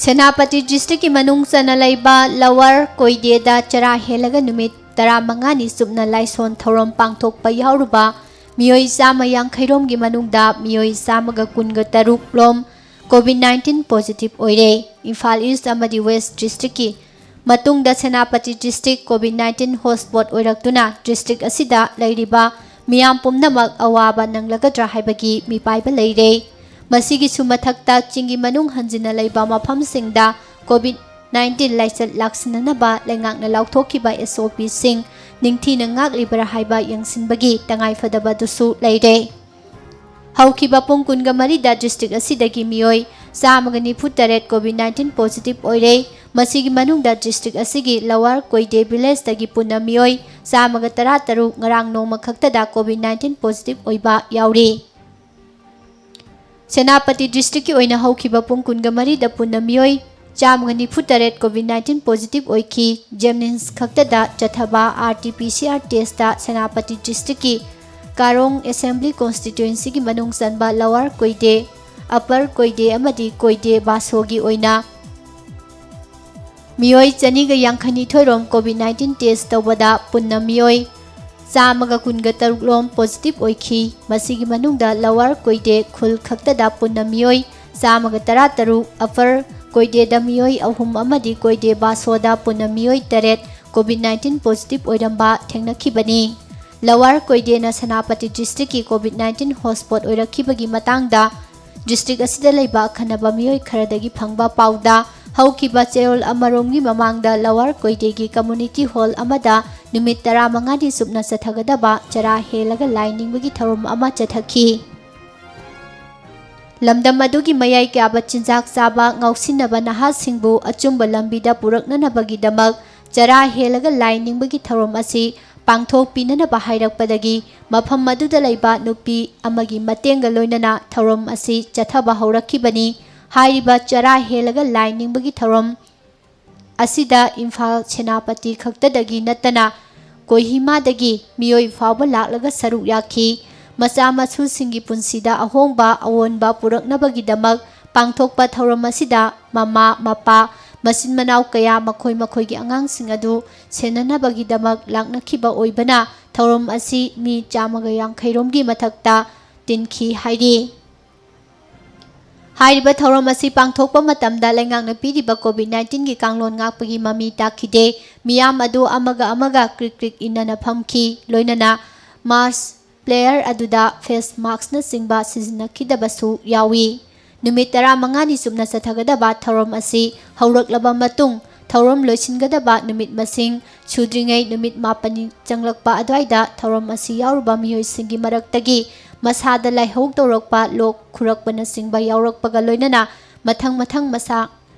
ꯁꯦꯅꯥꯄꯇꯤ ꯗꯤꯁꯇ꯭ꯔꯤꯛꯀꯤ ꯃꯅꯨꯡ ꯆꯟꯅ ꯂꯩꯕ ꯂꯋꯔ ꯀꯣꯏꯗꯦꯗ ꯆꯔꯥ ꯍꯦꯜꯂꯒ ꯅꯨꯃꯤꯠ ꯇꯔꯥꯃꯉꯥꯅꯤ ꯆꯨꯞꯅ ꯂꯥꯏꯁꯣꯟ ꯊꯧꯔꯝ ꯄꯥꯡꯊꯣꯛꯄ ꯌꯥꯎꯔꯨꯕ ꯃꯤꯑꯣꯏ ꯆꯥꯝꯃ ꯌꯥꯡꯈꯩ ꯔꯣꯝꯒꯤ ꯃꯅꯨꯡꯗ ꯃꯤꯑꯣꯏ ꯆꯥꯝꯃꯒ ꯀꯨꯟꯒ ꯇꯔꯨꯛ ꯔꯣꯝ ꯀꯣꯚꯤꯗ ꯅꯥꯏꯟꯇꯤꯟ ꯄꯣꯖꯤꯇꯤꯚ ꯑꯣꯏꯔꯦ꯫ ꯏꯝꯐꯥꯜ ꯏꯁ ꯑꯃꯗꯤ ꯋꯦꯁ ꯗꯤꯁꯇ꯭ꯔꯤꯛꯀꯤ ꯃꯇꯨꯡꯗ Senapati district COVID nineteen hotspot ꯑꯣꯏꯔꯛꯇꯨꯅ ꯗꯤꯁꯇ꯭ꯔꯤꯛ ꯑꯁꯤꯗ ꯂꯩꯔꯤꯕ ꯃꯤꯌꯥꯝ ꯄꯨꯝꯅꯃꯛ ꯑꯋꯥꯕ ꯅꯪꯂꯒꯗ꯭ꯔꯥ ꯍꯥꯏꯕꯒꯤ ꯃꯤꯄꯥꯏꯕ ꯂꯩꯔꯦ꯫ ꯃꯁꯤꯒꯤꯁꯨ ꯃꯊꯛꯇ ꯆꯤꯡꯒꯤ ꯃꯅꯨꯡ ꯍꯟꯖꯤꯟꯅ ꯂꯩꯕ ꯃꯐꯝꯁꯤꯡꯗ ꯀꯣꯚꯤꯗ ꯅꯥꯏꯟꯇꯤꯟ ꯂꯥꯏꯆꯠ ꯂꯥꯛꯁꯤꯟꯅꯅꯕ ꯂꯩꯉꯥꯛꯅ ꯂꯥꯎꯊꯣꯛꯈꯤꯕ ꯑꯦꯁ ꯑꯣ ꯄꯤꯁꯤꯡ ꯅꯤꯡꯊꯤꯅ ꯉꯥꯛꯂꯤꯕ꯭ꯔꯥ ꯍꯥꯏꯕ ꯌꯦꯡꯁꯤꯟꯕꯒꯤ ꯇꯉꯥꯏꯐꯗꯕꯗꯨꯁꯨ ꯂꯩꯔꯦ꯫ ꯍꯧꯈꯤꯕ ꯄꯨꯡ ꯀꯨꯟꯒ ꯃꯔꯤꯗ ꯗꯤꯁꯇ꯭ꯔꯤꯛ ꯑꯁꯤꯗꯒꯤ ꯃꯤꯑꯣꯏ ꯆꯥꯝꯃꯒ ꯅꯤꯐꯨ ꯇꯔꯦꯠ ꯀꯣꯚꯤꯗ ꯅꯥꯏꯟꯇꯤꯟ ꯄꯣꯖꯤꯇꯤꯚ ꯑꯣꯏꯔꯦ꯫ ꯃꯁꯤꯒꯤ ꯃꯅꯨꯡꯗ ꯗꯤꯁꯇ꯭ꯔꯤꯛ ꯑꯁꯤꯒꯤ ꯂꯋꯔ ꯀꯣꯏꯗꯦ ꯚꯤꯂꯦꯖꯇꯒꯤ ꯄꯨꯟꯅ ꯃꯤꯑꯣꯏ ꯆꯥꯝꯃꯒ ꯇꯔꯥ ꯇꯔꯨꯛ ꯉꯔꯥꯡ ꯅꯣꯡꯃ ꯈꯛꯇꯗ ꯀꯣꯚꯤꯗ ꯅꯥꯏꯟꯇꯤꯟ ꯄꯣꯖꯤꯇꯤꯚ ꯑꯣꯏꯕ ꯌꯥꯎꯔꯤ꯫ ꯁꯦꯅꯥꯄꯇꯤ ꯗꯤꯁꯇ꯭ꯔꯤꯛꯀꯤ ꯑꯣꯏꯅ ꯍꯧꯈꯤꯕ ꯄꯨꯡ ꯀꯨꯟꯒ ꯃꯔꯤꯗ ꯄꯨꯟꯅ ꯃꯤꯑꯣꯏ ꯆꯥꯝꯃꯒ ꯅꯤꯐꯨ ꯇꯔꯦꯠ ꯀꯣꯚꯤꯗ ꯅꯥꯏꯟꯇꯤꯟ ꯄꯣꯖꯤꯇꯤꯚ ꯑꯣꯏꯈꯤ꯫ ꯖꯦꯝꯅꯤꯝꯁ ꯈꯛꯇꯗ ꯆꯠꯊꯕ R T P C R test Senapati ꯗꯤꯁꯇ꯭ꯔꯤꯛꯀꯤ ꯀꯥꯔꯣꯡ ꯑꯦꯁꯦꯝꯕ꯭ꯂꯤ ꯀꯣꯟꯁꯇꯤꯇ꯭ꯋꯦꯟꯁꯤꯒꯤ ꯃꯅꯨꯡ ꯆꯟꯕ ꯂꯋꯔ ꯀꯣꯏꯗꯦ, ꯑꯄꯔ ꯀꯣꯏꯗꯦ ꯑꯃꯗꯤ ꯀꯣꯏꯗꯦ ꯕꯥꯁꯣꯒꯤ ꯑꯣꯏꯅ ꯃꯤꯑꯣꯏ ꯆꯅꯤꯒ ꯌꯥꯡꯈꯩꯅꯤꯊꯣꯏ ꯔꯣꯝ ꯀꯣꯚꯤꯗ ꯅꯥꯏꯟꯇꯤꯟ ꯇꯦꯁ ꯇꯧꯕꯗ ꯄꯨꯟꯅ ꯃꯤꯑꯣꯏ ꯆꯥꯝꯃꯒ ꯀꯨꯟꯒ ꯇꯔꯨꯛ ꯔꯣꯝ ꯄꯣꯖꯤꯇꯤꯚ ꯑꯣꯏꯈꯤ꯫ ꯃꯁꯤꯒꯤ ꯃꯅꯨꯡꯗ ꯂꯋꯔ ꯀꯣꯏꯗꯦ ꯈꯨꯜ ꯈꯛꯇꯗ ꯄꯨꯟꯅ ꯃꯤꯑꯣꯏ ꯆꯥꯝꯃꯒ ꯇꯔꯥ ꯇꯔꯨꯛ, ꯑꯄꯔ ꯀꯣꯏꯗꯦꯗ ꯃꯤꯑꯣꯏ ꯑꯍꯨꯝ ꯑꯃꯗꯤ ꯀꯣꯏꯗꯦ ꯕꯥꯁꯣꯗ ꯄꯨꯟꯅ ꯃꯤꯑꯣꯏ ꯇꯔꯦꯠ ꯀꯣꯚꯤꯗ ꯅꯥꯏꯟꯇꯤꯟ ꯄꯣꯖꯤꯇꯤꯚ ꯑꯣꯏꯔꯝꯕ ꯊꯦꯡꯅꯈꯤꯕꯅꯤ꯫ ꯂꯋꯔ ꯀꯣꯏꯗꯦꯅ ꯁꯦꯅꯥꯄꯇꯤ ꯗꯤꯁꯇ꯭ꯔꯤꯛꯀꯤ ꯀꯣꯚꯤꯗ ꯅꯥꯏꯟꯇꯤꯟ ꯍꯣꯠꯁ꯭ꯄꯣꯠ ꯑꯣꯏꯔꯛꯈꯤꯕꯒꯤ ꯃꯇꯥꯡꯗ ꯗꯤꯁꯇ꯭ꯔꯤꯛ ꯑꯁꯤꯗ ꯂꯩꯕ ꯑꯈꯟꯅꯕ ꯃꯤꯑꯣꯏ ꯈꯔꯗꯒꯤ ꯐꯪꯕ ꯄꯥꯎꯗ, ꯍꯧꯈꯤꯕ ꯆꯌꯣꯜ ꯑꯃꯔꯣꯝꯒꯤ ꯃꯃꯥꯡꯗ ꯂꯋꯔ ꯀꯣꯏꯗꯦꯒꯤ ꯀꯝꯃ꯭ꯌꯨꯅꯤꯇꯤ ꯍꯣꯜ ꯑꯃꯗ ꯅꯨꯃꯤꯠ ꯇꯔꯥꯃꯉꯥꯅꯤ ꯆꯨꯞꯅ ꯆꯠꯊꯒꯗꯕ ꯆꯔꯥ ꯍꯦꯜꯂꯒ ꯂꯥꯏ ꯅꯤꯡꯕꯒꯤ ꯊꯧꯔꯝ ꯑꯃ ꯆꯠꯊꯈꯤ꯫ ꯂꯝꯗꯝ ꯑꯗꯨꯒꯤ ꯃꯌꯥꯏ ꯀꯥꯕ ꯆꯤꯟꯖꯥꯛ ꯆꯥꯕ ꯉꯥꯎꯁꯤꯟꯅꯕ ꯅꯍꯥꯁꯤꯡꯕꯨ ꯑꯆꯨꯝꯕ ꯂꯝꯕꯤꯗ ꯄꯨꯔꯛꯅꯅꯕꯒꯤꯗꯃꯛ ꯆꯔꯥ ꯍꯦꯜꯂꯒ ꯂꯥꯏ ꯅꯤꯡꯕꯒꯤ ꯊꯧꯔꯝ ꯑꯁꯤ ꯄꯥꯡꯊꯣꯛꯄꯤꯅꯅꯕ ꯍꯥꯏꯔꯛꯄꯗꯒꯤ ꯃꯐꯝ ꯑꯗꯨꯗ ꯂꯩꯕ ꯅꯨꯄꯤ ꯑꯃꯒꯤ ꯃꯇꯦꯡꯒ ꯂꯣꯏꯅꯅ ꯊꯧꯔꯝ ꯑꯁꯤ ꯆꯠꯊꯕ ꯍꯧꯔꯛꯈꯤꯕꯅꯤ꯫ ꯍꯥꯏꯔꯤꯕ ꯆꯔꯥ ꯍꯦꯜꯂꯒ ꯂꯥꯏ ꯅꯤꯡꯕꯒꯤ ꯊꯧꯔꯝ ꯑꯁꯤꯗ ꯏꯝꯐꯥꯜ, ꯁꯦꯅꯥꯄꯇꯤ ꯈꯛꯇꯗꯒꯤ ꯅꯠꯇꯅ ꯀꯣꯍꯤꯃꯥꯗꯒꯤ ꯃꯤꯑꯣꯏ ꯐꯥꯎꯕ ꯂꯥꯛꯂꯒ ꯁꯔꯨꯛ ꯌꯥꯈꯤ꯫ ꯃꯆꯥ ꯃꯁꯨꯁꯤꯡꯒꯤ ꯄꯨꯟꯁꯤꯗ ꯑꯍꯣꯡꯕ ꯑꯑꯣꯟꯕ ꯄꯨꯔꯛꯅꯕꯒꯤꯗꯃꯛ ꯄꯥꯡꯊꯣꯛꯄ ꯊꯧꯔꯝ ꯑꯁꯤꯗ ꯃꯃꯥ, ꯃꯄꯥ, ꯃꯆꯤꯟ ꯃꯅꯥꯎ ꯀꯌꯥ ꯃꯈꯣꯏ ꯃꯈꯣꯏꯒꯤ ꯑꯉꯥꯡꯁꯤꯡ ꯑꯗꯨ ꯁꯦꯟꯅꯅꯕꯒꯤꯗꯃꯛ ꯂꯥꯛꯅꯈꯤꯕ ꯑꯣꯏꯕꯅ ꯊꯧꯔꯝ ꯑꯁꯤ ꯃꯤ ꯆꯥꯝꯃꯒ ꯌꯥꯡꯈꯩ ꯔꯣꯝꯒꯤ ꯃꯊꯛꯇ ꯇꯤꯟꯈꯤ ꯍꯥꯏꯔꯤ꯫ ꯍꯥꯏꯔꯤꯕ ꯊꯧꯔꯝ ꯑꯁꯤ ꯄꯥꯡꯊꯣꯛꯄ ꯃꯇꯝꯗ ꯂꯩꯉꯥꯛꯅ ꯄꯤꯔꯤꯕ COVID nineteen ꯒꯤ ꯀꯥꯡꯂꯣꯟ ꯉꯥꯛꯄꯒꯤ ꯃꯃꯤ ꯇꯥꯈꯤꯗꯦ꯫ ꯃꯤꯌꯥꯝ ꯑꯗꯨ ꯑꯃꯒ ꯑꯃꯒ ꯀ꯭ꯔꯤꯛ ꯀ꯭ꯔꯤꯛ ꯏꯟꯅꯅ ꯐꯝꯈꯤ, ꯂꯣꯏꯅꯅ mass player ꯑꯗꯨꯗ face mask ꯅꯆꯤꯡꯕ ꯁꯤꯖꯤꯟꯅꯈꯤꯗꯕꯁꯨ ꯌꯥꯎꯏ꯫ ꯅꯨꯃꯤꯠ ꯇꯔꯥꯃꯉꯥꯅꯤ ꯆꯨꯞꯅ ꯆꯠꯊꯒꯗꯕ ꯊꯧꯔꯝ ꯑꯁꯤ ꯍꯧꯔꯛꯂꯕ ꯃꯇꯨꯡ, ꯊꯧꯔꯝ ꯂꯣꯏꯁꯤꯟꯒꯗꯕ ꯅꯨꯃꯤꯠ ꯃꯁꯤꯡ ꯁꯨꯗ꯭ꯔꯤꯉꯩ ꯅꯨꯃꯤꯠ ꯃꯥꯄꯟꯅꯤ ꯆꯪꯂꯛꯄ ꯑꯗꯨꯋꯥꯏꯗ ꯊꯧꯔꯝ ꯑꯁꯤ ꯌꯥꯎꯔꯨꯕ ꯃꯤꯑꯣꯏꯁꯤꯡꯒꯤ ꯃꯔꯛꯇꯒꯤ ꯃꯁꯥꯗ ꯂꯥꯏꯍꯧ ꯇꯧꯔꯛꯄ, ꯂꯣꯛ ꯈꯨꯔꯛꯄꯅꯆꯤꯡꯕ ꯌꯥꯎꯔꯛꯄꯒ ꯂꯣꯏꯅꯅ ꯃꯊꯪ ꯃꯊꯪ ꯃꯁꯥ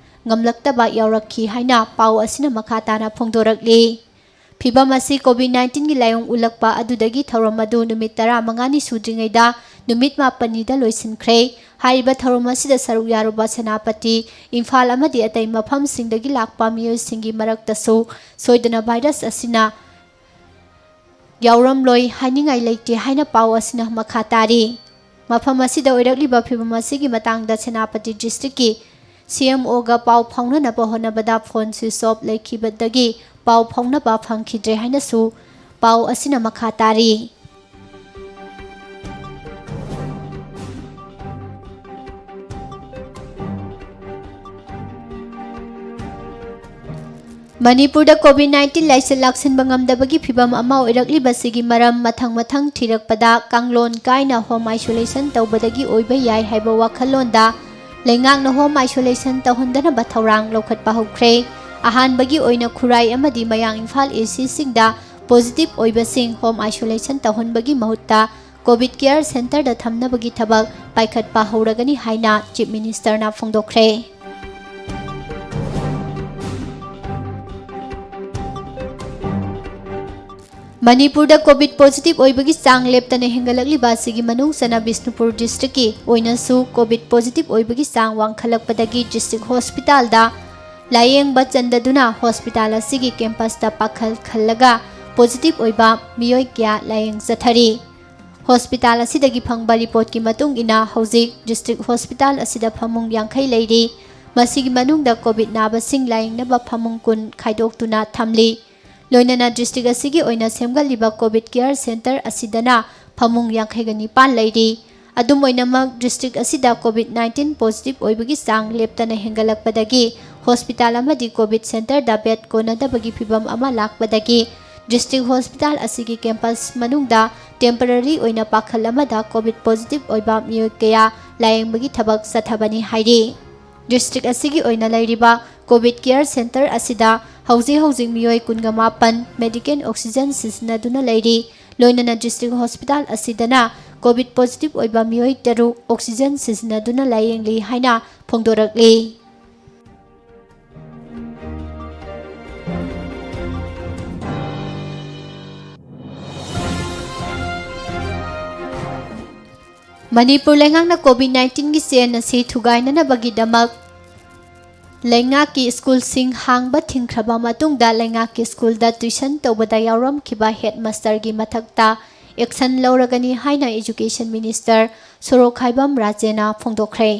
ꯉꯝꯂꯛꯇꯕ ꯌꯥꯎꯔꯛꯈꯤ ꯍꯥꯏꯅ ꯄꯥꯎ ꯑꯁꯤꯅ ꯃꯈꯥ ꯇꯥꯅ ꯐꯣꯡꯗꯣꯔꯛꯂꯤ꯫ ꯐꯤꯚꯝ ꯑꯁꯤ COVID nineteen ꯒꯤ ꯂꯥꯏꯑꯣꯡ ꯎꯠꯂꯛꯄ ꯑꯗꯨꯗꯒꯤ ꯊꯧꯔꯝ ꯑꯗꯨ ꯅꯨꯃꯤꯠ ꯇꯔꯥꯃꯉꯥꯅꯤ ꯁꯨꯗ꯭ꯔꯤꯉꯩꯗ ꯅꯨꯃꯤꯠ ꯃꯥꯄꯟꯅꯤꯗ ꯂꯣꯏꯁꯤꯟꯈ꯭ꯔꯦ꯫ ꯍꯥꯏꯔꯤꯕ ꯊꯧꯔꯝ ꯑꯁꯤꯗ ꯁꯔꯨꯛ ꯌꯥꯔꯨꯕ ꯁꯦꯅꯥꯄꯇꯤ, ꯏꯝꯐꯥꯜ ꯑꯃꯗꯤ ꯑꯇꯩ ꯃꯐꯝꯁꯤꯡꯗꯒꯤ ꯂꯥꯛꯄ ꯃꯤꯑꯣꯏꯁꯤꯡꯒꯤ ꯃꯔꯛꯇꯁꯨ ꯁꯣꯏꯗꯅ ꯚꯥꯏꯔꯁ ꯑꯁꯤꯅ ꯌꯥꯎꯔꯝꯂꯣꯏ ꯍꯥꯏꯅꯤꯡꯉꯥꯏ ꯂꯩꯇꯦ ꯍꯥꯏꯅ ꯄꯥꯎ ꯑꯁꯤꯅ ꯃꯈꯥ ꯇꯥꯔꯤ꯫ ꯃꯐꯝ ꯑꯁꯤꯗ ꯑꯣꯏꯔꯛꯂꯤꯕ ꯐꯤꯚꯝ ꯑꯁꯤꯒꯤ ꯃꯇꯥꯡꯗ ꯁꯦꯅꯥꯄꯇꯤ district ꯀꯤ C M O ꯒ ꯄꯥꯎ ꯐꯥꯎꯅꯅꯕ ꯍꯣꯠꯅꯕꯗ phone switch off ꯂꯩꯈꯤꯕꯗꯒꯤ ꯄꯥꯎ ꯐꯥꯎꯅꯕ ꯐꯪꯈꯤꯗ꯭ꯔꯦ ꯍꯥꯏꯅꯁꯨ ꯄꯥꯎ ꯑꯁꯤꯅ ꯃꯈꯥ ꯇꯥꯔꯤ꯫ ꯃꯅꯤꯄꯨꯔꯗ COVID nineteen ꯂꯥꯏꯆꯠ ꯂꯥꯛꯁꯤꯟꯕ ꯉꯝꯗꯕꯒꯤ ꯐꯤꯚꯝ ꯑꯃ ꯑꯣꯏꯔꯛꯂꯤꯕꯁꯤꯒꯤ ꯃꯔꯝ ꯃꯊꯪ ꯃꯊꯪ ꯊꯤꯔꯛꯄꯗ ꯀꯥꯡꯂꯣꯟ ꯀꯥꯏꯅ home isolation ꯇꯧꯕꯗꯒꯤ ꯑꯣꯏꯕ ꯌꯥꯏ ꯍꯥꯏꯕ ꯋꯥꯈꯜꯂꯣꯟꯗ ꯂꯩꯉꯥꯛꯅ home isolation ꯇꯧꯍꯟꯗꯅꯕ ꯊꯧꯔꯥꯡ ꯂꯧꯈꯠꯄ ꯍꯧꯈ꯭ꯔꯦ꯫ ꯑꯍꯥꯟꯕꯒꯤ ꯑꯣꯏꯅ ꯈꯨꯔꯥꯏ ꯑꯃꯗꯤ ꯃꯌꯥꯡ ꯏꯝꯐꯥꯜ A C ꯁꯤꯡꯗ positive ꯑꯣꯏꯕꯁꯤꯡ home isolation ꯇꯧꯍꯟꯕꯒꯤ ꯃꯍꯨꯠꯇ COVID care centre ꯗ ꯊꯝꯅꯕꯒꯤ ꯊꯕꯛ ꯄꯥꯏꯈꯠꯄ ꯍꯧꯔꯒꯅꯤ ꯍꯥꯏꯅ Chief Minister ꯅ ꯐꯣꯡꯗꯣꯛꯈ꯭ꯔꯦ꯫ ꯃꯅꯤꯄꯨꯔꯗ COVID positive ꯑꯣꯏꯕꯒꯤ ꯆꯥꯡ ꯂꯦꯞꯇꯅ ꯍꯦꯟꯒꯠꯂꯛꯂꯤꯕ ꯑꯁꯤꯒꯤ ꯃꯅꯨꯡ ꯆꯟꯅ ꯕꯤꯁꯅꯨꯄꯨꯔ district ꯀꯤ ꯑꯣꯏꯅꯁꯨ COVID positive ꯑꯣꯏꯕꯒꯤ ꯆꯥꯡ ꯋꯥꯡꯈꯠꯂꯛꯄꯗꯒꯤ district hospital ꯗ ꯂꯥꯌꯦꯡꯕ ꯆꯟꯗꯗꯨꯅ hospital ꯑꯁꯤꯒꯤ campus ꯇ ꯄꯥꯈꯜ ꯈꯜꯂꯒ positive ꯑꯣꯏꯕ ꯃꯤꯑꯣꯏ ꯀꯌꯥ ꯂꯥꯌꯦꯡ ꯆꯠꯊꯔꯤ꯫ ꯍꯣꯁꯄꯤꯇꯥꯜ ꯑꯁꯤꯗꯒꯤ ꯐꯪꯕ ꯔꯤꯄꯣꯔꯠꯀꯤ ꯃꯇꯨꯡ ꯏꯟꯅ, ꯍꯧꯖꯤꯛ ꯗꯤꯁꯇ꯭ꯔꯤꯛ ꯍꯣꯁꯄꯤꯇꯥꯜ ꯑꯁꯤꯗ ꯐꯃꯨꯡ ꯌꯥꯡꯈꯩ ꯂꯩꯔꯤ꯫ ꯃꯁꯤꯒꯤ ꯃꯅꯨꯡꯗ ꯀꯣꯚꯤꯗ ꯅꯥꯕꯁꯤꯡ ꯂꯥꯌꯦꯡꯅꯕ ꯐꯃꯨꯡ ꯀꯨꯟ ꯈꯥꯏꯗꯣꯛꯇꯨꯅ ꯊꯝꯂꯤ꯫ ꯂꯣꯏꯅꯅ ꯗꯤꯁꯇ꯭ꯔꯤꯛ ꯑꯁꯤꯒꯤ ꯑꯣꯏꯅ ꯁꯦꯝꯒꯠꯂꯤꯕ ꯀꯣꯚꯤꯗ ꯀꯤꯌꯔ ꯁꯦꯟꯇꯔ ꯑꯁꯤꯗꯅ ꯐꯃꯨꯡ ꯌꯥꯡꯈꯩꯒ ꯅꯤꯄꯥꯟ ꯂꯩꯔꯤ꯫ ꯑꯗꯨꯝ ꯑꯣꯏꯅꯃꯛ, ꯗꯤꯁꯇ꯭ꯔꯤꯛ ꯑꯁꯤꯗ ꯀꯣꯚꯤꯗ ꯅꯥꯏꯟꯇꯤꯟ ꯄꯣꯖꯤꯇꯤꯚ ꯑꯣꯏꯕꯒꯤ ꯆꯥꯡ ꯂꯦꯞꯇꯅ ꯍꯦꯟꯒꯠꯂꯛꯄꯗꯒꯤ ꯍꯣꯁꯄꯤꯇꯥꯜ ꯑꯃꯗꯤ ꯀꯣꯚꯤꯗ ꯁꯦꯟꯇꯔꯗ ꯕꯦꯗ ꯀꯣꯟꯅꯗꯕꯒꯤ ꯐꯤꯚꯝ ꯑꯃ ꯂꯥꯛꯄꯗꯒꯤ ꯗꯤꯁꯇ꯭ꯔꯤꯛ ꯍꯣꯁꯄꯤꯇꯥꯜ ꯑꯁꯤꯒꯤ ꯀꯦꯝꯄꯁ ꯃꯅꯨꯡꯗ ꯇꯦꯝꯄꯔꯔꯤ ꯑꯣꯏꯅ ꯄꯥꯈꯜ ꯑꯃꯗ ꯀꯣꯚꯤꯗ ꯄꯣꯖꯤꯇꯤꯚ ꯑꯣꯏꯕ ꯃꯤꯑꯣꯏ ꯀꯌꯥ ꯂꯥꯌꯦꯡꯕꯒꯤ ꯊꯕꯛ ꯆꯠꯊꯕꯅꯤ ꯍꯥꯏꯔꯤ꯫ ꯗꯤꯁꯇ꯭ꯔꯤꯛ ꯑꯁꯤꯒꯤ ꯑꯣꯏꯅ ꯂꯩꯔꯤꯕ ꯀꯣꯚꯤꯗ ꯀꯤꯌꯔ ꯁꯦꯟꯇꯔ ꯑꯁꯤꯗ ꯍꯧꯖꯤꯛ ꯍꯧꯖꯤꯛ ꯃꯤꯑꯣꯏ ꯀꯨꯟꯒ ꯃꯥꯄꯟ ꯃꯦꯗꯤꯀꯦꯜ ꯑꯣꯛꯁꯤꯖꯟ ꯁꯤꯖꯤꯟꯅꯗꯨꯅ ꯂꯩꯔꯤ꯫ ꯂꯣꯏꯅꯅ ꯗꯤꯁꯇ꯭ꯔꯤꯛ ꯍꯣꯁꯄꯤꯇꯥꯜ ꯑꯁꯤꯗꯅ ꯀꯣꯚꯤꯗ ꯄꯣꯖꯤꯇꯤꯚ ꯑꯣꯏꯕ ꯃꯤꯑꯣꯏ ꯇꯔꯨꯛ ꯑꯣꯛꯁꯤꯖꯟ ꯁꯤꯖꯤꯟꯅꯗꯨꯅ ꯂꯥꯌꯦꯡꯂꯤ ꯍꯥꯏꯅ ꯐꯣꯡꯗꯣꯔꯛꯂꯤ꯫ ꯃꯅꯤꯄꯨꯔ ꯂꯩꯉꯥꯛꯅ ꯀꯣꯚꯤꯗ ꯅꯥꯏꯟꯇꯤꯟꯒꯤ ꯆꯦꯟ ꯑꯁꯤ ꯊꯨꯒꯥꯏꯅꯅꯕꯒꯤꯗꯃꯛ ꯂꯩꯉꯥꯛꯀꯤ ꯁ꯭ꯀꯨꯜꯁꯤꯡ ꯍꯥꯡꯕ ꯊꯤꯡꯈ꯭ꯔꯕ ꯃꯇꯨꯡꯗ ꯂꯩꯉꯥꯛꯀꯤ ꯁ꯭ꯀꯨꯜꯗ ꯇ꯭ꯌꯨꯁꯟ ꯇꯧꯕꯗ ꯌꯥꯎꯔꯝꯈꯤꯕ ꯍꯦꯗ ꯃꯥꯁꯇꯔꯒꯤ ꯃꯊꯛꯇ ꯑꯦꯛꯁꯟ ꯂꯧꯔꯒꯅꯤ ꯍꯥꯏꯅ ꯏꯖꯨꯀꯦꯁꯟ ꯃꯤꯅꯤꯁꯇꯔ ꯁꯣꯔꯣꯛꯈꯥꯏꯕꯝ ꯔꯥꯖꯦꯅ ꯐꯣꯡꯗꯣꯛꯈ꯭ꯔꯦ꯫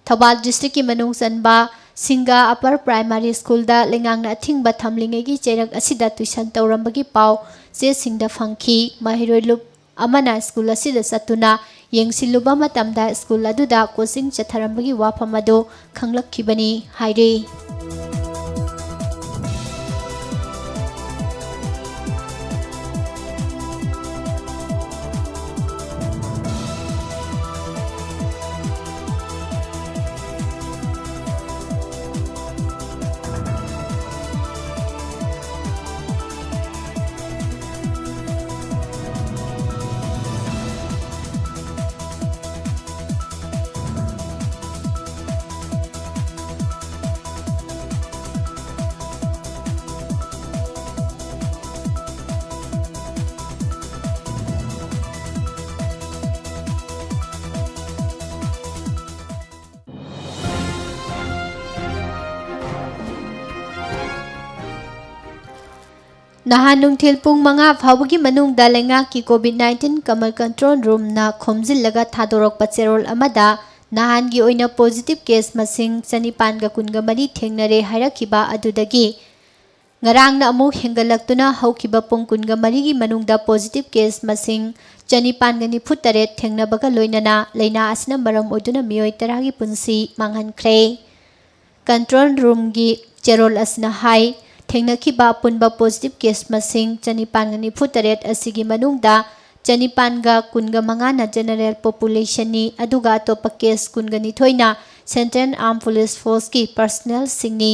ꯊꯧꯕꯥꯜ ꯗꯤꯁꯇ꯭ꯔꯤꯛꯀꯤ ꯃꯅꯨꯡ ꯆꯟꯕ ꯁꯤꯡꯒꯥ ꯑꯄꯔ ꯄ꯭ꯔꯥꯏꯃꯥꯔꯤ ꯁ꯭ꯀꯨꯜꯗ ꯂꯩꯉꯥꯛꯅ ꯑꯊꯤꯡꯕ ꯊꯝꯂꯤꯉꯩꯒꯤ ꯆꯩꯔꯛ ꯑꯁꯤꯗ ꯇ꯭ꯌꯨꯁꯟ ꯇꯧꯔꯝꯕꯒꯤ ꯄꯥꯎ ꯆꯦꯁꯤꯡꯗ ꯐꯪꯈꯤ꯫ ꯃꯍꯩꯔꯣꯏ ꯂꯨꯞ ꯑꯃꯅ ꯁ꯭ꯀꯨꯜ ꯑꯁꯤꯗ ꯆꯠꯇꯨꯅ ꯌꯦꯡꯁꯤꯜꯂꯨꯕ ꯃꯇꯝꯗ ꯁ꯭ꯀꯨꯜ ꯑꯗꯨꯗ ꯀꯣꯆꯤꯡ ꯆꯠꯊꯔꯝꯕꯒꯤ ꯋꯥꯐꯝ ꯑꯗꯨ ꯈꯪꯂꯛꯈꯤꯕꯅꯤ ꯍꯥꯏꯔꯤ꯫ ꯅꯍꯥꯟ ꯅꯨꯡꯊꯤꯜ ꯄꯨꯡ ꯃꯉꯥ ꯐꯥꯎꯕꯒꯤ ꯃꯅꯨꯡꯗ ꯂꯩꯉꯥꯛꯀꯤ COVID nineteen Command Control Roomꯅ ꯈꯣꯝꯖꯤꯜꯂꯒ ꯊꯥꯗꯣꯔꯛꯄ ꯆꯦꯔꯣꯜ ꯑꯃꯗ ꯅꯍꯥꯟꯒꯤ ꯑꯣꯏꯅ positive case ꯃꯁꯤꯡ ꯆꯅꯤꯄꯥꯟꯒ ꯀꯨꯟꯒ ꯃꯔꯤ ꯊꯦꯡꯅꯔꯦ ꯍꯥꯏꯔꯛꯈꯤꯕ ꯑꯗꯨꯗꯒꯤ ꯉꯔꯥꯡꯅ ꯑꯃꯨꯛ ꯍꯦꯟꯒꯠꯂꯛꯇꯨꯅ ꯍꯧꯈꯤꯕ ꯄꯨꯡ ꯀꯨꯟꯒ ꯃꯔꯤꯒꯤ ꯃꯅꯨꯡꯗ positive case ꯃꯁꯤꯡ ꯆꯅꯤꯄꯥꯟꯒ ꯅꯤꯐꯨ ꯇꯔꯦꯠ ꯊꯦꯡꯅꯕꯒ ꯂꯣꯏꯅꯅ ꯂꯩꯅꯥ ꯑꯁꯤꯅ ꯃꯔꯝ ꯑꯣꯏꯗꯨꯅ ꯃꯤꯑꯣꯏ ꯇꯔꯥꯒꯤ ꯄꯨꯟꯁꯤ ꯃꯥꯡꯍꯟꯈ꯭ꯔꯦ꯫ Control Roomꯒꯤ ꯆꯦꯔꯣꯜ ꯑꯁꯤꯅ ꯍꯥꯏ, ꯊꯦꯡꯅꯈꯤꯕ ꯑꯄꯨꯟꯕ positive case ꯃꯁꯤꯡ ꯆꯅꯤꯄꯥꯟꯒ ꯅꯤꯐꯨ ꯇꯔꯦꯠ ꯑꯁꯤꯒꯤ ꯃꯅꯨꯡꯗ ꯆꯅꯤꯄꯥꯟꯒ ꯀꯨꯟꯒ ꯃꯉꯥꯅ general populationꯅꯤ, ꯑꯗꯨꯒ ꯑꯇꯣꯞꯄ case ꯀꯨꯟꯒ ꯅꯤꯊꯣꯏꯅ Central Armed Police Forceꯀꯤ personnelꯁꯤꯡꯅꯤ꯫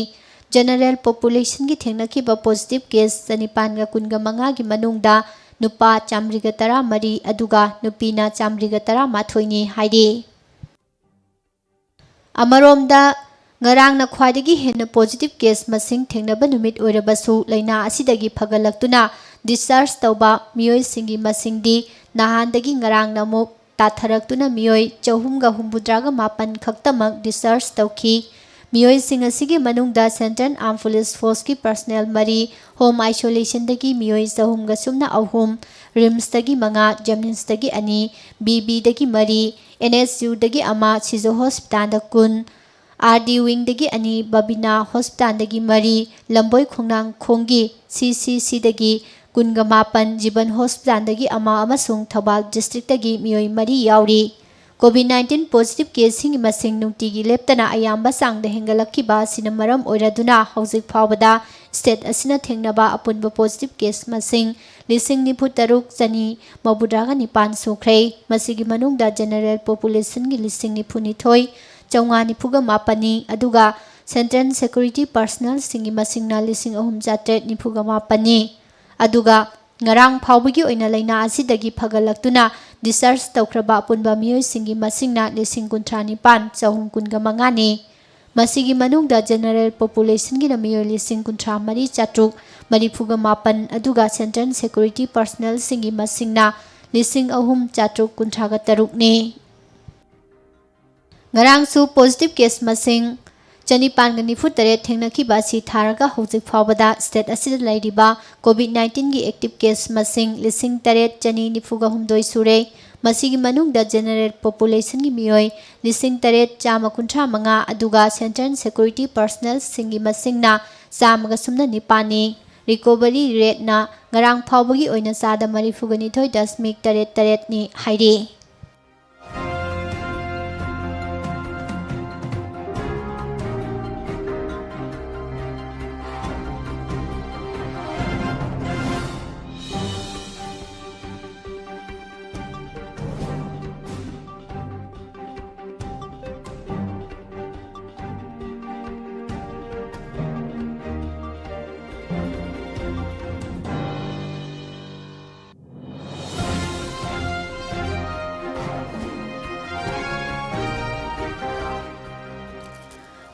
General populationꯒꯤ ꯊꯦꯡꯅꯈꯤꯕ positive case ꯆꯅꯤꯄꯥꯟꯒ ꯀꯨꯟꯒ ꯃꯉꯥꯒꯤ ꯃꯅꯨꯡꯗ ꯅꯨꯄꯥ ꯆꯥꯃꯔꯤꯒ ꯇꯔꯥꯃꯔꯤ, ꯑꯗꯨꯒ ꯅꯨꯄꯤꯅ ꯆꯥꯃꯔꯤꯒ ꯇꯔꯥꯃꯥꯊꯣꯏꯅꯤ ꯍꯥꯏꯔꯤ꯫ ꯑꯃꯔꯣꯝꯗ, ꯉꯔꯥꯡꯅ ꯈ꯭ꯋꯥꯏꯗꯒꯤ ꯍꯦꯟꯅ positive case ꯃꯁꯤꯡ ꯊꯦꯡꯅꯕ ꯅꯨꯃꯤꯠ ꯑꯣꯏꯔꯕꯁꯨ, ꯂꯩꯅꯥ ꯑꯁꯤꯗꯒꯤ ꯐꯒꯠꯂꯛꯇꯨꯅ discharge ꯇꯧꯕ ꯃꯤꯑꯣꯏꯁꯤꯡꯒꯤ ꯃꯁꯤꯡꯗꯤ ꯅꯍꯥꯟꯗꯒꯤ ꯉꯔꯥꯡꯅ ꯑꯃꯨꯛ ꯇꯥꯊꯔꯛꯇꯨꯅ ꯃꯤꯑꯣꯏ ꯆꯍꯨꯝꯒ ꯍꯨꯝꯐꯨꯇꯔꯥꯒ ꯃꯥꯄꯟ ꯈꯛꯇꯃꯛ discharge ꯇꯧꯈꯤ꯫ ꯃꯤꯑꯣꯏꯁꯤꯡ ꯑꯁꯤꯒꯤ ꯃꯅꯨꯡꯗ Central Armed Police Forceꯀꯤ personnel ꯃꯔꯤ, home isolationꯗꯒꯤ ꯃꯤꯑꯣꯏ ꯆꯍꯨꯝꯒ ꯁꯨꯞꯅ ꯑꯍꯨꯝ, RIMSꯇꯒꯤ ꯃꯉꯥ, JNIMSꯇꯒꯤ ꯑꯅꯤ, BBꯗꯒꯤ ꯃꯔꯤ, NSUꯗꯒꯤ ꯑꯃ, Sizu Hospitalꯗ ꯀꯨꯟ, RD Wingꯗꯒꯤ ꯑꯅꯤ, Babina Hospitalꯗꯒꯤ ꯃꯔꯤ, ꯂꯝꯕꯣꯏ ꯈꯣꯡꯅꯥꯡꯈꯣꯡꯒꯤ CCCꯗꯒꯤ ꯀꯨꯟꯒ ꯃꯥꯄꯟ, Jeevan Hospitalꯗꯒꯤ ꯑꯃ ꯑꯃꯁꯨꯡ ꯊꯧꯕꯥꯜ districtꯇꯒꯤ ꯃꯤꯑꯣꯏ ꯃꯔꯤ ꯌꯥꯎꯔꯤ꯫ COVID nineteen positive caseꯁꯤꯡꯒꯤ ꯃꯁꯤꯡ ꯅꯨꯡꯇꯤꯒꯤ ꯂꯦꯞꯇꯅ ꯑꯌꯥꯝꯕ ꯆꯥꯡꯗ ꯍꯦꯟꯒꯠꯂꯛꯈꯤꯕ ꯑꯁꯤꯅ ꯃꯔꯝ ꯑꯣꯏꯔꯗꯨꯅ ꯍꯧꯖꯤꯛ ꯐꯥꯎꯕꯗ state ꯑꯁꯤꯅ ꯊꯦꯡꯅꯕ ꯑꯄꯨꯟꯕ positive case ꯃꯁꯤꯡ ꯂꯤꯁꯤꯡ ꯅꯤꯐꯨ ꯇꯔꯨꯛ ꯆꯅꯤ ꯃꯧꯗ꯭ꯔꯥꯒ ꯅꯤꯄꯥꯟ ꯁꯨꯈ꯭ꯔꯦ꯫ ꯃꯁꯤꯒꯤ ꯃꯅꯨꯡꯗ general populationꯒꯤ ꯂꯤꯁꯤꯡ ꯅꯤꯐꯨ ꯅꯤꯊꯣꯏ ꯆꯥꯝꯃꯉꯥ ꯅꯤꯐꯨꯒ ꯃꯥꯄꯟꯅꯤ, ꯑꯗꯨꯒ Central Security personnelꯁꯤꯡꯒꯤ ꯃꯁꯤꯡꯅ ꯂꯤꯁꯤꯡ ꯑꯍꯨꯝ ꯆꯥꯇ꯭ꯔꯦꯠ ꯅꯤꯐꯨꯒ ꯃꯥꯄꯟꯅꯤ꯫ ꯑꯗꯨꯒ ꯉꯔꯥꯡ ꯐꯥꯎꯕꯒꯤ ꯑꯣꯏꯅ ꯂꯩꯅꯥ ꯑꯁꯤꯗꯒꯤ ꯐꯒꯠꯂꯛꯇꯨꯅ discharge ꯇꯧꯈ꯭ꯔꯕ ꯑꯄꯨꯟꯕ ꯃꯤꯑꯣꯏꯁꯤꯡꯒꯤ ꯃꯁꯤꯡꯅ ꯂꯤꯁꯤꯡ ꯀꯨꯟꯊ꯭ꯔꯥ ꯅꯤꯄꯥꯟ ꯆꯍꯨꯝ ꯀꯨꯟꯒ ꯃꯉꯥꯅꯤ꯫ ꯃꯁꯤꯒꯤ ꯃꯅꯨꯡꯗ general populationꯒꯤꯅ ꯃꯤꯑꯣꯏ ꯂꯤꯁꯤꯡ ꯀꯨꯟꯊ꯭ꯔꯥ ꯃꯔꯤ ꯆꯥꯇ꯭ꯔꯨꯛ ꯃꯔꯤꯐꯨꯒ ꯃꯥꯄꯟ, ꯑꯗꯨꯒ Central Security personnelꯁꯤꯡꯒꯤ ꯃꯁꯤꯡꯅ ꯂꯤꯁꯤꯡ ꯑꯍꯨꯝ ꯆꯥꯇ꯭ꯔꯨꯛ ꯀꯨꯟꯊ꯭ꯔꯥꯒ ꯇꯔꯨꯛꯅꯤ꯫ ꯉꯔꯥꯡꯁꯨ positive case ꯃꯁꯤꯡ ꯆꯅꯤꯄꯥꯟꯒ ꯅꯤꯐꯨ ꯇꯔꯦꯠ ꯊꯦꯡꯅꯈꯤꯕ ꯑꯁꯤ ꯊꯥꯔꯒ ꯍꯧꯖꯤꯛ ꯐꯥꯎꯕꯗ state ꯑꯁꯤꯗ ꯂꯩꯔꯤꯕ COVID nineteenꯒꯤ active case ꯃꯁꯤꯡ ꯂꯤꯁꯤꯡ ꯇꯔꯦꯠ ꯆꯅꯤ ꯅꯤꯐꯨꯒ ꯍꯨꯝꯗꯣꯏ ꯁꯨꯔꯦ꯫ ꯃꯁꯤꯒꯤ ꯃꯅꯨꯡꯗ general populationꯒꯤ ꯃꯤꯑꯣꯏ ꯂꯤꯁꯤꯡ ꯇꯔꯦꯠ ꯆꯥꯝꯃ ꯀꯨꯟꯊ꯭ꯔꯥ ꯃꯉꯥ, ꯑꯗꯨꯒ central security personnelꯁꯤꯡꯒꯤ ꯃꯁꯤꯡꯅ ꯆꯥꯝꯃꯒ ꯁꯨꯞꯅ ꯅꯤꯄꯥꯟꯅꯤ꯫ Recovery rateꯅ ꯉꯔꯥꯡ ꯐꯥꯎꯕꯒꯤ ꯑꯣꯏꯅ ꯆꯥꯗ ꯃꯔꯤꯐꯨꯒ ꯅꯤꯊꯣꯏ ꯗꯁꯃꯤꯛ ꯇꯔꯦꯠ ꯇꯔꯦꯠꯅꯤ ꯍꯥꯏꯔꯤ꯫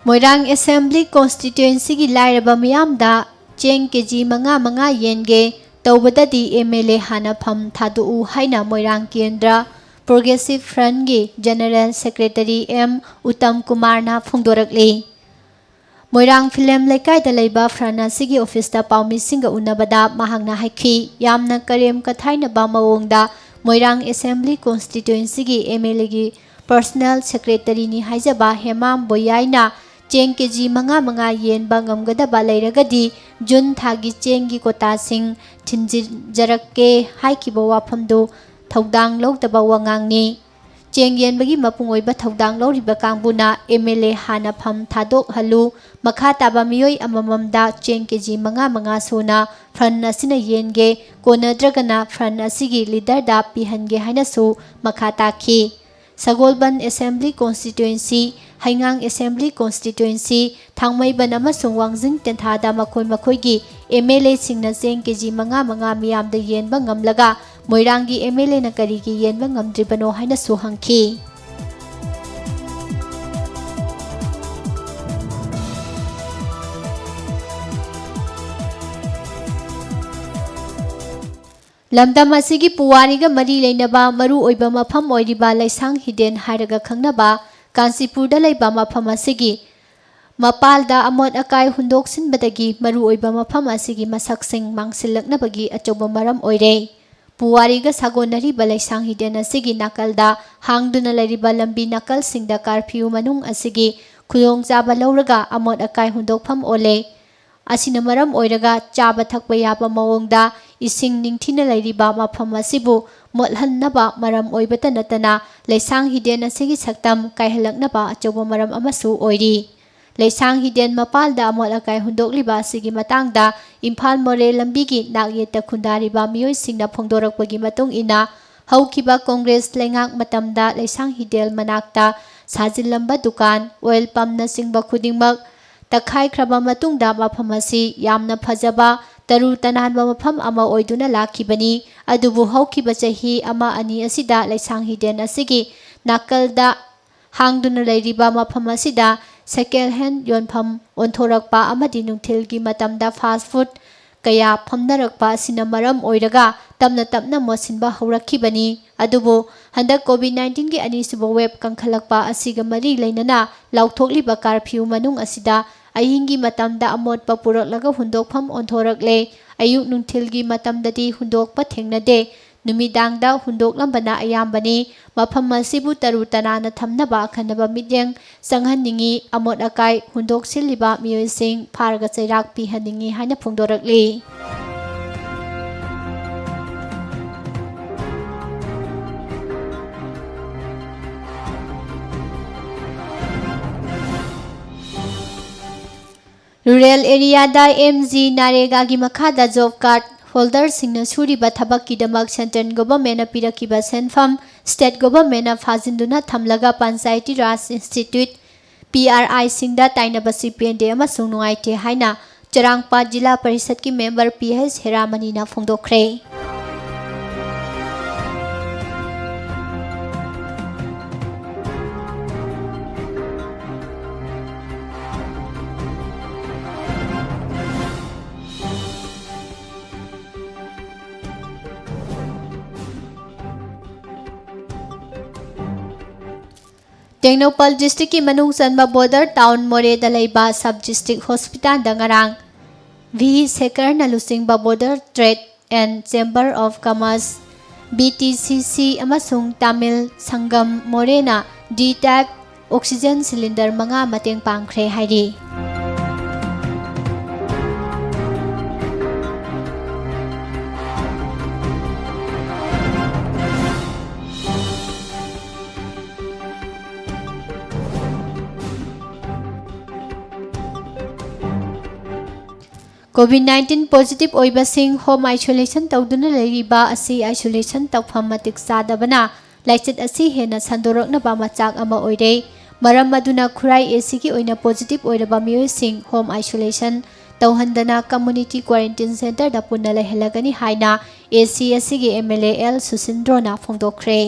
ꯃꯣꯏꯔꯥꯡ Assembly Constituencyꯒꯤ ꯂꯥꯏꯔꯕ ꯃꯤꯌꯥꯝꯗ ꯆꯦꯡ ꯀꯦꯖꯤ ꯃꯉꯥ ꯃꯉꯥ ꯌꯦꯟꯒꯦ ꯇꯧꯕꯗꯗꯤ MLA ꯍꯥꯟꯅ ꯐꯝ ꯊꯥꯗꯣꯛꯎ ꯍꯥꯏꯅ ꯃꯣꯏꯔꯥꯡ ꯀꯦꯟꯗ꯭ꯔ Progressive Frontꯀꯤ General Secretary M Uttam ꯀꯨꯃꯥꯔꯅ ꯐꯣꯡꯗꯣꯔꯛꯂꯤ꯫ ꯃꯣꯏꯔꯥꯡ ꯐꯤꯂꯝ ꯂꯩꯀꯥꯏꯗ ꯂꯩꯕ front ꯑꯁꯤꯒꯤ officeꯇ ꯄꯥꯎꯃꯤꯁꯤꯡꯒ ꯎꯅꯕꯗ ꯃꯍꯥꯛꯅ ꯍꯥꯏꯈꯤ, ꯌꯥꯝꯅ ꯀꯔꯦꯝ ꯀꯊꯥꯏꯅꯕ ꯃꯑꯣꯡꯗ ꯃꯣꯏꯔꯥꯡ Assembly Constituencyꯒꯤ MLAꯒꯤ personal secretaryꯅꯤ ꯍꯥꯏꯖꯕ ꯍꯦꯃꯥꯝ ꯕꯣꯌꯥꯏꯅ ꯆꯦꯡ ꯀꯦꯖꯤ ꯃꯉꯥ ꯃꯉꯥ ꯌꯦꯟꯕ ꯉꯝꯒꯗꯕ ꯂꯩꯔꯒꯗꯤ ꯖꯨꯟ ꯊꯥꯒꯤ ꯆꯦꯡꯒꯤ quotaꯁꯤꯡ ꯊꯤꯟꯖꯤꯟꯖꯔꯛꯀꯦ ꯍꯥꯏꯈꯤꯕ ꯋꯥꯐꯝꯗꯨ ꯊꯧꯗꯥꯡ ꯂꯧꯗꯕ ꯋꯥꯉꯥꯡꯅꯤ꯫ ꯆꯦꯡ ꯌꯦꯟꯕꯒꯤ ꯃꯄꯨꯡ ꯑꯣꯏꯕ ꯊꯧꯗꯥꯡ ꯂꯧꯔꯤꯕ ꯀꯥꯡꯕꯨꯅ MLA ꯍꯥꯟꯅ ꯐꯝ ꯊꯥꯗꯣꯛꯍꯜꯂꯨ, ꯃꯈꯥ ꯇꯥꯕ ꯃꯤꯑꯣꯏ ꯑꯃꯃꯝꯗ ꯆꯦꯡ ꯀꯦꯖꯤ ꯃꯉꯥ ꯃꯉꯥ ꯁꯨꯅ front ꯑꯁꯤꯅ ꯌꯦꯟꯒꯦ, ꯀꯣꯟꯅꯗ꯭ꯔꯒꯅ front ꯑꯁꯤꯒꯤ leaderꯗ ꯄꯤꯍꯟꯒꯦ ꯍꯥꯏꯅꯁꯨ ꯃꯈꯥ ꯇꯥꯈꯤ꯫ ꯁꯒꯣꯜꯕꯟ Assembly Constituency, ꯍꯩꯉꯥꯡ Assembly Constituency, ꯊꯥꯡꯃꯩꯕꯟ ꯑꯃꯁꯨꯡ ꯋꯥꯡꯖꯤꯡ ꯇꯦꯟꯊꯥꯗ ꯃꯈꯣꯏ ꯃꯈꯣꯏꯒꯤ MLAꯁꯤꯡꯅ ꯆꯦꯡ ꯀꯦꯖꯤ ꯃꯉꯥ ꯃꯉꯥ ꯃꯤꯌꯥꯝꯗ ꯌꯦꯟꯕ ꯉꯝꯂꯒ ꯃꯣꯏꯔꯥꯡꯒꯤ MLAꯅ ꯀꯔꯤꯒꯤ ꯌꯦꯟꯕ ꯉꯝꯗ꯭ꯔꯤꯕꯅꯣ ꯍꯥꯏꯅꯁꯨ ꯍꯪꯈꯤ꯫ ꯂꯝꯗꯝ ꯑꯁꯤꯒꯤ ꯄꯨꯋꯥꯔꯤꯒ ꯃꯔꯤ ꯂꯩꯅꯕ ꯃꯔꯨꯑꯣꯏꯕ ꯃꯐꯝ ꯑꯣꯏꯔꯤꯕ ꯂꯩꯁꯥꯡ ꯍꯤꯗꯦꯟ ꯍꯥꯏꯔꯒ ꯈꯪꯅꯕ ꯀꯥꯟꯆꯤꯄꯨꯔꯗ ꯂꯩꯕ ꯃꯐꯝ ꯑꯁꯤꯒꯤ ꯃꯄꯥꯜꯗ ꯑꯃꯣꯠ ꯑꯀꯥꯏ ꯍꯨꯟꯗꯣꯛꯁꯤꯟꯕꯗꯒꯤ ꯃꯔꯨꯑꯣꯏꯕ ꯃꯐꯝ ꯑꯁꯤꯒꯤ ꯃꯁꯛꯁꯤꯡ ꯃꯥꯡꯁꯤꯜꯂꯛꯅꯕꯒꯤ ꯑꯆꯧꯕ ꯃꯔꯝ ꯑꯣꯏꯔꯦ꯫ ꯄꯨꯋꯥꯔꯤꯒ ꯁꯥꯒꯣꯟꯅꯔꯤꯕ ꯂꯩꯁꯥꯡ ꯍꯤꯗꯦꯟ ꯑꯁꯤꯒꯤ ꯅꯥꯀꯜꯗ ꯍꯥꯡꯗꯨꯅ ꯂꯩꯔꯤꯕ ꯂꯝꯕꯤ ꯅꯥꯀꯜꯁꯤꯡꯗ ꯀꯥꯔꯐ꯭ꯌꯨ ꯃꯅꯨꯡ ꯑꯁꯤꯒꯤ ꯈꯨꯗꯣꯡꯆꯥꯕ ꯂꯧꯔꯒ ꯑꯃꯣꯠ ꯑꯀꯥꯏ ꯍꯨꯟꯗꯣꯛꯐꯝ ꯑꯣꯜꯂꯦ꯫ ꯑꯁꯤꯅ ꯃꯔꯝ ꯑꯣꯏꯔꯒ ꯆꯥꯕ ꯊꯛꯄ ꯌꯥꯕ ꯃꯑꯣꯡꯗ ꯏꯁꯤꯡ ꯅꯤꯡꯊꯤꯅ ꯂꯩꯔꯤꯕ ꯃꯐꯝ ꯑꯁꯤꯕꯨ ꯃꯣꯠꯍꯟꯅꯕ ꯃꯔꯝ ꯑꯣꯏꯕꯇ ꯅꯠꯇꯅ ꯂꯩꯁꯥꯡ ꯍꯤꯗꯦꯟ ꯑꯁꯤꯒꯤ ꯁꯛꯇꯝ ꯀꯥꯏꯍꯜꯂꯛꯅꯕ ꯑꯆꯧꯕ ꯃꯔꯝ ꯑꯃꯁꯨ ꯑꯣꯏꯔꯤ꯫ ꯂꯩꯁꯥꯡ ꯍꯤꯗꯦꯟ ꯃꯄꯥꯜꯗ ꯑꯃꯣꯠ ꯑꯀꯥꯏ ꯍꯨꯟꯗꯣꯛꯂꯤꯕ ꯑꯁꯤꯒꯤ ꯃꯇꯥꯡꯗ ꯏꯝꯐꯥꯜ ꯃꯣꯔꯦ ꯂꯝꯕꯤꯒꯤ ꯅꯥꯛꯌꯦꯠꯇ ꯈꯨꯟꯗꯥꯔꯤꯕ ꯃꯤꯑꯣꯏꯁꯤꯡꯅ ꯐꯣꯡꯗꯣꯔꯛꯄꯒꯤ ꯃꯇꯨꯡ ꯏꯟꯅ, ꯍꯧꯈꯤꯕ ꯀꯣꯡꯒ꯭ꯔꯦꯁ ꯂꯩꯉꯥꯛ ꯃꯇꯝꯗ ꯂꯩꯁꯥꯡ ꯍꯤꯗꯦꯟ ꯃꯅꯥꯛꯇ ꯁꯥꯖꯤꯜꯂꯝꯕ ꯗꯨꯀꯥꯟ, ꯑꯣꯏꯜ ꯄꯝꯅꯆꯤꯡꯕ ꯈꯨꯗꯤꯡꯃꯛ ꯇꯛꯈꯥꯏꯈ꯭ꯔꯕ ꯃꯇꯨꯡꯗ ꯃꯐꯝ ꯑꯁꯤ ꯌꯥꯝꯅ ꯐꯖꯕ, ꯇꯔꯨ ꯇꯅꯥꯟꯕ ꯃꯐꯝ ꯑꯃ ꯑꯣꯏꯗꯨꯅ ꯂꯥꯛꯈꯤꯕꯅꯤ꯫ ꯑꯗꯨꯕꯨ ꯍꯧꯈꯤꯕ ꯆꯍꯤ ꯑꯃ ꯑꯅꯤ ꯑꯁꯤꯗ ꯂꯩꯁꯥꯡ ꯍꯤꯗꯦꯟ ꯑꯁꯤꯒꯤ ꯅꯥꯀꯜꯗ ꯍꯥꯡꯗꯨꯅ ꯂꯩꯔꯤꯕ ꯃꯐꯝ ꯑꯁꯤꯗ second hand ꯌꯣꯟꯐꯝ ꯑꯣꯟꯊꯣꯔꯛꯄ ꯑꯃꯗꯤ ꯅꯨꯡꯊꯤꯜꯒꯤ ꯃꯇꯝꯗ fast food ꯀꯌꯥ ꯐꯝꯅꯔꯛꯄ ꯑꯁꯤꯅ ꯃꯔꯝ ꯑꯣꯏꯔꯒ ꯇꯞꯅ ꯇꯞꯅ ꯃꯣꯠꯁꯤꯟꯕ ꯍꯧꯔꯛꯈꯤꯕꯅꯤ꯫ ꯑꯗꯨꯕꯨ ꯍꯟꯗꯛ COVID nineteen ꯒꯤ ꯑꯅꯤꯁꯨꯕ wave ꯀꯟꯈꯠꯂꯛꯄ ꯑꯁꯤꯒ ꯃꯔꯤ ꯂꯩꯅꯅ ꯂꯥꯎꯊꯣꯛꯂꯤꯕ ꯀꯥꯔꯐ꯭ꯌꯨ ꯃꯅꯨꯡ ꯑꯁꯤꯗ ꯑꯍꯤꯡꯒꯤ ꯃꯇꯝꯗ ꯑꯃꯣꯠꯄ ꯄꯨꯔꯛꯂꯒ ꯍꯨꯟꯗꯣꯛꯐꯝ ꯑꯣꯟꯊꯣꯔꯛꯂꯦ꯫ ꯑꯌꯨꯛ ꯅꯨꯡꯊꯤꯜꯒꯤ ꯃꯇꯝꯗꯗꯤ ꯍꯨꯟꯗꯣꯛꯄ ꯊꯦꯡꯅꯗꯦ꯫ ꯅꯨꯃꯤꯗꯥꯡꯗ ꯍꯨꯟꯗꯣꯛꯂꯝꯕꯅ ꯑꯌꯥꯝꯕꯅꯤ꯫ ꯃꯐꯝ ꯑꯁꯤꯕꯨ ꯇꯔꯨ ꯇꯅꯥꯟꯅ ꯊꯝꯅꯕ ꯑꯈꯟꯅꯕ ꯃꯤꯠꯌꯦꯡ ꯆꯪꯍꯟꯅꯤꯡꯏ꯫ ꯑꯃꯣꯠ ꯑꯀꯥꯏ ꯍꯨꯟꯗꯣꯛꯁꯤꯜꯂꯤꯕ ꯃꯤꯑꯣꯏꯁꯤꯡ ꯐꯥꯔꯒ ꯆꯩꯔꯥꯛ ꯄꯤꯍꯟꯅꯤꯡꯏ ꯍꯥꯏꯅ ꯐꯣꯡꯗꯣꯔꯛꯂꯤ꯫ Rural area ꯗ MGNREGA ꯒꯤ ꯃꯈꯥꯗ job card holder ꯁꯤꯡꯅ ꯁꯨꯔꯤꯕ ꯊꯕꯛꯀꯤꯗꯃꯛ central government ꯅ ꯄꯤꯔꯛꯈꯤꯕ ꯁꯦꯟꯐꯝ state government ꯅ ꯐꯥꯖꯤꯟꯗꯨꯅ ꯊꯝꯂꯒ Panchayati Raj Institute, PRI ꯁꯤꯡꯗ ꯇꯥꯏꯅꯕꯁꯤ ꯄꯦꯟꯗꯦ ꯑꯃꯁꯨꯡ ꯅꯨꯡꯉꯥꯏꯇꯦ ꯍꯥꯏꯅ ꯆꯔꯥꯡꯄꯥꯠ ꯖꯤꯂꯥ ꯄꯔꯤꯁꯠꯀꯤ member P H ꯍꯦꯔꯥꯃꯅꯤꯅ ꯐꯣꯡꯗꯣꯛꯈ꯭ꯔꯦ꯫ ꯇꯦꯡꯅꯧꯄꯜ districtꯀꯤ ꯃꯅꯨꯡ ꯆꯟꯕ border town ꯃꯣꯔꯦꯗ ꯂꯩꯕ sub district hospitalꯗ ꯉꯔꯥꯡ ꯚꯤ ꯁꯦꯀꯔꯅ ꯂꯨꯆꯤꯡꯕ Border Trade and Chamber of Commerce, B T C C, ꯑꯃꯁꯨꯡ Tamil ꯁꯪꯒꯝ ꯃꯣꯔꯦꯅ D type oxygen cylinder ꯃꯉꯥ ꯃꯇꯦꯡ ꯄꯥꯡꯈ꯭ꯔꯦ ꯍꯥꯏꯔꯤ꯫ COVID nineteen positive ꯑꯣꯏꯕꯁꯤꯡ home isolation ꯇꯧꯗꯨꯅ ꯂꯩꯔꯤꯕ ꯑꯁꯤ isolation ꯇꯧꯐꯝ ꯃꯇꯤꯛ ꯆꯥꯗꯕꯅ ꯂꯥꯏꯆꯠ ꯑꯁꯤ ꯍꯦꯟꯅ ꯁꯟꯗꯣꯔꯛꯅꯕ ꯃꯆꯥꯛ ꯑꯃ ꯑꯣꯏꯔꯦ꯫ ꯃꯔꯝ ꯑꯗꯨꯅ ꯈꯨꯔꯥꯏ ACꯒꯤ ꯑꯣꯏꯅ positive ꯑꯣꯏꯔꯕ ꯃꯤꯑꯣꯏꯁꯤꯡ home isolation ꯇꯧꯍꯟꯗꯅ community quarantine centreꯗ ꯄꯨꯟꯅ ꯂꯩꯍꯜꯂꯒꯅꯤ ꯍꯥꯏꯅ AC ꯑꯁꯤꯒꯤ MLA ꯑꯦꯜ ꯁꯨꯁꯤꯟꯗ꯭ꯔꯣꯅ ꯐꯣꯡꯗꯣꯛꯈ꯭ꯔꯦ꯫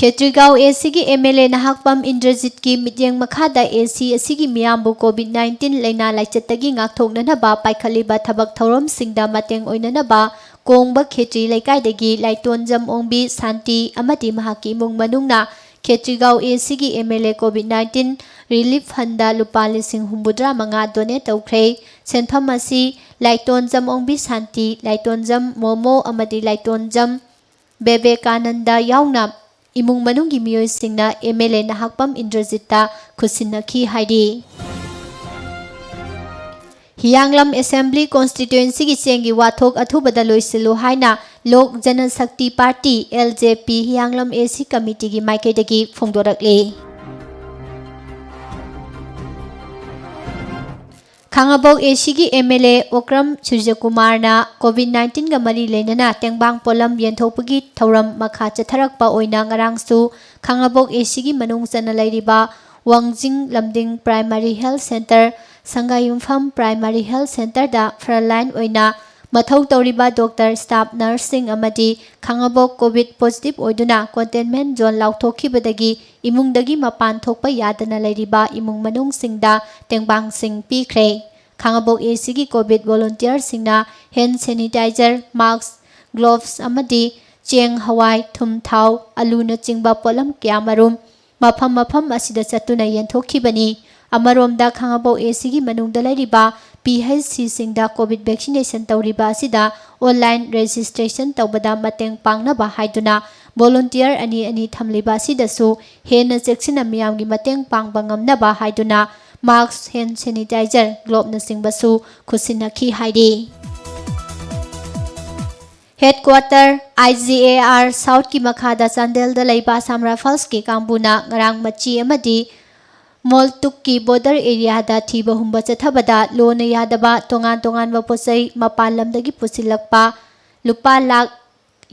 ꯈꯦꯇ꯭ꯔꯤꯒꯥꯎ ACꯒꯤ MLA ꯅꯍꯥꯛꯄꯝ ꯏꯟꯗ꯭ꯔꯖꯤꯠꯀꯤ ꯃꯤꯠꯌꯦꯡ ꯃꯈꯥꯗ AC ꯑꯁꯤꯒꯤ ꯃꯤꯌꯥꯝꯕꯨ COVID nineteen ꯂꯥꯏꯅꯥ ꯂꯥꯏꯆꯠꯇꯒꯤ ꯉꯥꯛꯊꯣꯛꯅꯅꯕ ꯄꯥꯏꯈꯠꯂꯤꯕ ꯊꯕꯛ ꯊꯧꯔꯝꯁꯤꯡꯗ ꯃꯇꯦꯡ ꯑꯣꯏꯅꯅꯕ ꯀꯣꯡꯕ ꯈꯦꯇ꯭ꯔꯤ ꯂꯩꯀꯥꯏꯗꯒꯤ ꯂꯥꯏꯇꯣꯟꯖꯝ ꯑꯣꯡꯕꯤ ꯁꯥꯟꯇꯤ ꯑꯃꯗꯤ ꯃꯍꯥꯛꯀꯤ ꯏꯃꯨꯡ ꯃꯅꯨꯡꯅ ꯈꯦꯇ꯭ꯔꯤꯒꯥꯎ ACꯒꯤ MLA COVID nineteen relief fundꯗ ꯂꯨꯄꯥ ꯂꯤꯁꯤꯡ ꯍꯨꯝꯐꯨꯇꯔꯥ ꯃꯉꯥ donate ꯇꯧꯈ꯭ꯔꯦ꯫ ꯁꯦꯟꯐꯝ ꯑꯁꯤ ꯂꯥꯏꯇꯣꯟꯖꯝ ꯑꯣꯡꯕꯤ ꯁꯥꯟꯇꯤ, ꯂꯥꯏꯇꯣꯟꯖꯝ ꯃꯣꯃꯣ ꯑꯃꯗꯤ ꯂꯥꯏꯇꯣꯟꯖꯝ ꯕꯦꯕꯦꯀꯥꯅꯟꯗ ꯌꯥꯎꯅ ꯏꯃꯨꯡ ꯃꯅꯨꯡꯒꯤ ꯃꯤꯑꯣꯏꯁꯤꯡꯅ MLA ꯅꯍꯥꯛꯄꯝ ꯏꯟꯗ꯭ꯔꯖꯤꯠꯇ ꯈꯨꯠꯁꯤꯟꯅꯈꯤ ꯍꯥꯏꯔꯤ꯫ ꯍꯤꯌꯥꯡꯂꯝ Assembly Constituencyꯒꯤ ꯆꯦꯡꯒꯤ ꯋꯥꯊꯣꯛ ꯑꯊꯨꯕꯗ ꯂꯣꯏꯁꯤꯜꯂꯨ ꯍꯥꯏꯅ ꯂꯣꯛ ꯖꯅꯁꯛꯇꯤ ꯄꯥꯔꯇꯤ, LJP, ꯍꯤꯌꯥꯡꯂꯝ AC committeeꯒꯤ ꯃꯥꯏꯀꯩꯗꯒꯤ ꯐꯣꯡꯗꯣꯔꯛꯂꯤ꯫ ꯈꯥꯉꯕꯣꯛ ACꯒꯤ MLA ꯑꯣꯀ꯭ꯔꯝ ꯁꯨꯔꯖꯀꯨꯃꯥꯔꯅ COVID nineteenꯒ ꯃꯔꯤ ꯂꯩꯅꯅ ꯇꯦꯡꯕꯥꯡ ꯄꯣꯠꯂꯝ ꯌꯦꯟꯊꯣꯛꯄꯒꯤ ꯊꯧꯔꯝ ꯃꯈꯥ ꯆꯠꯊꯔꯛꯄ ꯑꯣꯏꯅ ꯉꯔꯥꯡꯁꯨ ꯈꯥꯉꯕꯣꯛ ACꯒꯤ ꯃꯅꯨꯡ ꯆꯟꯅ ꯂꯩꯔꯤꯕ ꯋꯥꯡꯖꯤꯡ ꯂꯝꯗꯤꯡ Primary Health Centre, ꯁꯪꯒꯥꯌꯨꯝꯐꯝ Primary Health Centreꯗ frontline ꯑꯣꯏꯅ ꯃꯊꯧ ꯇꯧꯔꯤꯕ ꯗꯣꯛꯇꯔ, ꯁ꯭ꯇꯥꯐ ꯅꯔꯁꯁꯤꯡ ꯑꯃꯗꯤ ꯈꯥꯉꯕꯣꯛ ꯀꯣꯚꯤꯗ ꯄꯣꯖꯤꯇꯤꯚ ꯑꯣꯏꯗꯨꯅ ꯀꯣꯟꯇꯦꯟꯃꯦꯟ ꯖꯣꯟ ꯂꯥꯎꯊꯣꯛꯈꯤꯕꯗꯒꯤ ꯏꯃꯨꯡꯗꯒꯤ ꯃꯄꯥꯟ ꯊꯣꯛꯄ ꯌꯥꯗꯅ ꯂꯩꯔꯤꯕ ꯏꯃꯨꯡ ꯃꯅꯨꯡꯁꯤꯡꯗ ꯇꯦꯡꯕꯥꯡꯁꯤꯡ ꯄꯤꯈ꯭ꯔꯦ꯫ ꯈꯥꯉꯕꯣꯛ ꯑꯦ ꯁꯤꯒꯤ ꯀꯣꯚꯤꯗ ꯚꯣꯂꯨꯟꯇꯤꯌꯔꯁꯤꯡꯅ ꯍꯦꯟ ꯁꯦꯅꯤꯇꯥꯏꯖꯔ, ꯃꯥꯁꯛ, ꯒ꯭ꯂꯣꯚꯁ ꯑꯃꯗꯤ ꯆꯦꯡ, ꯍꯋꯥꯏ, ꯊꯨꯝ, ꯊꯥꯎ, ꯑꯂꯨꯅꯆꯤꯡꯕ ꯄꯣꯠꯂꯝ ꯀꯌꯥꯃꯔꯨꯝ ꯃꯐꯝ ꯃꯐꯝ ꯑꯁꯤꯗ ꯆꯠꯇꯨꯅ ꯌꯦꯟꯊꯣꯛꯈꯤꯕꯅꯤ꯫ ꯑꯃꯔꯣꯝꯗ ꯈꯥꯉꯕꯣꯛ ꯑꯦ ꯁꯤꯒꯤ ꯃꯅꯨꯡꯗ ꯂꯩꯔꯤꯕ ꯄꯤ ꯍꯩꯆ ꯁꯤꯁꯤꯡꯗ ꯀꯣꯚꯤꯗ ꯚꯦꯛꯁꯤꯅꯦꯁꯟ ꯇꯧꯔꯤꯕ ꯑꯁꯤꯗ ꯑꯣꯟꯂꯥꯏꯟ ꯔꯦꯖꯤꯁꯇ꯭ꯔꯦꯁꯟ ꯇꯧꯕꯗ ꯃꯇꯦꯡ ꯄꯥꯡꯅꯕ ꯍꯥꯏꯗꯨꯅ ꯚꯣꯂꯨꯟꯇꯤꯌꯔ ꯑꯅꯤ ꯑꯅꯤ ꯊꯝꯂꯤꯕ ꯑꯁꯤꯗꯁꯨ ꯍꯦꯟꯅ ꯆꯦꯛꯁꯤꯟꯅ ꯃꯤꯌꯥꯝꯒꯤ ꯃꯇꯦꯡ ꯄꯥꯡꯕ ꯉꯝꯅꯕ ꯍꯥꯏꯗꯨꯅ ꯃꯥꯁꯛ, ꯍꯦꯟ ꯁꯦꯅꯤꯇꯥꯏꯖꯔ, ꯒ꯭ꯂꯣꯚꯅꯆꯤꯡꯕꯁꯨ ꯈꯨꯠꯁꯤꯟꯅꯈꯤ ꯍꯥꯏꯔꯤ꯫ Headquarter I G A R ꯁꯥꯎꯠꯀꯤ ꯃꯈꯥꯗ ꯆꯥꯟꯗꯦꯜꯗ ꯂꯩꯕ ꯑꯁꯥꯝ ꯔꯥꯏꯐꯜꯁꯀꯤ ꯀꯥꯡꯕꯨꯅ ꯉꯔꯥꯡ ꯃꯆꯤ ꯑꯃꯗꯤ ꯃꯣꯜꯇꯨꯛꯀꯤ ꯕꯣꯔꯗꯔ ꯑꯦꯔꯤꯌꯥꯗ ꯊꯤꯕ ꯍꯨꯝꯕ ꯆꯠꯊꯕꯗ ꯂꯣꯟꯅ ꯌꯥꯗꯕ ꯇꯣꯉꯥꯟ ꯇꯣꯉꯥꯟꯕ ꯄꯣꯠꯆꯩ ꯃꯄꯥꯟ ꯂꯝꯗꯒꯤ ꯄꯨꯁꯤꯜꯂꯛꯄ ꯂꯨꯄꯥ ꯂꯥꯈ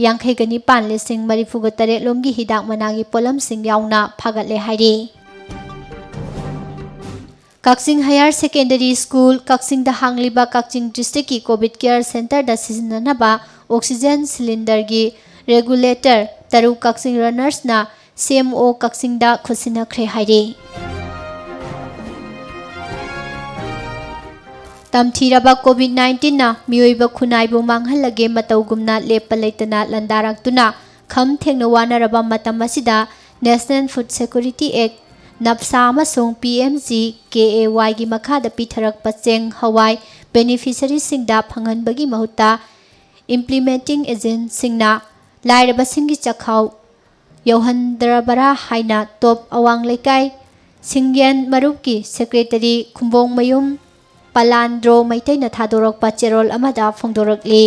ꯌꯥꯡꯈꯩꯒ ꯅꯤꯄꯥꯟ ꯂꯤꯁꯤꯡ ꯃꯔꯤꯐꯨꯒ ꯇꯔꯦꯠ ꯂꯣꯝꯒꯤ ꯍꯤꯗꯥꯛ ꯃꯅꯥꯒꯤ ꯄꯣꯠꯂꯝꯁꯤꯡ ꯌꯥꯎꯅ ꯐꯥꯒꯠꯂꯦ ꯍꯥꯏꯔꯤ꯫ ꯀꯛꯆꯤꯡ ꯍꯥꯌꯔ ꯁꯦꯀꯦꯟꯗꯔꯤ ꯁ꯭ꯀꯨꯜ, ꯀꯛꯆꯤꯡꯗ ꯍꯥꯡꯂꯤꯕ ꯀꯛꯆꯤꯡ ꯗꯤꯁꯇ꯭ꯔꯤꯛꯀꯤ ꯀꯣꯚꯤꯗ ꯀꯤꯌꯔ ꯁꯦꯟꯇꯔꯗ ꯁꯤꯖꯤꯟꯅꯅꯕ ꯑꯣꯛꯁꯤꯖꯦꯟ ꯁꯤꯂꯤꯟꯗꯔꯒꯤ ꯔꯦꯒꯨꯂꯦꯇꯔ ꯇꯔꯨꯛ ꯀꯛꯆꯤꯡ ꯔꯟꯅꯔꯁꯅ ꯁꯤ ꯑꯦꯝ ꯑꯣ ꯀꯛꯆꯤꯡꯗ ꯈꯨꯠꯁꯤꯟꯅꯈ꯭ꯔꯦ ꯍꯥꯏꯔꯤ꯫ ꯇꯝꯊꯤꯔꯕ ꯀꯣꯚꯤꯗ ꯅꯥꯏꯟꯇꯤꯟꯅ ꯃꯤꯑꯣꯏꯕ ꯈꯨꯟꯅꯥꯏꯕꯨ ꯃꯥꯡꯍꯜꯂꯒꯦ ꯃꯇꯧꯒꯨꯝꯅ ꯂꯦꯞꯄ ꯂꯩꯇꯅ ꯂꯥꯟꯗꯥꯔꯛꯇꯨꯅ ꯈꯝ ꯊꯦꯡꯅ ꯋꯥꯅꯔꯕ ꯃꯇꯝ ꯑꯁꯤꯗ National Food Security Act, ꯅꯞꯁꯥ ꯑꯃꯁꯨꯡ P M G K A ꯋꯥꯏꯒꯤ ꯃꯈꯥꯗ ꯄꯤꯊꯔꯛꯄ ꯆꯦꯡ, ꯍꯋꯥꯏ ꯕꯦꯅꯤꯐꯤꯁꯔꯤꯁꯤꯡꯗ ꯐꯪꯍꯟꯕꯒꯤ ꯃꯍꯨꯠꯇ implementing agentꯁꯤꯡꯅ ꯂꯥꯏꯔꯕꯁꯤꯡꯒꯤ ꯆꯥꯛꯈꯥꯎ, ꯌꯧꯍꯟꯗ꯭ꯔꯕꯔꯥ ꯍꯥꯏꯅ ꯇꯣꯞ ꯑꯋꯥꯡ ꯂꯩꯀꯥꯏ ꯁꯤꯡꯌꯦꯟ ꯃꯔꯨꯞꯀꯤ ꯁꯦꯀ꯭ꯔꯦꯇꯔꯤ ꯈꯨꯝꯕꯣꯡꯃꯌꯨꯝ ꯄꯂꯥꯟꯗ꯭ꯔꯣ ꯃꯩꯇꯩꯅ ꯊꯥꯗꯣꯔꯛꯄ ꯆꯦꯔꯣꯜ ꯑꯃꯗ ꯐꯣꯡꯗꯣꯔꯛꯂꯤ꯫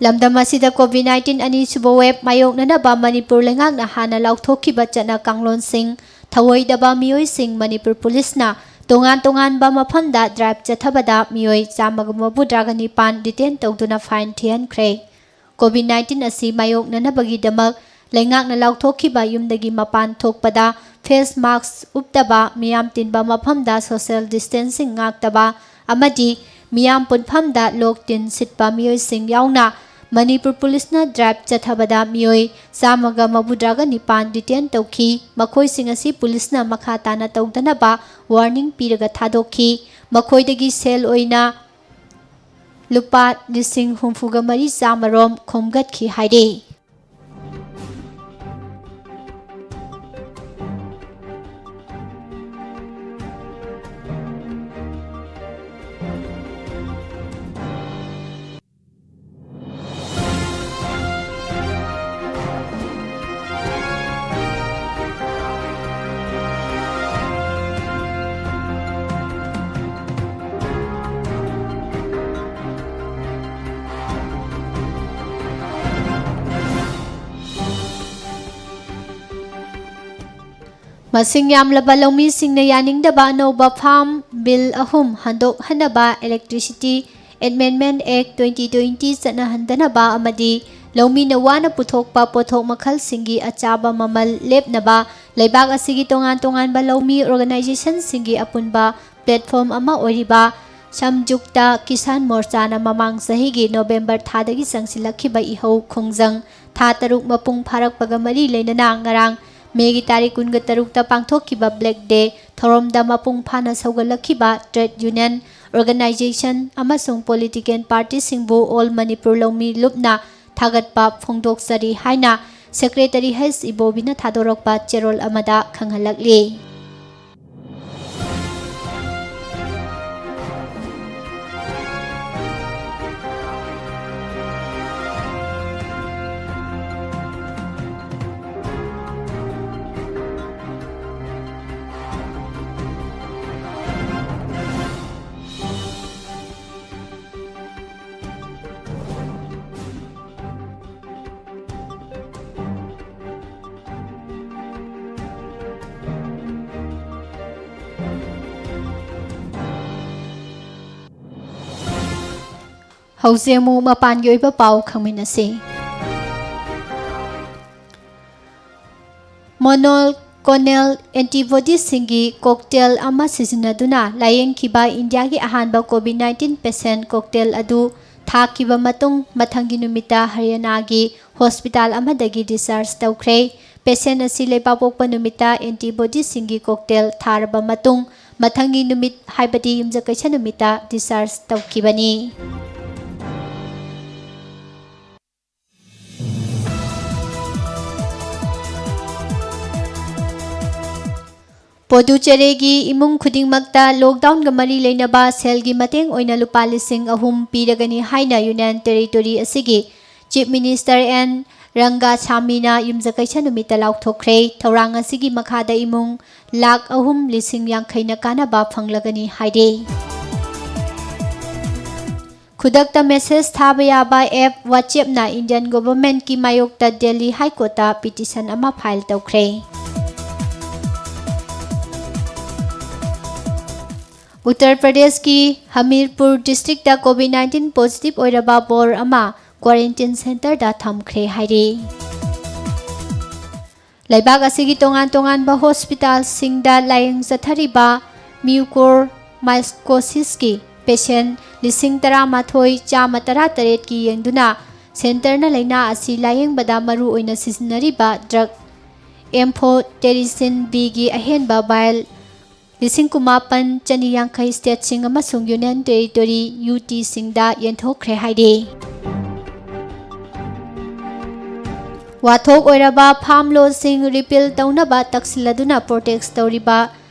ꯂꯝꯗꯝ ꯑꯁꯤꯗ ꯀꯣꯚꯤꯗ ꯅꯥꯏꯟꯇꯤꯟ ꯑꯅꯤꯁꯨꯕ ꯋꯦꯕ ꯃꯥꯌꯣꯛꯅꯅꯕ ꯃꯅꯤꯄꯨꯔ ꯂꯩꯉꯥꯛꯅ ꯍꯥꯟꯅ ꯂꯥꯎꯊꯣꯛꯈꯤꯕ ꯆꯠꯅ ꯀꯥꯡꯂꯣꯟꯁꯤꯡ ꯊꯧꯑꯣꯏꯗꯕ ꯃꯤꯑꯣꯏꯁꯤꯡ ꯃꯅꯤꯄꯨꯔ ꯄꯨꯂꯤꯁꯅ ꯇꯣꯉꯥꯟ ꯇꯣꯉꯥꯟꯕ ꯃꯐꯝꯗ ꯗ꯭ꯔꯥꯏꯚ ꯆꯠꯊꯕꯗ ꯃꯤꯑꯣꯏ ꯆꯥꯝꯃꯒ ꯃꯧꯗ꯭ꯔꯥꯒ ꯅꯤꯄꯥꯟ ꯗꯤꯇꯦꯟ ꯇꯧꯗꯨꯅ ꯐꯥꯏꯟ ꯊꯤꯍꯟꯈ꯭ꯔꯦ꯫ ꯀꯣꯚꯤꯗ ꯅꯥꯏꯟꯇꯤꯟ ꯑꯁꯤ ꯃꯥꯌꯣꯛꯅꯅꯕꯒꯤꯗꯃꯛ ꯂꯩꯉꯥꯛꯅ ꯂꯥꯎꯊꯣꯛꯈꯤꯕ ꯌꯨꯝꯗꯒꯤ ꯃꯄꯥꯟ ꯊꯣꯛꯄꯗ ꯐꯦꯁ ꯃꯥꯁꯛ ꯎꯞꯇꯕ, ꯃꯤꯌꯥꯝ ꯇꯤꯟꯕ ꯃꯐꯝꯗ ꯁꯣꯁꯤꯌꯦꯜ ꯗꯤꯁꯇꯦꯟꯁꯤꯡ ꯉꯥꯛꯇꯕ, ꯑꯃꯗꯤ ꯃꯤꯌꯥꯝ ꯄꯨꯟꯐꯝꯗ ꯂꯣꯛ ꯇꯤꯟ ꯁꯤꯠꯄ ꯃꯤꯑꯣꯏꯁꯤꯡ ꯌꯥꯎꯅ ꯃꯅꯤꯄꯨꯔ ꯄꯨꯂꯤꯁꯅ ꯗ꯭ꯔꯥꯏꯚ ꯆꯠꯊꯕꯗ ꯃꯤꯑꯣꯏ ꯆꯥꯝꯃꯒ ꯃꯧꯗ꯭ꯔꯥꯒ ꯅꯤꯄꯥꯟ ꯗꯤꯇꯦꯟ ꯇꯧꯈꯤ꯫ ꯃꯈꯣꯏꯁꯤꯡ ꯑꯁꯤ ꯄꯨꯂꯤꯁꯅ ꯃꯈꯥ ꯇꯥꯅ ꯇꯧꯗꯅꯕ ꯋꯥꯔꯅꯤꯡ ꯄꯤꯔꯒ ꯊꯥꯗꯣꯛꯈꯤ꯫ ꯃꯈꯣꯏꯗꯒꯤ ꯁꯦꯜ ꯑꯣꯏꯅ ꯂꯨꯄꯥ ꯂꯤꯁꯤꯡ ꯍꯨꯝꯐꯨꯒ ꯃꯔꯤ ꯆꯥꯝꯃꯔꯣꯝ ꯈꯣꯝꯒꯠꯈꯤ ꯍꯥꯏꯔꯤ꯫ ꯃꯁꯤꯡ ꯌꯥꯝꯂꯕ ꯂꯧꯃꯤꯁꯤꯡꯅ ꯌꯥꯅꯤꯡꯗꯕ ꯑꯅꯧꯕ ꯐꯥꯔꯝ ꯕꯤꯜ ꯑꯍꯨꯝ ꯍꯟꯗꯣꯛꯍꯟꯅꯕ, Electricity Amendment Act twenty twenty ꯆꯠꯅꯍꯟꯗꯅꯕ ꯑꯃꯗꯤ ꯂꯧꯃꯤꯅ ꯋꯥꯅ ꯄꯨꯊꯣꯛꯄ ꯄꯣꯠꯊꯣꯛ ꯃꯈꯜꯁꯤꯡꯒꯤ ꯑꯆꯥꯕ ꯃꯃꯜ ꯂꯦꯞꯅꯕ ꯂꯩꯕꯥꯛ ꯑꯁꯤꯒꯤ ꯇꯣꯉꯥꯟ ꯇꯣꯉꯥꯟꯕ ꯂꯧꯃꯤ ꯑꯣꯔꯒꯅꯥꯏꯖꯦꯁꯟꯁꯤꯡꯒꯤ ꯑꯄꯨꯟꯕ ꯄ꯭ꯂꯦꯠꯐꯣꯔꯝ ꯑꯃ ꯑꯣꯏꯔꯤꯕ ꯁꯝꯖꯨꯛꯇ ꯀꯤꯁꯥꯟ ꯃꯣꯔꯆꯥꯅ ꯃꯃꯥꯡ ꯆꯍꯤꯒꯤ ꯅꯣꯕꯦꯝꯕꯔ ꯊꯥꯗꯒꯤ ꯆꯪꯁꯤꯜꯂꯛꯈꯤꯕ ꯏꯍꯧ ꯈꯣꯡꯖꯪ ꯊꯥ ꯇꯔꯨꯛ ꯃꯄꯨꯡ ꯐꯥꯔꯛꯄꯒ ꯃꯔꯤ ꯂꯩꯅꯅ ꯉꯔꯥꯡ ꯃꯦꯒꯤ ꯇꯥꯔꯤꯛ ꯀꯨꯟꯒ ꯇꯔꯨꯛꯇ ꯄꯥꯡꯊꯣꯛꯈꯤꯕ ꯕ꯭ꯂꯦꯛ ꯗꯦ ꯊꯧꯔꯝꯗ ꯃꯄꯨꯡ ꯐꯥꯅ ꯁꯧꯒꯠꯂꯛꯈꯤꯕ ꯇ꯭ꯔꯦꯗ ꯌꯨꯅꯤꯌꯟ, ꯑꯣꯔꯒꯅꯥꯏꯖꯦꯁꯟ ꯑꯃꯁꯨꯡ ꯄꯣꯂꯤꯇꯤꯀꯦꯜ ꯄꯥꯔꯇꯤꯁꯤꯡꯕꯨ ꯑꯣꯜ ꯃꯅꯤꯄꯨꯔ ꯂꯧꯃꯤ ꯂꯨꯞꯅ ꯊꯥꯒꯠꯄ ꯐꯣꯡꯗꯣꯛꯆꯔꯤ ꯍꯥꯏꯅ ꯁꯦꯀ꯭ꯔꯦꯇꯔꯤ ꯍꯩꯁ ꯏꯕꯣꯕꯤꯅ ꯊꯥꯗꯣꯔꯛꯄ ꯆꯦꯔꯣꯜ ꯑꯃꯗ ꯈꯪꯍꯜꯂꯛꯂꯤ꯫ ꯍꯧꯖꯤꯛ ꯑꯃꯨꯛ ꯃꯄꯥꯟꯒꯤ ꯑꯣꯏꯕ ꯄꯥꯎ ꯈꯪꯃꯤꯟꯅꯁꯤ꯫ ꯃꯣꯅꯣꯜ monoclonal antibodiesꯁꯤꯡꯒꯤ cocktail ꯑꯃ ꯁꯤꯖꯤꯟꯅꯗꯨꯅ ꯂꯥꯌꯦꯡꯈꯤꯕ ꯏꯟꯗꯤꯌꯥꯒꯤ ꯑꯍꯥꯟꯕ COVID nineteen patient cocktail ꯑꯗꯨ ꯊꯥꯈꯤꯕ ꯃꯇꯨꯡ, ꯃꯊꯪꯒꯤ ꯅꯨꯃꯤꯠꯇ ꯍꯔꯤꯌꯥꯅꯥꯒꯤ hospital ꯑꯃꯗꯒꯤ discharge ꯇꯧꯈ꯭ꯔꯦ꯫ Patient ꯑꯁꯤ ꯂꯩꯕꯥꯛꯄꯣꯛꯄ ꯅꯨꯃꯤꯠꯇ antibodiesꯁꯤꯡꯒꯤ cocktail ꯊꯥꯔꯕ ꯃꯇꯨꯡ, ꯃꯊꯪꯒꯤ ꯅꯨꯃꯤꯠ, ꯍꯥꯏꯕꯗꯤ ꯌꯨꯝꯖꯀꯩꯁ ꯅꯨꯃꯤꯠꯇ discharge ꯇꯧꯈꯤꯕꯅꯤ꯫ ꯄꯣꯗꯨꯆꯦꯔꯤꯒꯤ ꯏꯃꯨꯡ ꯈꯨꯗꯤꯡꯃꯛꯇ lockdownꯒ ꯃꯔꯤ ꯂꯩꯅꯕ ꯁꯦꯜꯒꯤ ꯃꯇꯦꯡ ꯑꯣꯏꯅ ꯂꯨꯄꯥ ꯂꯤꯁꯤꯡ ꯑꯍꯨꯝ ꯄꯤꯔꯒꯅꯤ ꯍꯥꯏꯅ Union Territory ꯑꯁꯤꯒꯤ Chief Minister ꯑꯦꯟ ꯔꯪꯒꯥꯁꯥꯃꯤꯅ ꯌꯨꯝꯖꯀꯩꯁ ꯅꯨꯃꯤꯠꯇ ꯂꯥꯎꯊꯣꯛꯈ꯭ꯔꯦ꯫ ꯊꯧꯔꯥꯡ ꯑꯁꯤꯒꯤ ꯃꯈꯥꯗ ꯏꯃꯨꯡ ꯂꯥꯈ ꯑꯍꯨꯝ ꯂꯤꯁꯤꯡ ꯌꯥꯡꯈꯩꯅ ꯀꯥꯟꯅꯕ ꯐꯪꯂꯒꯅꯤ ꯍꯥꯏꯔꯤ꯫ ꯈꯨꯗꯛꯇ message ꯊꯥꯕ ꯌꯥꯕ app WhatsAppꯅ Indian governmentꯀꯤ ꯃꯥꯌꯣꯛꯇ Delhi High Courtꯇ petition ꯑꯃ file ꯇꯧꯈ꯭ꯔꯦ꯫ ꯎꯠꯇꯔ ꯄ꯭ꯔꯗꯦꯁꯀꯤ ꯍꯃꯤꯔꯄꯨꯔ districtꯇ COVID nineteen positive ꯑꯣꯏꯔꯕ ꯕꯣꯔ ꯑꯃ quarantine centreꯗ ꯊꯝꯈ꯭ꯔꯦ ꯍꯥꯏꯔꯤ꯫ ꯂꯩꯕꯥꯛ ꯑꯁꯤꯒꯤ ꯇꯣꯉꯥꯟ ꯇꯣꯉꯥꯟꯕ hospitalꯁꯤꯡꯗ ꯂꯥꯌꯦꯡ ꯆꯠꯊꯔꯤꯕ mucormycosisꯀꯤ patient ꯂꯤꯁꯤꯡ ꯇꯔꯥꯃꯥꯊꯣꯏ ꯆꯥꯝꯃ ꯇꯔꯥꯇꯔꯦꯠꯀꯤ ꯌꯦꯡꯗꯨꯅ centreꯅ ꯂꯥꯏꯅꯥ ꯑꯁꯤ ꯂꯥꯌꯦꯡꯕꯗ ꯃꯔꯨ ꯑꯣꯏꯅ ꯁꯤꯖꯤꯟꯅꯔꯤꯕ drug amphotericin Bꯒꯤ ꯑꯍꯦꯟꯕ vial ꯂꯤꯁꯤꯡ ꯀꯨꯟꯃꯥꯄꯟ ꯆꯅꯤ ꯌꯥꯡꯈꯩ stateꯁꯤꯡ ꯑꯃꯁꯨꯡ Union Territory, UTꯁꯤꯡꯗ ꯌꯦꯟꯊꯣꯛꯈ꯭ꯔꯦ ꯍꯥꯏꯔꯤ꯫ ꯋꯥꯊꯣꯛ ꯑꯣꯏꯔꯕ farm lawꯁꯤꯡ repeal ꯇꯧꯅꯕ ꯇꯛꯁꯤꯜꯂꯗꯨꯅ protest ꯇꯧꯔꯤꯕ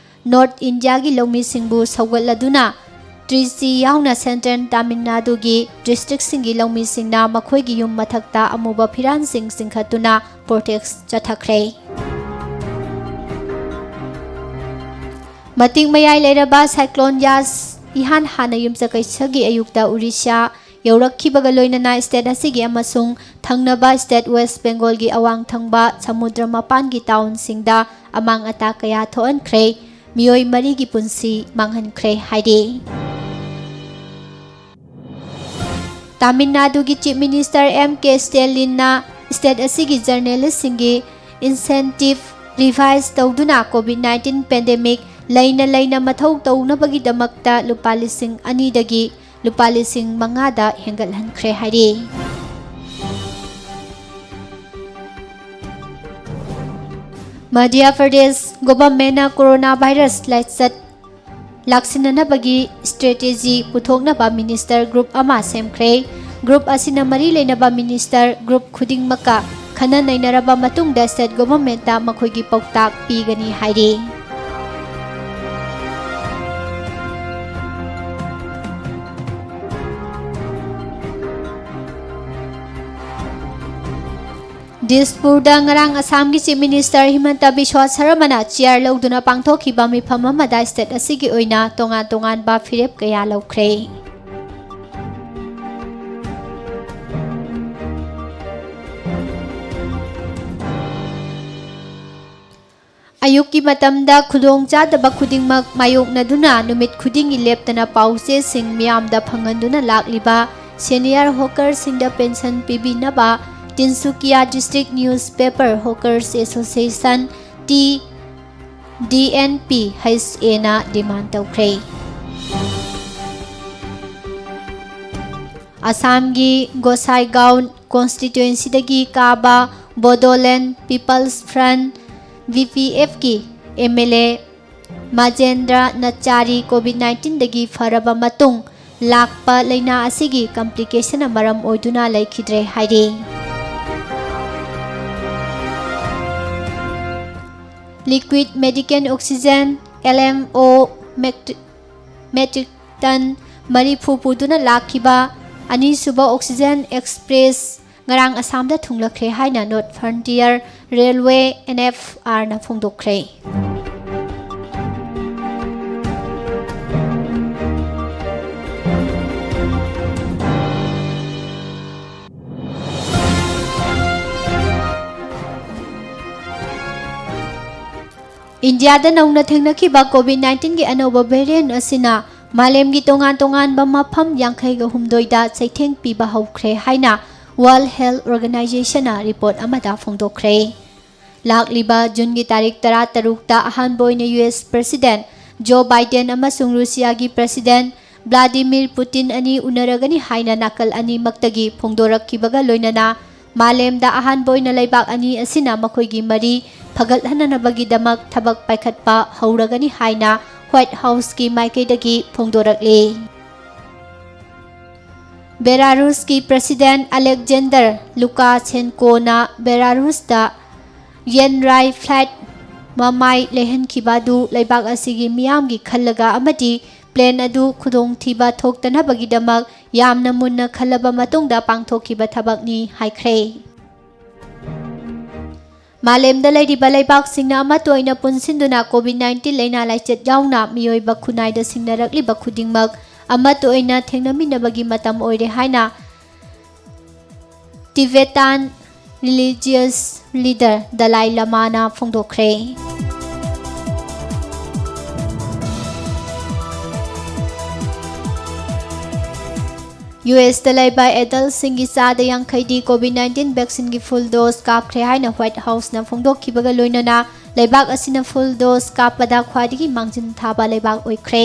North Indiaꯒꯤ ꯂꯧꯃꯤꯁꯤꯡꯕꯨ ꯁꯧꯒꯠꯂꯗꯨꯅ ꯇ꯭ꯔꯤꯆꯤ ꯌꯥꯎꯅ Central ꯇꯥꯃꯤꯜ ꯅꯥꯗꯨꯒꯤ districtꯁꯤꯡꯒꯤ ꯂꯧꯃꯤꯁꯤꯡꯅ ꯃꯈꯣꯏꯒꯤ ꯌꯨꯝ ꯃꯊꯛꯇ ꯑꯃꯨꯕ ꯐꯤꯔꯥꯟꯁꯤꯡ ꯆꯤꯡꯈꯠꯇꯨꯅ protest ꯆꯠꯊꯈ꯭ꯔꯦ꯫ ꯃꯇꯤꯛ ꯃꯌꯥꯏ ꯂꯩꯔꯕ cyclone ꯌꯥꯁ ꯏꯍꯥꯟ ꯍꯥꯟꯅ ꯌꯨꯝꯖꯀꯩꯁꯒꯤ ꯑꯌꯨꯛꯇ Orissa ꯌꯧꯔꯛꯈꯤꯕꯒ ꯂꯣꯏꯅꯅ state ꯑꯁꯤꯒꯤ ꯑꯃꯁꯨꯡ ꯊꯪꯅꯕ state West Bengalꯒꯤ ꯑꯋꯥꯡ ꯊꯪꯕ ꯁꯃꯨꯗ꯭ꯔ ꯃꯄꯥꯟꯒꯤ townꯁꯤꯡꯗ ꯑꯃꯥꯡ ꯑꯇꯥ ꯀꯌꯥ ꯊꯣꯛꯍꯟꯈ꯭ꯔꯦ꯫ ꯃꯤꯑꯣꯏ ꯃꯔꯤꯒꯤ ꯄꯨꯟꯁꯤ ꯃꯥꯡꯍꯟꯈ꯭ꯔꯦ ꯍꯥꯏꯔꯤ꯫ ꯇꯥꯃꯤꯜ ꯅꯥꯗꯨꯒꯤ Chief Minister ꯑꯦꯝ ꯀꯦ ꯁ꯭ꯇꯦꯂꯤꯟꯅ state ꯑꯁꯤꯒꯤ journalistꯁꯤꯡꯒꯤ incentive ꯔꯤꯚꯥꯏꯁ ꯇꯧꯗꯨꯅ COVID nineteen pandemic ꯂꯩꯅ ꯂꯩꯅ ꯃꯊꯧ ꯇꯧꯅꯕꯒꯤꯗꯃꯛꯇ ꯂꯨꯄꯥ ꯂꯤꯁꯤꯡ ꯑꯅꯤꯗꯒꯤ ꯂꯨꯄꯥ ꯂꯤꯁꯤꯡ ꯃꯉꯥꯗ ꯍꯦꯟꯒꯠꯍꯟꯈ꯭ꯔꯦ ꯍꯥꯏꯔꯤ꯫ ꯃꯙ꯭ꯌ ꯄ꯭ꯔꯗꯦꯁ ꯒꯣꯚꯔꯟꯃꯦꯟꯠꯅ ꯀꯣꯔꯣꯅꯥ ꯚꯥꯏꯔꯁ ꯂꯥꯏꯆꯠ ꯂꯥꯛꯁꯤꯟꯅꯅꯕꯒꯤ ꯁ꯭ꯇ꯭ꯔꯦꯇꯦꯖꯤ ꯄꯨꯊꯣꯛꯅꯕ ꯃꯤꯅꯤꯁꯇꯔ ꯒ꯭ꯔꯨꯞ ꯑꯃ ꯁꯦꯝꯈ꯭ꯔꯦ꯫ ꯒ꯭ꯔꯨꯞ ꯑꯁꯤꯅ ꯃꯔꯤ ꯂꯩꯅꯕ ꯃꯤꯅꯤꯁꯇꯔ ꯒ꯭ꯔꯨꯞ ꯈꯨꯗꯤꯡꯃꯛꯀ ꯈꯟꯅ ꯅꯩꯅꯔꯕ ꯃꯇꯨꯡꯗ ꯁ꯭ꯇꯦꯠ ꯒꯣꯚꯔꯟꯃꯦꯟꯠꯇ ꯃꯈꯣꯏꯒꯤ ꯄꯥꯎꯇꯥꯛ ꯄꯤꯒꯅꯤ ꯍꯥꯏꯔꯤ꯫ ꯗꯤꯁꯄꯨꯔꯗ ꯉꯔꯥꯡ ꯑꯁꯥꯝꯒꯤ ꯆꯤꯐ ꯃꯤꯅꯤꯁꯇꯔ ꯍꯤꯃꯟꯇ ꯕꯤꯁ꯭ꯋ ꯁꯔꯃꯅ ꯆꯤꯌꯥꯔ ꯂꯧꯗꯨꯅ ꯄꯥꯡꯊꯣꯛꯈꯤꯕ ꯃꯤꯐꯝ ꯑꯃꯗ ꯁ꯭ꯇꯦꯠ ꯑꯁꯤꯒꯤ ꯑꯣꯏꯅ ꯇꯣꯉꯥꯟ ꯇꯣꯉꯥꯟꯕ ꯐꯤꯔꯦꯞ ꯀꯌꯥ ꯂꯧꯈ꯭ꯔꯦ꯫ ꯑꯌꯨꯛꯀꯤ ꯃꯇꯝꯗ ꯈꯨꯗꯣꯡꯆꯥꯗꯕ ꯈꯨꯗꯤꯡꯃꯛ ꯃꯥꯌꯣꯛꯅꯗꯨꯅ ꯅꯨꯃꯤꯠ ꯈꯨꯗꯤꯡꯒꯤ ꯂꯦꯞꯇꯅ ꯄꯥꯎꯆꯦꯁꯤꯡ ꯃꯤꯌꯥꯝꯗ ꯐꯪꯍꯟꯗꯨꯅ ꯂꯥꯛꯂꯤꯕ ꯁꯦꯅꯤꯌꯔ ꯍꯣꯀꯔꯁꯤꯡꯗ ꯄꯦꯟꯁꯟ ꯄꯤꯕꯤꯅꯕ Tinsukia district newspaper hawkers association, T D N P H ꯑꯦꯅ ꯗꯤꯃꯥꯟ ꯇꯧꯈ꯭ꯔꯦ꯫ ꯑꯁꯥꯝꯒꯤ ꯒꯣꯁꯥꯏꯒꯥꯎ ꯀꯣꯟꯁꯇꯤꯇ꯭ꯋꯦꯟꯁꯤꯗꯒꯤ ꯀꯥꯕ Bodoland People's Front, B P ꯑꯦꯐꯀꯤ M L A Majendra Narzary COVID nineteenꯗꯒꯤ ꯐꯔꯕ ꯃꯇꯨꯡ ꯂꯥꯛꯄ ꯂꯥꯏꯅꯥ ꯑꯁꯤꯒꯤ ꯀꯝꯄ꯭ꯂꯤꯀꯦꯁꯟꯅ ꯃꯔꯝ ꯑꯣꯏꯗꯨꯅ ꯂꯩꯈꯤꯗ꯭ꯔꯦ ꯍꯥꯏꯔꯤ꯫ Liquid medical oxygen, L M O, metric-, metric ton ꯃꯔꯤꯐꯨ ꯄꯨꯗꯨꯅ ꯂꯥꯛꯈꯤꯕ ꯑꯅꯤꯁꯨꯕ ꯑꯣꯛꯁꯤꯖꯦꯟ ꯑꯦꯛꯁꯄ꯭ꯔꯦꯁ ꯉꯔꯥꯡ ꯑꯁꯥꯝꯗ ꯊꯨꯡꯂꯈ꯭ꯔꯦ ꯍꯥꯏꯅ North Frontier Railway, N F R ꯅ ꯐꯣꯡꯗꯣꯛꯈ꯭ꯔꯦ꯫ ꯏꯟꯗꯤꯌꯥꯗ ꯅꯧꯅ ꯊꯦꯡꯅꯈꯤꯕ COVID nineteenꯒꯤ ꯑꯅꯧꯕ variant ꯑꯁꯤꯅ ꯃꯥꯂꯦꯝꯒꯤ ꯇꯣꯉꯥꯟ ꯇꯣꯉꯥꯟꯕ ꯃꯐꯝ ꯌꯥꯡꯈꯩꯒ ꯍꯨꯝꯗꯣꯏꯗ ꯆꯩꯊꯦꯡ ꯄꯤꯕ ꯍꯧꯈ꯭ꯔꯦ ꯍꯥꯏꯅ World Health Organizationꯅ report ꯑꯃꯗ ꯐꯣꯡꯗꯣꯛꯈ꯭ꯔꯦ꯫ ꯂꯥꯛꯂꯤꯕ ꯖꯨꯟꯒꯤ ꯇꯥꯔꯤꯛ ꯇꯔꯥꯇꯔꯨꯛꯇ ꯑꯍꯥꯟꯕ ꯑꯣꯏꯅ ꯌꯨ ꯑꯦꯁ ꯄ꯭ꯔꯁꯤꯗꯦꯟꯠ ꯖꯣ ꯕꯥꯏꯗꯦꯟ ꯑꯃꯁꯨꯡ ꯔꯨꯁꯤꯌꯥꯒꯤ ꯄ꯭ꯔꯁꯤꯗꯦꯟꯠ ꯚ꯭ꯂꯥꯗꯤꯃꯤꯔ ꯄꯨꯇꯤꯟ ꯑꯅꯤ ꯎꯅꯔꯒꯅꯤ ꯍꯥꯏꯅ ꯅꯥꯀꯜ ꯑꯅꯤꯃꯛꯇꯒꯤ ꯐꯣꯡꯗꯣꯔꯛꯈꯤꯕꯒ ꯂꯣꯏꯅꯅ ꯃꯥꯂꯦꯝꯗ ꯑꯍꯥꯟꯕ ꯑꯣꯏꯅ ꯂꯩꯕꯥꯛ ꯑꯅꯤ ꯑꯁꯤꯅ ꯃꯈꯣꯏꯒꯤ ꯃꯔꯤ ꯐꯒꯠꯍꯟꯅꯅꯕꯒꯤꯗꯃꯛ ꯊꯕꯛ ꯄꯥꯏꯈꯠꯄ ꯍꯧꯔꯒꯅꯤ ꯍꯥꯏꯅ ꯋꯥꯏꯠ ꯍꯥꯎꯁꯀꯤ ꯃꯥꯏꯀꯩꯗꯒꯤ ꯐꯣꯡꯗꯣꯔꯛꯂꯤ꯫ ꯕꯦꯂꯥꯔꯨꯁꯀꯤ ꯄ꯭ꯔꯁꯤꯗꯦꯟꯠ ꯑꯂꯦꯛꯖꯦꯟꯗꯔ ꯂꯨꯀꯥꯁꯦꯟꯀꯣꯅ ꯕꯦꯂꯥꯔꯨꯁꯇ ꯌꯦꯟ ꯔꯥꯏ ꯐ꯭ꯂꯥꯏꯠ ꯃꯃꯥꯏ ꯂꯩꯍꯟꯈꯤꯕ ꯑꯗꯨ ꯂꯩꯕꯥꯛ ꯑꯁꯤꯒꯤ ꯃꯤꯌꯥꯝꯒꯤ ꯈꯜꯂꯒ ꯑꯃꯗꯤ ꯄ꯭ꯂꯦꯟ ꯑꯗꯨ ꯈꯨꯗꯣꯡꯊꯤꯕ ꯊꯣꯛꯇꯅꯕꯒꯤꯗꯃꯛ ꯌꯥꯝꯅ ꯃꯨꯟꯅ ꯈꯜꯂꯕ ꯃꯇꯨꯡꯗ ꯄꯥꯡꯊꯣꯛꯈꯤꯕ ꯊꯕꯛꯅꯤ ꯍꯥꯏꯈ꯭ꯔꯦ꯫ ꯃꯥꯂꯦꯝꯗ ꯂꯩꯔꯤꯕ ꯂꯩꯕꯥꯛꯁꯤꯡꯅ ꯑꯃꯠꯇ ꯑꯣꯏꯅ ꯄꯨꯟꯁꯤꯟꯗꯨꯅ ꯀꯣꯚꯤꯗ ꯅꯥꯏꯟꯇꯤꯟ ꯂꯥꯏꯅꯥ ꯂꯥꯏꯆꯠ ꯌꯥꯎꯅ ꯃꯤꯑꯣꯏꯕ ꯈꯨꯟꯅꯥꯏꯗ ꯁꯤꯡꯅꯔꯛꯂꯤꯕ ꯈꯨꯗꯤꯡꯃꯛ ꯑꯃꯠꯇ ꯑꯣꯏꯅ ꯊꯦꯡꯅꯃꯤꯟꯅꯕꯒꯤ ꯃꯇꯝ ꯑꯣꯏꯔꯦ ꯍꯥꯏꯅ ꯇꯤꯕꯦꯇꯥꯟ ꯔꯤꯂꯤꯖꯤꯌꯁ ꯂꯤꯗꯔ ꯗꯂꯥꯏ ꯂꯃꯥꯅ ꯐꯣꯡꯗꯣꯛꯈ꯭ꯔꯦ꯫ ꯌꯨ ꯑꯦꯁꯇ ꯂꯩꯕ ꯑꯦꯗꯜꯁꯤꯡꯒꯤ ꯆꯥꯗ ꯌꯥꯡꯈꯩꯗꯤ ꯀꯣꯚꯤꯗ ꯅꯥꯏꯟꯇꯤꯟ ꯚꯦꯛꯁꯤꯟꯒꯤ ꯐꯨꯜ ꯗꯣꯁ ꯀꯥꯞꯈ꯭ꯔꯦ ꯍꯥꯏꯅ ꯋꯥꯏꯠ ꯍꯥꯎꯁꯅ ꯐꯣꯡꯗꯣꯛꯈꯤꯕꯒ ꯂꯣꯏꯅꯅ ꯂꯩꯕꯥꯛ ꯑꯁꯤꯅ ꯐꯨꯜ ꯗꯣꯁ ꯀꯥꯞꯄꯗ ꯈ꯭ꯋꯥꯏꯗꯒꯤ ꯃꯥꯡꯖꯤꯟ ꯊꯥꯕ ꯂꯩꯕꯥꯛ ꯑꯣꯏꯈ꯭ꯔꯦ꯫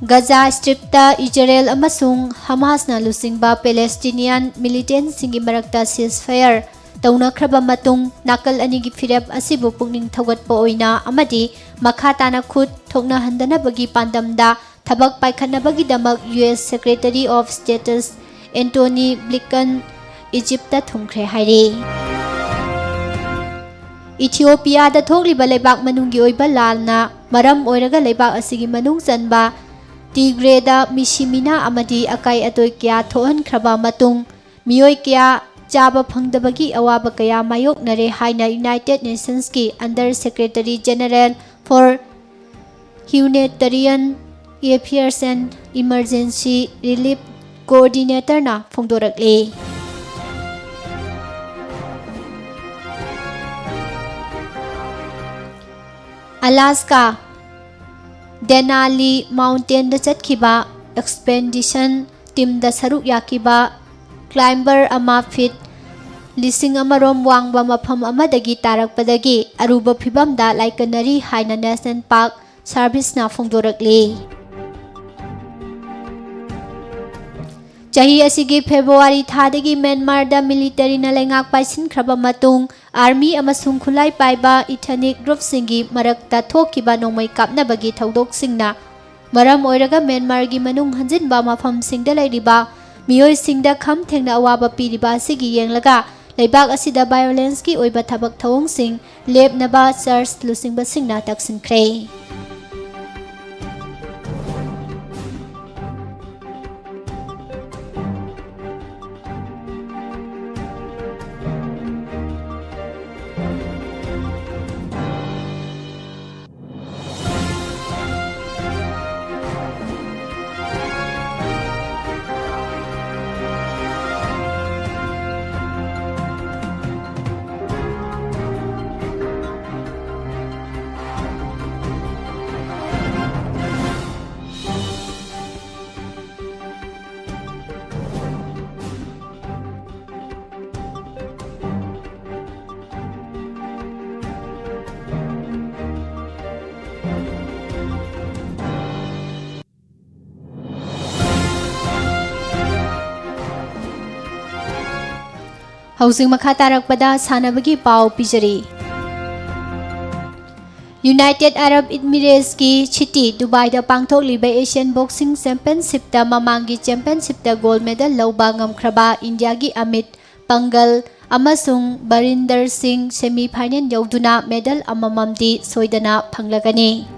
ꯒꯖꯥ ꯁ꯭ꯇ꯭ꯔꯤꯞꯇ ꯏꯖꯔꯦꯜ ꯑꯃꯁꯨꯡ ꯍꯃꯥꯁꯅ ꯂꯨꯆꯤꯡꯕ ꯄꯦꯂꯦꯁꯇꯤꯅꯤꯌꯥꯟ ꯃꯤꯂꯤꯇꯦꯟꯠꯁꯤꯡꯒꯤ ꯃꯔꯛꯇ ꯁꯤꯖꯐꯥꯌꯔ ꯇꯧꯅꯈ꯭ꯔꯕ ꯃꯇꯨꯡ, ꯅꯥꯀꯜ ꯑꯅꯤꯒꯤ ꯐꯤꯔꯦꯞ ꯑꯁꯤꯕꯨ ꯄꯨꯛꯅꯤꯡ ꯊꯧꯒꯠꯄ ꯑꯣꯏꯅ ꯑꯃꯗꯤ ꯃꯈꯥ ꯇꯥꯅ ꯈꯨꯠ ꯊꯣꯛꯅꯍꯟꯗꯅꯕꯒꯤ ꯄꯥꯟꯗꯝꯗ ꯊꯕꯛ ꯄꯥꯏꯈꯠꯅꯕꯒꯤꯗꯃꯛ U S Secretary of State's Antony Blinken Egypt ꯊꯨꯡꯈ꯭ꯔꯦ ꯍꯥꯏꯔꯦ꯫ ꯏꯊꯤꯑꯣꯄꯤꯌꯥꯗ ꯊꯣꯛꯂꯤꯕ ꯂꯩꯕꯥꯛ ꯃꯅꯨꯡꯒꯤ ꯑꯣꯏꯕ ꯂꯥꯟꯅ ꯃꯔꯝ ꯑꯣꯏꯔꯒ ꯂꯩꯕꯥꯛ ꯑꯁꯤꯒꯤ ꯃꯅꯨꯡ ꯆꯟꯕ ꯇꯤꯒ꯭ꯔꯦꯗ ꯃꯤꯁꯤꯃꯤꯅꯥ ꯑꯃꯗꯤ ꯑꯀꯥꯏ ꯑꯇꯣꯏ ꯀꯌꯥ ꯊꯣꯛꯍꯟꯈ꯭ꯔꯕ ꯃꯇꯨꯡ, ꯃꯤꯑꯣꯏ ꯀꯌꯥ ꯆꯥꯕ ꯐꯪꯗꯕꯒꯤ ꯑꯋꯥꯕ ꯀꯌꯥ ꯃꯥꯌꯣꯛꯅꯔꯦ ꯍꯥꯏꯅ United Nationsꯀꯤ Under Secretary General for Humanitarian Affairs and Emergency Relief Coordinatorꯅ ꯐꯣꯡꯗꯣꯔꯛꯂꯤ꯫ ꯑꯂꯥꯁꯀꯥ ꯗꯦꯅꯥꯂꯤ ꯃꯥꯎꯟꯇꯦꯟꯗ ꯆꯠꯈꯤꯕ ꯑꯦꯛꯁꯄꯦꯟꯗꯤꯁꯟ ꯇꯤꯝꯗ ꯁꯔꯨꯛ ꯌꯥꯈꯤꯕ ꯀ꯭ꯂꯥꯏꯝꯕꯔ ꯑꯃ ꯐꯤꯠ ꯂꯤꯁꯤꯡ ꯑꯃꯔꯣꯝ ꯋꯥꯡꯕ ꯃꯐꯝ ꯑꯃꯗꯒꯤ ꯇꯥꯔꯛꯄꯗꯒꯤ ꯑꯔꯨꯕ ꯐꯤꯚꯝꯗ ꯂꯥꯏꯀꯠꯅꯔꯤ ꯍꯥꯏꯅ National Park Service ꯅ ꯐꯣꯡꯗꯣꯔꯛꯂꯤ꯫ ꯆꯍꯤ ꯑꯁꯤꯒꯤ February ꯊꯥꯗꯒꯤ ꯃ꯭ꯌꯥꯟꯃꯥꯔꯗ military ꯅ ꯂꯩꯉꯥꯛ ꯄꯥꯏꯁꯤꯟꯈ꯭ꯔꯕ ꯃꯇꯨꯡ, army ꯑꯃꯁꯨꯡ ꯈꯨꯠꯂꯥꯏ ꯄꯥꯏꯕ ethnic group ꯁꯤꯡꯒꯤ ꯃꯔꯛꯇ ꯊꯣꯛꯈꯤꯕ ꯅꯣꯡꯃꯩ ꯀꯥꯞꯅꯕꯒꯤ ꯊꯧꯗꯣꯛꯁꯤꯡꯅ ꯃꯔꯝ ꯑꯣꯏꯔꯒ ꯃ꯭ꯌꯥꯟꯃꯥꯔꯒꯤ ꯃꯅꯨꯡ ꯍꯟꯖꯤꯟꯕ ꯃꯐꯝꯁꯤꯡꯗ ꯂꯩꯔꯤꯕ ꯃꯤꯑꯣꯏꯁꯤꯡꯗ ꯈꯝ ꯊꯦꯡꯅ ꯑꯋꯥꯕ ꯄꯤꯔꯤꯕ ꯑꯁꯤꯒꯤ ꯌꯦꯡꯂꯒ, ꯂꯩꯕꯥꯛ ꯑꯁꯤꯗ violence ꯀꯤ ꯑꯣꯏꯕ ꯊꯕꯛ ꯊꯧꯑꯣꯡꯁꯤꯡ ꯂꯦꯞꯅꯕ church ꯂꯨꯆꯤꯡꯕꯁꯤꯡꯅ ꯇꯛꯁꯤꯟꯈ꯭ꯔꯦ꯫ ꯍꯧꯖꯤꯛ ꯃꯈꯥ ꯇꯥꯔꯛꯄꯗ ꯁꯥꯟꯅꯕꯒꯤ ꯄꯥꯎ ꯄꯤꯖꯔꯤ꯫ United Arab Emirates ꯀꯤ city ꯗꯨꯕꯥꯏꯗ ꯄꯥꯡꯊꯣꯛꯂꯤꯕ Asian Boxing Championship ꯇ ꯃꯃꯥꯡꯒꯤ championship ꯇ gold medal ꯂꯧꯕ ꯉꯝꯈ꯭ꯔꯕ ꯏꯟꯗꯤꯌꯥꯒꯤ ꯑꯃꯤꯠ ꯄꯪꯒꯜ ꯑꯃꯁꯨꯡ ꯕꯔꯤꯟꯗꯔ ꯁꯤꯡ semi final ꯌꯧꯗꯨꯅ medal ꯑꯃꯃꯝꯗꯤ ꯁꯣꯏꯗꯅ ꯐꯪꯂꯒꯅꯤ꯫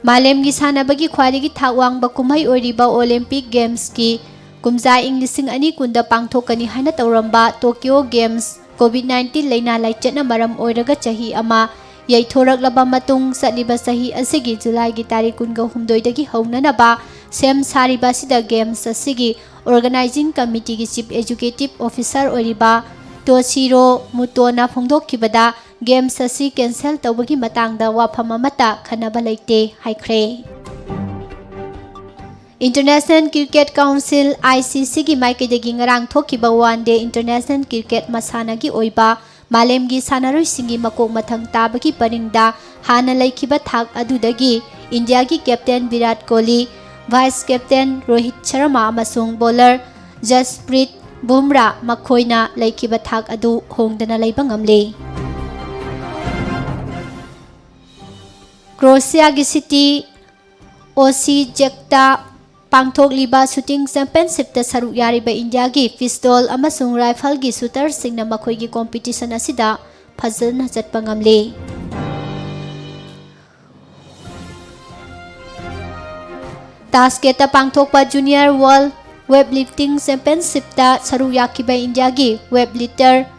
ꯃꯥꯂꯦꯝꯒꯤ ꯁꯥꯟꯅꯕꯒꯤ ꯈ꯭ꯋꯥꯏꯗꯒꯤ ꯊꯥꯛ ꯋꯥꯡꯕ ꯀꯨꯝꯍꯩ ꯑꯣꯏꯔꯤꯕ Olympic Games ꯀꯤ ꯀꯨꯝꯖꯥ ꯏꯪ ꯂꯤꯁꯤꯡ ꯑꯅꯤ ꯀꯨꯟꯗ ꯄꯥꯡꯊꯣꯛꯀꯅꯤ ꯍꯥꯏꯅ ꯇꯧꯔꯝꯕ Tokyo Games COVID nineteen ꯂꯩꯅꯥ ꯂꯥꯏꯆꯠꯅ ꯃꯔꯝ ꯑꯣꯏꯔꯒ ꯆꯍꯤ ꯑꯃ ꯌꯩꯊꯣꯔꯛꯂꯕ ꯃꯇꯨꯡ, ꯆꯠꯂꯤꯕ ꯆꯍꯤ ꯑꯁꯤꯒꯤ July ꯒꯤ ꯇꯥꯔꯤꯛ ꯀꯨꯟꯒ ꯍꯨꯝꯗꯣꯏꯗꯒꯤ ꯍꯧꯅꯅꯕ ꯁꯦꯝ ꯁꯥꯔꯤꯕ ꯑꯁꯤꯗ Games ꯑꯁꯤꯒꯤ Organizing Committee ꯒꯤ Chief Executive Officer ꯑꯣꯏꯔꯤꯕ ꯇꯣꯁꯤꯔꯣ ꯃꯨꯇꯣꯅ ꯐꯣꯡꯗꯣꯛꯈꯤꯕꯗ, Games ꯑꯁꯤ cancel ꯇꯧꯕꯒꯤ ꯃꯇꯥꯡꯗ ꯋꯥꯐꯝ ꯑꯃꯠꯇ ꯈꯟꯅꯕ ꯂꯩꯇꯦ ꯍꯥꯏꯈ꯭ꯔꯦ꯫ International Cricket Council, I C C ꯒꯤ ꯃꯥꯏꯀꯩꯗꯒꯤ ꯉꯔꯥꯡ ꯊꯣꯛꯈꯤꯕ One Day International Cricket ꯃꯁꯥꯟꯅꯒꯤ ꯑꯣꯏꯕ ꯃꯥꯂꯦꯝꯒꯤ ꯁꯥꯟꯅꯔꯣꯏꯁꯤꯡꯒꯤ ꯃꯀꯣꯛ ꯃꯊꯪ ꯇꯥꯕꯒꯤ ꯄꯔꯤꯡꯗ ꯍꯥꯟꯅ ꯂꯩꯈꯤꯕ ꯊꯥꯛ ꯑꯗꯨꯗꯒꯤ ꯏꯟꯗꯤꯌꯥꯒꯤ captain Virat Kohli, vice captain Rohit Sharma ꯑꯃꯁꯨꯡ bowler ꯖꯁꯄ꯭ꯔꯤꯠ ꯕꯨꯝꯔꯥ ꯃꯈꯣꯏꯅ ꯂꯩꯈꯤꯕ ꯊꯥꯛ ꯑꯗꯨ ꯍꯣꯡꯗꯅ ꯂꯩꯕ ꯉꯝꯂꯦ꯫ ꯀ꯭ꯔꯣꯑꯦꯁꯤꯌꯥꯒꯤ city ꯀꯣꯁꯤꯖꯦꯛꯇ ꯄꯥꯡꯊꯣꯛꯂꯤꯕ shooting championshipꯇ ꯁꯔꯨꯛ ꯌꯥꯔꯤꯕ ꯏꯟꯗꯤꯌꯥꯒꯤ pistol ꯑꯃꯁꯨꯡ rifleꯒꯤ shooterꯁꯤꯡꯅ ꯃꯈꯣꯏꯒꯤ competition ꯑꯁꯤꯗ ꯐꯖꯅ ꯆꯠꯄ ꯉꯝꯂꯤ꯫ ꯇꯥꯁꯀꯦꯠꯇ ꯄꯥꯡꯊꯣꯛꯄ Junior World Weightlifting Championshipꯇ ꯁꯔꯨꯛ ꯌꯥꯈꯤꯕ ꯏꯟꯗꯤꯌꯥꯒꯤ weightlifter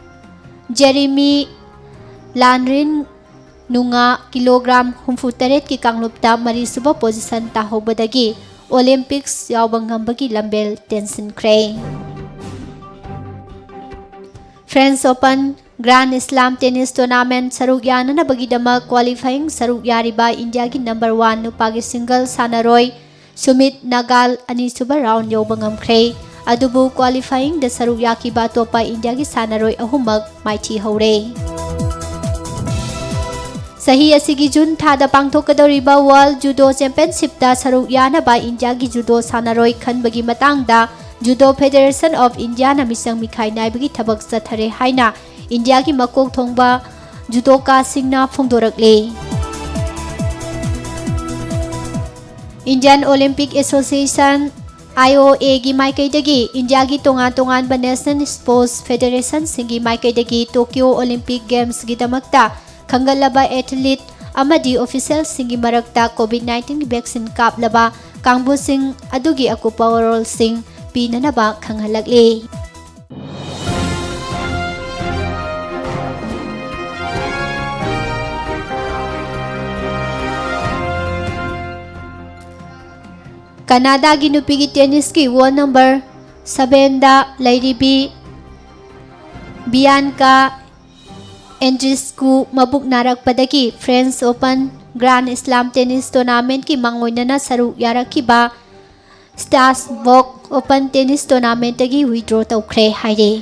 ꯖꯦꯔꯤꯃꯤ ꯂꯥꯟꯔꯤꯟ ꯅꯨꯡꯉꯥ ꯀꯤꯂꯣꯒ꯭ꯔꯥꯝ ꯍꯨꯝꯐꯨ ꯇꯔꯦꯠꯀꯤ ꯀꯥꯡꯂꯨꯞꯇ ꯃꯔꯤꯁꯨꯕ position ꯇꯥꯍꯧꯕꯗꯒꯤ Olympics ꯌꯥꯎꯕ ꯉꯝꯕꯒꯤ ꯂꯝꯕꯦꯜ ꯇꯦꯟꯁꯤꯟꯈ꯭ꯔꯦ꯫ French Open Grand Slam Tennis Tournament ꯁꯔꯨꯛ ꯌꯥꯅꯅꯕꯒꯤꯗꯃꯛ qualifying ꯁꯔꯨꯛ ꯌꯥꯔꯤꯕ ꯏꯟꯗꯤꯌꯥꯒꯤ number one ꯅꯨꯄꯥꯒꯤ single ꯁꯥꯟꯅꯔꯣꯏ ꯁꯨꯃꯤꯠ ꯅꯥꯒꯥꯜ ꯑꯅꯤꯁꯨꯕ round ꯌꯧꯕ ꯉꯝꯈ꯭ꯔꯦ꯫ ꯑꯗꯨꯕꯨ qualifyingꯗ ꯁꯔꯨꯛ ꯌꯥꯈꯤꯕ ꯑꯇꯣꯞꯄ ꯏꯟꯗꯤꯌꯥꯒꯤ ꯁꯥꯟꯅꯔꯣꯏ ꯑꯍꯨꯝꯃꯛ ꯃꯥꯏꯊꯤ ꯍꯧꯔꯦ꯫ ꯆꯍꯤ ꯑꯁꯤꯒꯤ ꯖꯨꯟ ꯊꯥꯗ ꯄꯥꯡꯊꯣꯛꯀꯗꯧꯔꯤꯕ World Judo Championshipꯇ ꯁꯔꯨꯛ ꯌꯥꯅꯕ ꯏꯟꯗꯤꯌꯥꯒꯤ judo ꯁꯥꯟꯅꯔꯣꯏ ꯈꯟꯕꯒꯤ ꯃꯇꯥꯡꯗ Judo Federation of Indiaꯅ ꯃꯤꯆꯪ ꯃꯤꯈꯥꯏ ꯅꯥꯏꯕꯒꯤ ꯊꯕꯛ ꯆꯠꯊꯔꯦ ꯍꯥꯏꯅ ꯏꯟꯗꯤꯌꯥꯒꯤ ꯃꯀꯣꯛ ꯊꯣꯡꯕ judokaꯁꯤꯡꯅ ꯐꯣꯡꯗꯣꯔꯛꯂꯤ꯫ Indian Olympic Association, I O Aꯒꯤ ꯃꯥꯏꯀꯩꯗꯒꯤ ꯏꯟꯗꯤꯌꯥꯒꯤ ꯇꯣꯉꯥꯟ ꯇꯣꯉꯥꯟꯕ national sports federationꯁꯤꯡꯒꯤ ꯃꯥꯏꯀꯩꯗꯒꯤ Tokyo Olympic Gamesꯒꯤꯗꯃꯛꯇ ꯈꯟꯒꯠꯂꯕ athlete ꯑꯃꯗꯤ officialꯁꯤꯡꯒꯤ ꯃꯔꯛꯇ COVID nineteen vaccine ꯀꯥꯞꯂꯕ ꯀꯥꯡꯕꯨꯁꯤꯡ ꯑꯗꯨꯒꯤ ꯑꯀꯨꯞꯄ ꯃꯔꯣꯜꯁꯤꯡ ꯄꯤꯅꯅꯕ ꯈꯪꯍꯜꯂꯛꯂꯤ꯫ ꯀꯅꯥꯗꯥꯒꯤ ꯅꯨꯄꯤꯒꯤ tennisꯀꯤ world number sevenꯗ ꯂꯩꯔꯤꯕꯤ ꯕꯤꯌꯥꯟꯀꯥ ꯑꯦꯟꯗ꯭ꯔꯤꯁꯀꯨ ꯃꯕꯨꯛ ꯅꯥꯔꯛꯄꯗꯒꯤ French Open Grand Slam Tennis Tournamentꯀꯤ ꯃꯥꯡꯑꯣꯏꯅꯅ ꯁꯔꯨꯛ ꯌꯥꯔꯛꯈꯤꯕ ꯁ꯭ꯇꯥꯁꯕꯣꯛ ꯑꯣꯄꯟ ꯇꯦꯅꯤꯁ ꯇꯣꯔꯅꯥꯃꯦꯟꯠꯇꯒꯤ ꯋꯤꯗ꯭ꯔꯣ ꯇꯧꯈ꯭ꯔꯦ ꯍꯥꯏꯔꯦ꯫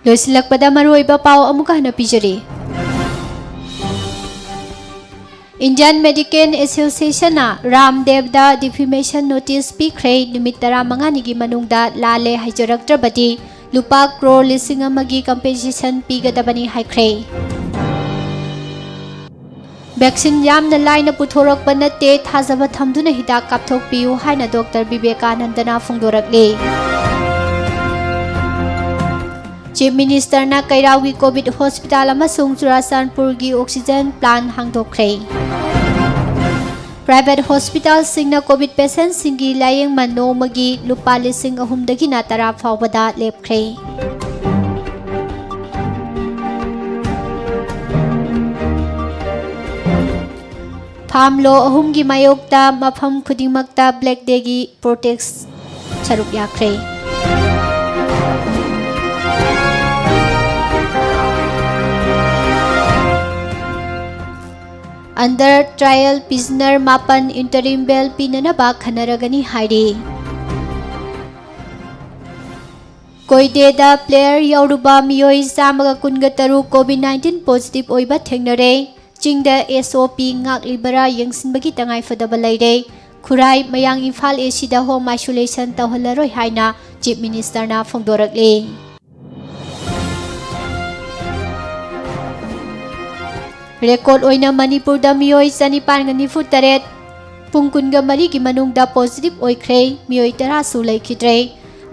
ꯂꯣꯏꯁꯤꯜꯂꯛꯄꯗ ꯃꯔꯨꯑꯣꯏꯕ ꯄꯥꯎ ꯑꯃꯨꯛꯀ ꯍꯟꯅ ꯄꯤꯖꯔꯤ꯫ Indian Medical Associationꯅ ꯔꯥꯝꯗꯦꯕꯗ defamation notice ꯄꯤꯈ꯭ꯔꯦ꯫ ꯅꯨꯃꯤꯠ ꯇꯔꯥꯃꯉꯥꯅꯤꯒꯤ ꯃꯅꯨꯡꯗ ꯂꯥꯜꯂꯦ ꯍꯥꯏꯖꯔꯛꯇ꯭ꯔꯕꯗꯤ ꯂꯨꯄꯥ ꯀ꯭ꯔꯣꯔ ꯂꯤꯁꯤꯡ ꯑꯃꯒꯤ compensation ꯄꯤꯒꯗꯕꯅꯤ ꯍꯥꯏꯈ꯭ꯔꯦ꯫ Vaccine ꯌꯥꯝꯅ ꯂꯥꯏꯅ ꯄꯨꯊꯣꯔꯛꯄ ꯅꯠꯇꯦ, ꯊꯥꯖꯕ ꯊꯝꯗꯨꯅ ꯍꯤꯗꯥꯛ ꯀꯥꯞꯊꯣꯛꯄꯤꯌꯨ ꯍꯥꯏꯅ ꯗꯣꯛꯇꯔ ꯕꯤꯕꯦꯀꯥꯅꯟꯗꯅ ꯐꯣꯡꯗꯣꯔꯛꯂꯤ꯫ Chief Ministerꯅ ꯀꯩꯔꯥꯎꯒꯤ COVID hospital ꯑꯃꯁꯨꯡ ꯆꯨꯔꯥꯆꯥꯟꯄꯨꯔꯒꯤ oxygen plant ꯍꯥꯡꯗꯣꯛꯈ꯭ꯔꯦ꯫ Private hospitalꯁꯤꯡꯅ COVID patientꯁꯤꯡꯒꯤ ꯂꯥꯌꯦꯡꯃꯟ ꯅꯣꯡꯃꯒꯤ ꯂꯨꯄꯥ ꯂꯤꯁꯤꯡ ꯑꯍꯨꯝꯗꯒꯤꯅ ꯇꯔꯥ ꯐꯥꯎꯕꯗ ꯂꯦꯞꯈ꯭ꯔꯦ꯫ Farm law ꯑꯍꯨꯝꯒꯤ ꯃꯥꯌꯣꯛꯇ ꯃꯐꯝ ꯈꯨꯗꯤꯡꯃꯛꯇ Black Dayꯒꯤ protest ꯁꯔꯨꯛ ꯌꯥꯈ꯭ꯔꯦ꯫ Under trial prisoner ꯃꯥꯄꯟ interim bail ꯄꯤꯅꯅꯕ ꯈꯟꯅꯔꯒꯅꯤ ꯍꯥꯏꯔꯤ꯫ ꯀꯣꯏꯗꯦꯗ player ꯌꯥꯎꯔꯨꯕ ꯃꯤꯑꯣꯏ ꯆꯥꯝꯃꯒ ꯀꯨꯟꯒ ꯇꯔꯨꯛ COVID nineteen positive ꯑꯣꯏꯕ ꯊꯦꯡꯅꯔꯦ꯫ ꯆꯤꯡꯗ SOP ꯉꯥꯛꯂꯤꯕꯔꯥ ꯌꯦꯡꯁꯤꯟꯕꯒꯤ ꯇꯉꯥꯏꯐꯗꯕ ꯂꯩꯔꯦ꯫ ꯈꯨꯔꯥꯏ, ꯃꯌꯥꯡ ꯏꯝꯐꯥꯜ ACꯗ home isolation ꯇꯧꯍꯜꯂꯔꯣꯏ ꯍꯥꯏꯅ Chief Ministerꯅ ꯐꯣꯡꯗꯣꯔꯛꯂꯤ꯫ ꯔꯦꯀꯣꯔꯗ ꯑꯣꯏꯅ ꯃꯅꯤꯄꯨꯔꯗ ꯃꯤꯑꯣꯏ ꯆꯅꯤꯄꯥꯟꯒ ꯅꯤꯐꯨ ꯇꯔꯦꯠ ꯄꯨꯡ ꯀꯨꯟꯒ ꯃꯔꯤꯒꯤ ꯃꯅꯨꯡꯗ ꯄꯣꯖꯤꯇꯤꯚ ꯑꯣꯏꯈ꯭ꯔꯦ, ꯃꯤꯑꯣꯏ ꯇꯔꯥꯁꯨ ꯂꯩꯈꯤꯗ꯭ꯔꯦ꯫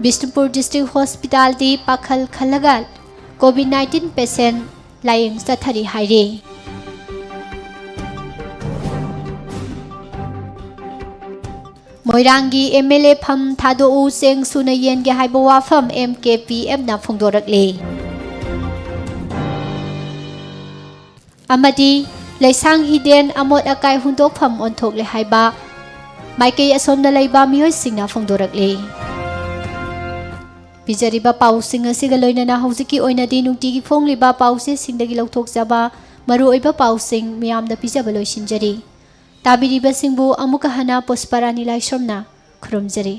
ꯕꯤꯁꯅꯨꯄꯨꯔ ꯗꯤꯁꯇ꯭ꯔꯤꯛ ꯍꯣꯁꯄꯤꯇꯥꯜꯗꯤ ꯄꯥꯈꯜ ꯈꯜꯂꯒ ꯀꯣꯚꯤꯗ ꯅꯥꯏꯟꯇꯤꯟ ꯄꯦꯁꯦꯟ ꯂꯥꯌꯦꯡ ꯆꯠꯊꯔꯤ ꯍꯥꯏꯔꯤ꯫ ꯃꯣꯏꯔꯥꯡꯒꯤ ꯑꯦꯝ ꯑꯦꯜ ꯑꯦ ꯐꯝ ꯊꯥꯗꯣꯛꯎ, ꯆꯦꯡ ꯁꯨꯅ ꯌꯦꯟꯒꯦ ꯍꯥꯏꯕ ꯋꯥꯐꯝ ꯑꯦꯝ ꯀꯦ ꯄꯤ ꯑꯦꯝꯅ ꯐꯣꯡꯗꯣꯔꯛꯂꯤ꯫ ꯑꯃꯗꯤ ꯂꯩꯁꯥꯡ ꯍꯤꯗꯦꯟ ꯑꯃꯣꯠ ꯑꯀꯥꯏ ꯍꯨꯟꯗꯣꯛꯐꯝ ꯑꯣꯟꯊꯣꯛꯂꯦ ꯍꯥꯏꯕ ꯃꯥꯏꯀꯩ ꯑꯁꯣꯝꯗ ꯂꯩꯕ ꯃꯤꯑꯣꯏꯁꯤꯡꯅ ꯐꯣꯡꯗꯣꯔꯛꯂꯤ꯫ ꯄꯤꯖꯔꯤꯕ ꯄꯥꯎꯁꯤꯡ ꯑꯁꯤꯒ ꯂꯣꯏꯅꯅ ꯍꯧꯖꯤꯛꯀꯤ ꯑꯣꯏꯅꯗꯤ ꯅꯨꯡꯇꯤꯒꯤ ꯐꯣꯡꯂꯤꯕ ꯄꯥꯎꯆꯦꯁꯤꯡꯗꯒꯤ ꯂꯧꯊꯣꯛꯆꯕ ꯃꯔꯨꯑꯣꯏꯕ ꯄꯥꯎꯁꯤꯡ ꯃꯤꯌꯥꯝꯗ ꯄꯤꯖꯕ ꯂꯣꯏꯁꯤꯟꯖꯔꯤ꯫ ꯇꯥꯕꯤꯔꯤꯕꯁꯤꯡꯕꯨ ꯑꯃꯨꯛꯀ ꯍꯟꯅ ꯄꯨꯁꯄꯔꯥꯅꯤ ꯂꯥꯏꯁ꯭ꯔꯝꯅ ꯈꯨꯔꯨꯝꯖꯔꯤ꯫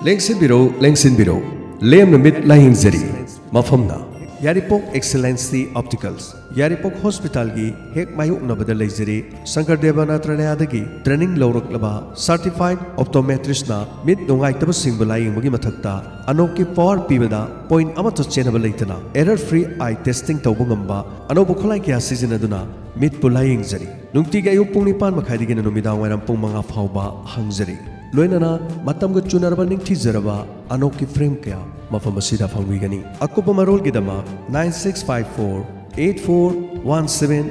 ꯂꯦꯡꯁꯤꯟꯕꯤꯔꯧ, ꯂꯦꯡꯁꯤꯟꯕꯤꯔꯧ, ꯂꯦꯝꯅ ꯃꯤꯠ ꯂꯥꯌꯦꯡꯖꯔꯤ꯫ ꯃꯐꯝꯅ ꯌꯥꯏꯔꯤꯄꯣꯛ ꯑꯦꯛꯁꯦꯂꯦꯟꯁꯤ ꯑꯣꯞꯇꯤꯀꯜꯁ, ꯌꯥꯏꯔꯤꯄꯣꯛ ꯍꯣꯁꯄꯤꯇꯥꯜꯒꯤ ꯍꯦꯛ ꯃꯥꯌꯣꯛꯅꯕꯗ ꯂꯩꯖꯔꯤ꯫ ꯁꯪꯀꯔ ꯗꯦꯕ ꯅꯥꯇ꯭ꯔꯥꯂꯌꯥꯗꯒꯤ ꯇ꯭ꯔꯦꯅꯤꯡ ꯂꯧꯔꯛꯂꯕ ꯁꯔꯇꯤꯐꯥꯏꯗ ꯑꯣꯞꯇꯣꯃꯦꯇ꯭ꯔꯤꯁꯅ ꯃꯤꯠ ꯅꯨꯡꯉꯥꯏꯇꯕ ꯁꯤꯡꯕ ꯂꯥꯌꯦꯡꯕꯒꯤ ꯃꯊꯛꯇ ꯑꯅꯣꯛꯀꯤ ꯄꯋꯥꯔ ꯄꯤꯕꯗ ꯄꯣꯏꯟꯠ ꯑꯃꯠꯇ ꯆꯦꯟꯅꯕ ꯂꯩꯇꯅ ꯑꯦꯔꯔ ꯐ꯭ꯔꯤ ꯑꯥꯏ ꯇꯦꯁꯇꯤꯡ ꯇꯧꯕ ꯉꯝꯕ ꯑꯅꯧꯕ ꯈꯨꯠꯂꯥꯏ ꯀꯌꯥ ꯁꯤꯖꯤꯟꯅꯗꯨꯅ ꯃꯤꯠꯄꯨ ꯂꯥꯌꯦꯡꯖꯔꯤ꯫ ꯅꯨꯡꯇꯤꯒꯤ ꯑꯌꯨꯛ ꯄꯨꯡ ꯅꯤꯄꯥꯟ ꯃꯈꯥꯏꯗꯒꯤꯅ ꯅꯨꯃꯤꯗꯥꯡ ꯋꯥꯏꯔꯝ ꯄꯨꯡ ꯃꯉꯥ ꯐꯥꯎꯕ ꯍꯥꯡꯖꯔꯤ꯫ ꯂꯣꯏꯅꯅ ꯃꯇꯝꯒ ꯆꯨꯅꯔꯕ ꯅꯤꯡꯊꯤꯖꯔꯕ ꯑꯅꯣꯛꯀꯤ ꯐ꯭ꯔꯦꯝ ꯀꯌꯥ ꯃꯐꯝ ꯑꯁꯤꯗ ꯐꯪꯕꯤꯒꯅꯤ꯫ ꯑꯀꯨꯞꯄ ꯃꯔꯣꯜꯒꯤꯗꯃꯛ nine six five four eight four one seven